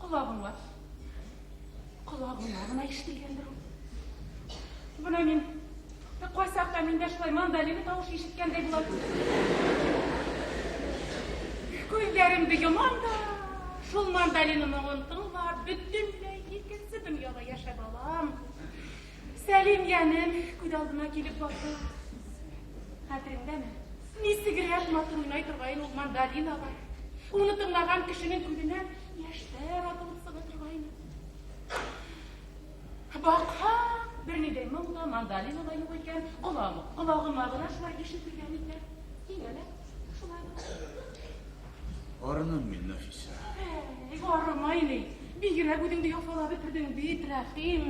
Speaker 5: Ҡолағыңа, ҡолағыңа ғына ишетелгәндер ул. Бына мин ҡайсаҡта мин дә шулай мандолина тауышы ишеткәндәй булам. Күҙҙәремде йомам да, шул мандолина моңон тыңлап, бөтөнләй икенсе донъяла йәшәп алам. Сәлим йәнем күҙ алдыма килеп баҫты. Хәтереңдәме? Нисегерәк матур уйнай торғайны ул мандолинала. Уны тыңлаған кешенең күҙенән йәштәр атылып сыға торғайны. Баҡһаң, бер ниндәй моң да, мандолина ла юҡ икән. Ҡолағыма ғына шулай ишетелгән икән. Һиңә лә шулай.
Speaker 1: Арыным мин, Нәфисә.
Speaker 5: Эй, арымай ни. Бигерәк үҙеңде яфалап бөтөрҙөң бит, Рәхим.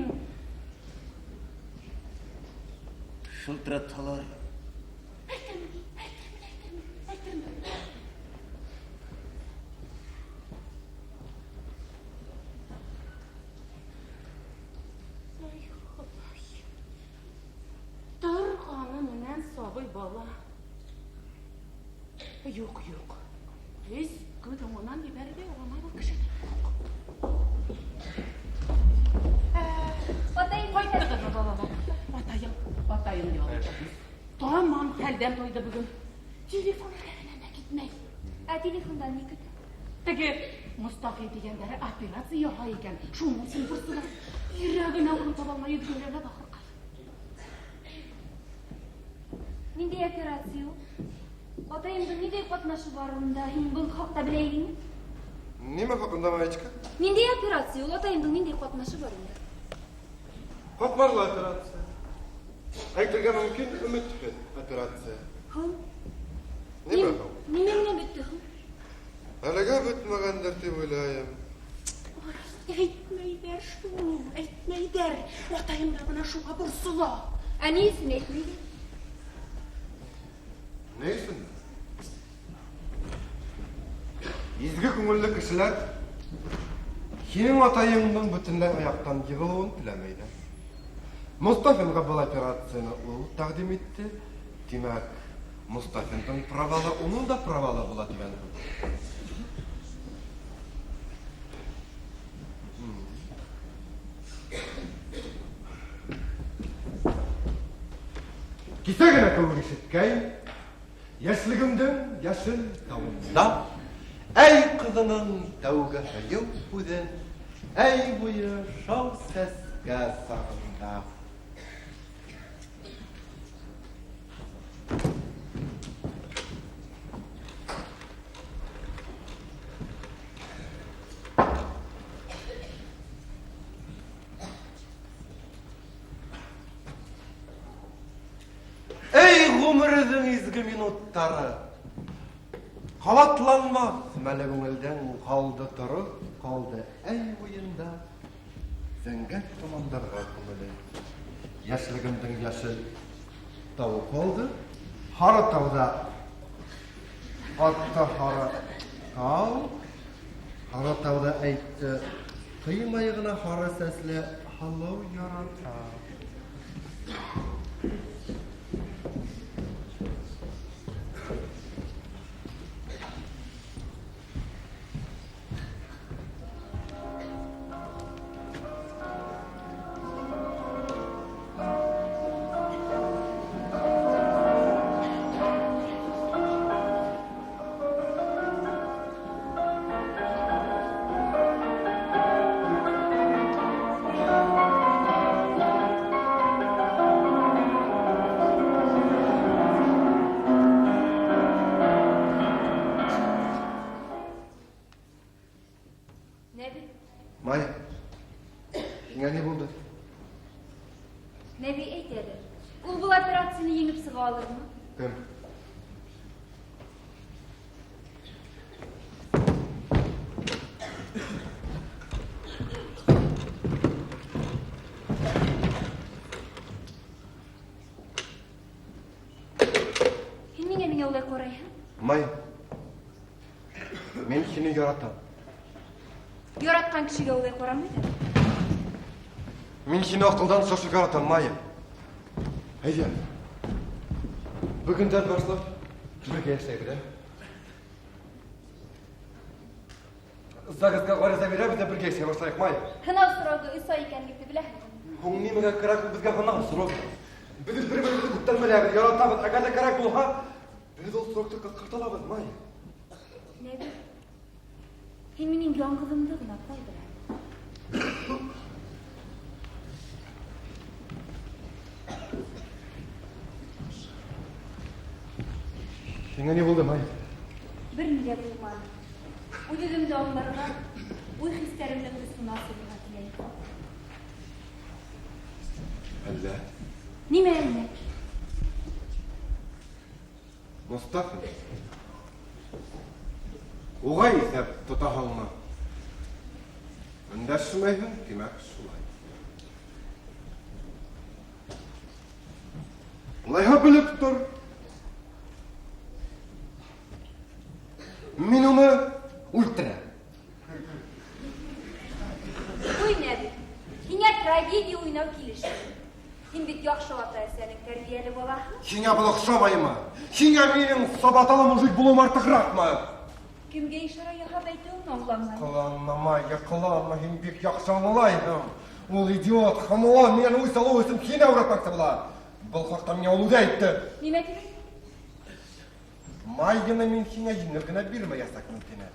Speaker 1: Шылтыратһалар.
Speaker 5: Әйтермен, әйтермен, әйтермен, әйтермен. Ай, Хоҙай. Торғаны менән сабый бала. Юҡ, юҡ. Һис күҙ уңынан ебәрергә ярамай был кешене.
Speaker 3: Атайым
Speaker 5: Ҡайттығыҙмы, балалар? Атайым, атайым ялды. Тамам хәлдән тойҙы бөгөн. Телефон эргәһенән дә китмәй.
Speaker 3: Ә телефондан ни көтә?
Speaker 5: Теге Мостафин тигәндәре операция яһай икән. Шуның өсөн борсола. Йөрәгенә урын таба алмай йөҙгәләнә бахырҡай.
Speaker 3: Ниндәй операция ул? Атайымдың ниндәй ҡатнашы бар унда? Һин был хаҡта белә инеңме?
Speaker 4: Нимә хаҡында, Маечка?
Speaker 3: Ниндәй операция ул? Атайымдың ниндәй ҡатнашы бар унда?
Speaker 4: Ҡатмарлы операция. Әйтергә мөмкин, өмөтһөҙ операция.
Speaker 3: Һуң?
Speaker 4: Нимә һуң?
Speaker 3: Нимә менән бөттө һуң?
Speaker 4: Әлегә бөтмәгәндер тип уйлайым.
Speaker 5: Әйтмәйҙәр шул, әйтмәйҙәр. Атайым да бына шуға борсола.
Speaker 3: Ә ни өсөн әйтмәйҙәр?
Speaker 4: Ни өсөн? Изге күңелле кешеләр һинең атайыңдың бөтөнләй аяҡтан йығылыуын теләмәйҙәр. Мостафинға был операцияны ул тәҡдим итте. Тимәк, Мостафиндың провалы уның да провалы була тигән һүҙ. Кисә генә кеүек ишеткәйем, йәшлегемдең йәшел тауында әй ҡыҙының тәүге һөйөү һүҙен, әй буйы шау сәскә сағында. Эй, ғүмерҙең изге минуттары, ҡабатланмаҫ мәле күңелдән ҡалды тороп, ҡалды әй буйында зәңгәр томандарға күмеле. Йәшлегемдең йәшел тауы ҡалды, һары тауҙа атты һары тау, һары тауҙа әйтте, ҡыймай ғына һары сәсле һылыу ярата.
Speaker 3: Нәби.
Speaker 4: Майя, һиңә ни булды?
Speaker 3: Нәби, әйт әле. Ул был операцияны еңеп сыға алырмы?
Speaker 4: Кем?
Speaker 3: Һин ниңә миңә улай ҡарайһың?
Speaker 4: Майя, мин һине яратам.
Speaker 3: Яратҡан кешегә улай ҡарамайҙар.
Speaker 4: Мин һине аҡылдан шашып яратам, Майя. Әйҙә. Бөгөндән башлап бергә йәшәйбеҙ, ә? ЗАГСҡа ғариза бирәбеҙ ҙә бергә йәшәй башлайыҡ, Майя.
Speaker 3: Һынау срогы өс ай икәнлекте беләһеңме?
Speaker 4: Һуң нимәгә кәрәк ул беҙгә һынау срогы? Беҙ бер-беребеҙҙе күптән беләбеҙ, яратабыҙ. Әгәр ҙә кәрәк булһа, беҙ ул срокты ҡыҫҡарта алабыҙ, Майя.
Speaker 3: Нәби, һин минең яңғыҙымды ғына ҡалдыр.
Speaker 4: Һиңә ни булды, Майя?
Speaker 3: Бер ни ҙә булманы. Үҙ-үҙемде аңларға, уй-хистәремдең осона сығырға теләйем.
Speaker 4: Әллә?
Speaker 3: Нимә әллә?
Speaker 4: Мостафин. Уға иҫәп тотаһыңмы? Өндәшмәйһең, тимәк, шулай. Улайһа белеп тор. Мин уны үлтерәм.
Speaker 3: Ҡуй, Нәби, һиңә трагедия уйнау килешә. Һин бит яҡшы ата-әсәнең тәрбиәле балаһы.
Speaker 4: Һиңә был оҡшамаймы? Һиңә минең сабаталы мужик булыуым артығыраҡмы?
Speaker 3: Кемгә ишара яһап әйтеүен аңламайым.
Speaker 4: Ҡыланма, Майя, ҡыланма, һин бик яҡшы аңлайһың. Ул идиот, хамлан, минән үс алыу өсөн һине әүрәтмәксе була. Был хаҡта миңә ул үҙе әйтте.
Speaker 3: Нимә тине?
Speaker 4: Майяны мин һиңә еңел генә бирмәйәсәкмен тине.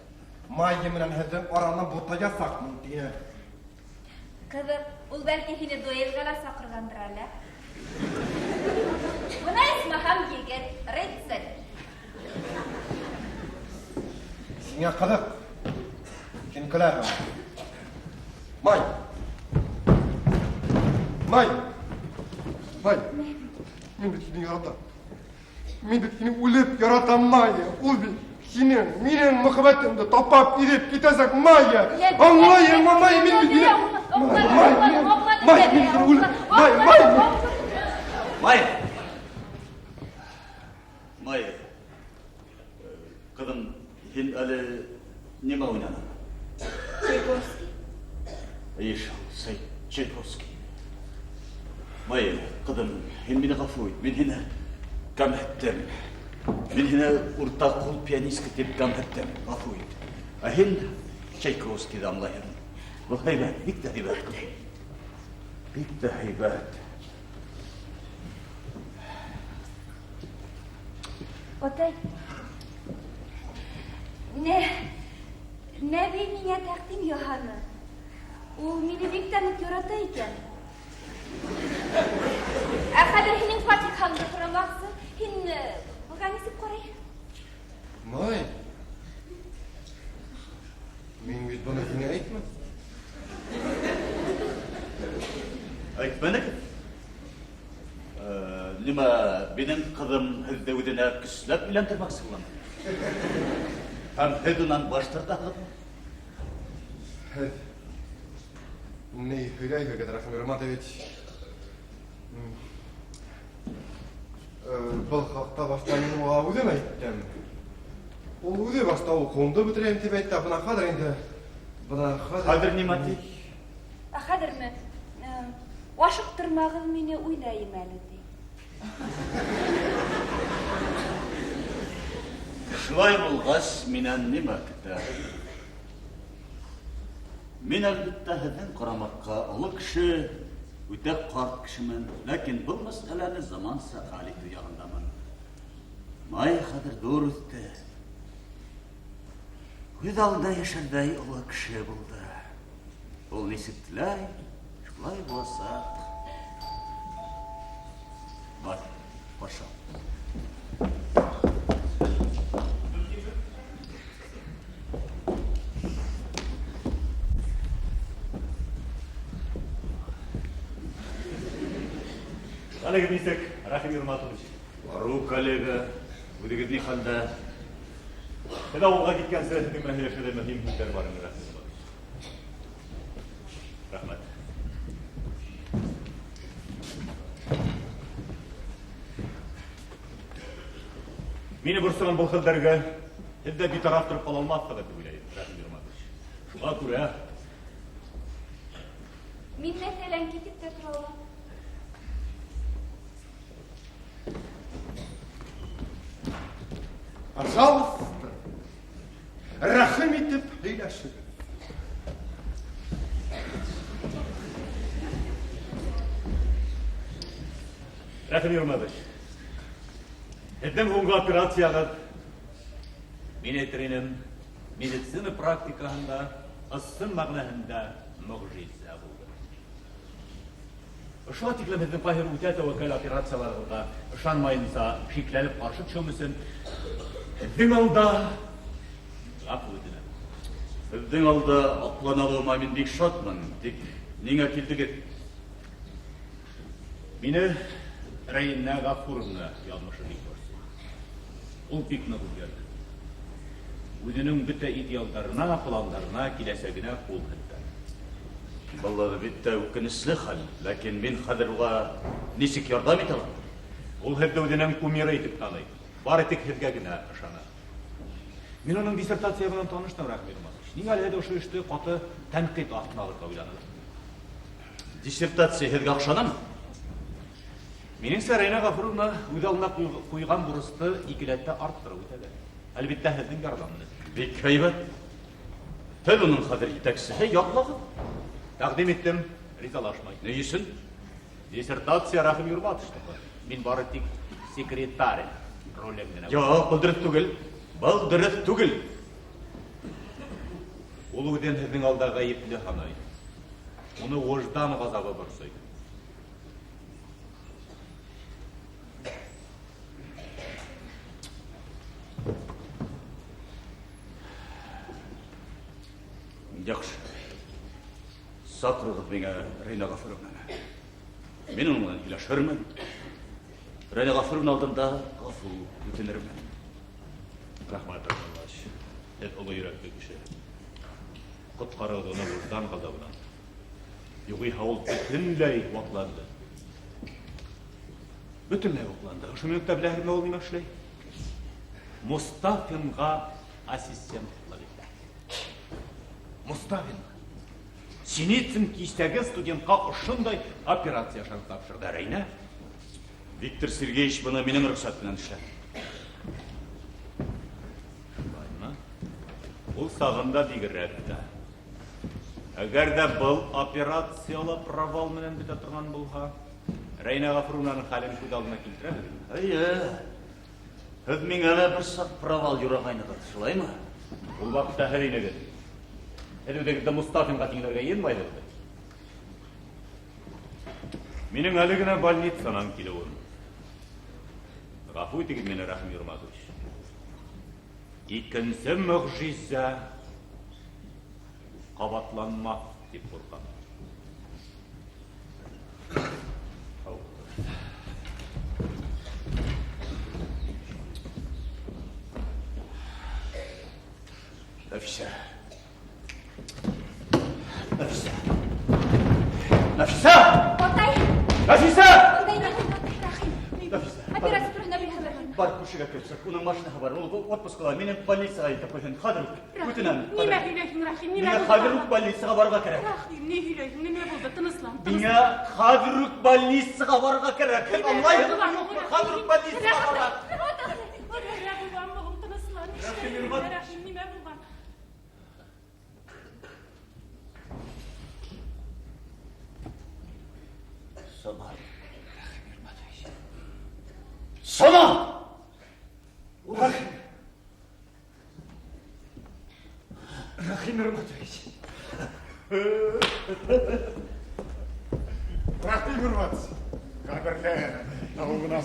Speaker 4: Майя менән һеҙҙең араны бутаясаҡмын тине.
Speaker 3: Ҡыҙыҡ, ул бәлки һине дуэлгә лә саҡырғандыр әле. Бына исмаһам егет, рыцарь.
Speaker 4: Һиңә ҡыҙыҡ. Һин көләһең. Май! Май! Май! Мин бит һине яратам. Мин бит һине үлеп яратам, Майя. Ул бит һинең, минең мөхәббәтемде тапап иреп китәсәк, Майя. Аңлайһыңмы, Майя, мин бит һине... Май, Май, Май, мин һине үлеп... Май, Май!
Speaker 1: Май! Май! Ҡыҙым, һин әле нимә уйнаның?
Speaker 3: Чайковский.
Speaker 1: Эйе шул, Чайковский. Май, ҡыҙым, һин мине ғәфү ит. Мин һине кәмһеттем. Мин һине урта ҡул пианистка тип кәмһеттем. Ғәфү ит. Ә һин Чайковскийҙы аңлайһың. Был һәйбәт, бик тә һәйбәт, ҡыҙым. Бик тә һәйбәт.
Speaker 3: Атай, Нәби миңә тәҡдим яһаны. Ул мине бик тә ныҡ ярата икән. Ә хәҙер һинең фатихаңды һорамаҡсы. Һин быға нисек ҡарайһың?
Speaker 4: Май, мин бит быны һиңә әйтмәнем.
Speaker 1: Әйтмәнегеҙ? Нимә, минең ҡыҙым һеҙҙе үҙенә көсләп өйләндермәксе буламы? Һәм һеҙ унан баш тартаһығыҙмы?
Speaker 4: Һеҙ ни һөйләйһегеҙ, Рәхим Ирматович? Был хаҡта башта мин уға үҙем әйттем. Ул үҙе башта уҡыуымды бөтөрәйем тип әйтте. Бына хәҙер инде, бына хәҙер.
Speaker 1: Хәҙер нимә ти?
Speaker 3: Ә хәҙерме? Ашыҡтырмағыҙ мине, уйлайым әле, ти.
Speaker 1: Шулай булғас, минән нимә көтәһегеҙ? Мин, әлбиттә, һеҙҙең ҡарамаҡҡа оло кеше, үтә ҡарт кешемен, ләкин был мәсьәләне заманса хәл итеү яғындамын. Май хәҙер ҙур үҫте. Үҙ алдында йәшәрҙәй оло кеше булды. Ул нисек теләй, шулай буласаҡ. Бар, баша.
Speaker 2: Хәлегеҙ нисек, Рәхим Ирматович?
Speaker 1: Арыу, коллега, үҙегеҙ ни хәлдә?
Speaker 2: Һеҙ ауылға киткәнсе һеҙҙең менән һөйләшеүҙә мөһим һүҙҙәр бар ине, Рәхим Ирматович. Рәхмәт. Мине борсоған был хәлдәргә һеҙ ҙә битараф тороп ҡала алмаҫһығыҙ тип уйлайым, Рәхим Ирматович. Шуға күрә
Speaker 3: Мин, мәҫәлән, китеп тә тора алам.
Speaker 4: Пожалуйста, рәхим итеп һөйләшегеҙ.
Speaker 2: Рәхим Ирматович, һеҙҙең һуңғы операцияғыҙ, мин әйтер инем, Медицина практикаһында ысын мәғәнәһендә мөғжизә булды. Ошоға тиклем һеҙҙең ҡайһы үтә тәүәккәл операцияларығыҙға ышанмайынса шикләнеп ҡаршы төшөүем өсөн һеҙҙең алда ғәфү үтенәм.
Speaker 1: Һеҙҙең алда аҡлана алыуыма мин бик шатмын. Тик ниңә килдегеҙ?
Speaker 2: Мине Рәйнә Ғәфүровна яҙмышы бик борсой. Ул бик ныҡ үҙгәрҙе. Үҙенең бөтә идеалдарына, пландарына, киләсәгенә ҡул һелтәне.
Speaker 1: Был әлбиттә үкенесле хәл, ләкин мин хәҙер уға нисек ярҙам итә алам?
Speaker 2: Ул һеҙҙе үҙенең кумиры итеп таный. Бары тик һеҙгә генә ышана. Мин уның диссертация менән таныштым, Рәхим Ирматович. Ниңә әле һеҙ ошо эште ҡаты тәнҡит аҫтына алырға уйланығыҙ?
Speaker 1: Диссертация һеҙгә оҡшанымы?
Speaker 2: Минеңсә, Рәйнә Ғәфүровна үҙ алдына ҡуйған бурысты икеләтә арттырып үтәләр. Әлбиттә, һеҙҙең ярҙам менән.
Speaker 1: Бик һәйбәт. Һеҙ уның хәҙер етәксеһе, яҡлағыҙ.
Speaker 2: Тәҡдим иттем, ризалашмай.
Speaker 1: Ни өсөн?
Speaker 2: Диссертация Рәхим Юрматовичтыҡы. Мин бары тик секретарь ролен генә.
Speaker 1: Юҡ, был дөрөҫ түгел. Был дөрөҫ түгел.
Speaker 2: Ул үҙен һеҙҙең алда ғәйепле һанай. Уны выждан ғазабы борсой.
Speaker 1: Яҡшы. Саҡырығыҙ миңә Рәйнә Ғәфүровнаны. Мин уның менән һөйләшермен. Рәйнә Ғәфүровна алдында ғәфү үтенермен.
Speaker 2: Рәхмәт, Рәхмәт. Һеҙ оло йөрәкле кеше. Ҡотҡарығыҙ уны выждан ғазабынан. Юғиһә ул бөтөнләй ваҡланды. Бөтөнләй ваҡланды. Ошо минутта беләһегеҙме ул нимә эшләй? Мустафинға ассистентлыҡ итә. Мустафин. Синицын кистәге студентҡа ошондай операция ышанып тапшырҙы Рәйнә.
Speaker 1: Виктор Сергеевич быны минең рөхсәт менән эшләне.
Speaker 2: Шулаймы? Ул сағында бигерәк тә. Әгәр ҙә был операцияла провал менән бөтә торған булһа, Рәйнә Ғәфүровнаның хәлен күҙ алдына килтерәһегеҙме?
Speaker 1: Эйе. Һеҙ миңә лә бер саҡ провал юрағайнығыҙ, шулаймы?
Speaker 2: Ул ваҡытта һеҙ инегеҙ. Һеҙ үҙегеҙҙе Мустафинға тиңләргә йыйынмайһығыҙ. Минең әле генә больницанан килеүем. Ғәфү итегеҙ мине, Рәхим Юрматович. Икенсе мөғжизә ҡабатланмаҫ тип ҡурҡам.
Speaker 1: Нәфисә. Нәфисә. Нәфисә!
Speaker 3: Атай!
Speaker 1: Нәфисә!
Speaker 3: Атай, Рәхим, Рәхим.
Speaker 1: Нәфисә.
Speaker 3: Операция тураһында беләһең, Рәхим.
Speaker 1: Бар күршегә керсәк, уның машинаһы бар. Ул отпускала. Мине больницаға илтеп ҡуйһын. Хәҙер үк. Үтенәм.
Speaker 5: Нимә һөйләйһең, Рәхим? Нимә
Speaker 1: Миңә
Speaker 5: булды?
Speaker 1: хәҙер үк больницаға барырға кәрәк.
Speaker 5: Рәхим, ни һөйләйһең? Нимә булды? Тыныслан,
Speaker 1: Миңә хәҙер үк больницаға барырға кәрәк.
Speaker 5: Нимә
Speaker 1: Аңлайһыңмы,
Speaker 5: булды?
Speaker 1: юҡмы? Хәҙер үк больницаға барырға.
Speaker 5: Нимә булған, улым? Тыныслан.
Speaker 1: Рәхим, Юрмат.
Speaker 5: Рәхим, нимә булған?
Speaker 1: Самат. Самат! Рәхим Ирматович.
Speaker 7: Рәхим Ирматович. Ҡәҙерле. Ауылынан.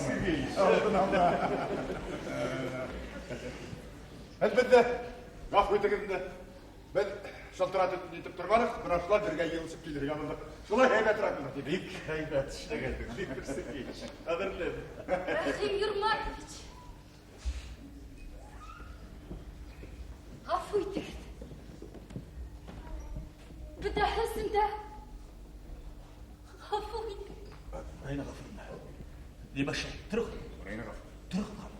Speaker 7: Ауылынан. Әлбиттә, ғәфү итегеҙ инде. Беҙ шылтыратып нитеп торманыҡ, бына шулай бергә йыйылышып килергә булдыҡ. Шулай һәйбәтрәк булыр тип.
Speaker 1: Бик һәйбәт эшләгәнһең, Виктор Сергеевич. Ҡәҙерлем.
Speaker 3: Рәхим Юрматович. Ғәфү итегеҙ. Бөтәһе өсөн дә ғәфү итегеҙ.
Speaker 1: Рәйнә Ғәфүровна. Нимә эшләй? Тороғоҙ.
Speaker 7: Рәйнә Ғәфүровна.
Speaker 1: Тороғоҙ.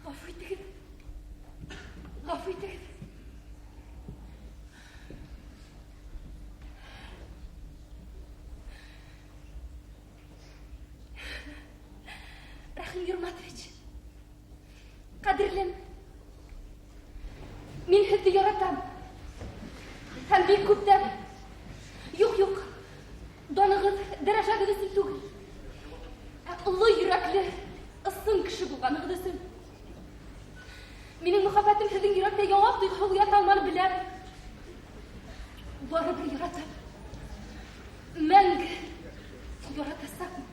Speaker 3: Ғәфү итегеҙ. Ғәфү итегеҙ. Рәхим Юрматович, ҡәҙерлем, мин һеҙҙе яратам. Һәм бик күптән. Юҡ, юҡ, данығыҙ, дәрәжәгеҙ өсөн түгел. Ә оло йөрәкле, ысын кеше булғанығыҙ өсөн.
Speaker 5: Минең мөхәббәтем һеҙҙең йөрәктә яңа тойғоһо уята алманы беләм. Барыбер яратам. Мәңге яратасаҡмын.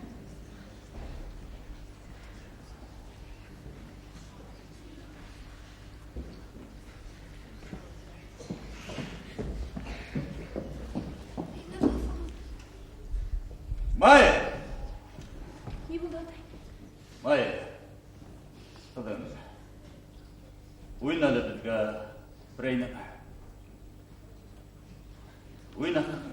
Speaker 6: Майя!
Speaker 5: Ни булды, атай?
Speaker 6: Майя! Ҡыҙым, уйна әле беҙгә берәй нәмә. Уйна, ҡыҙым.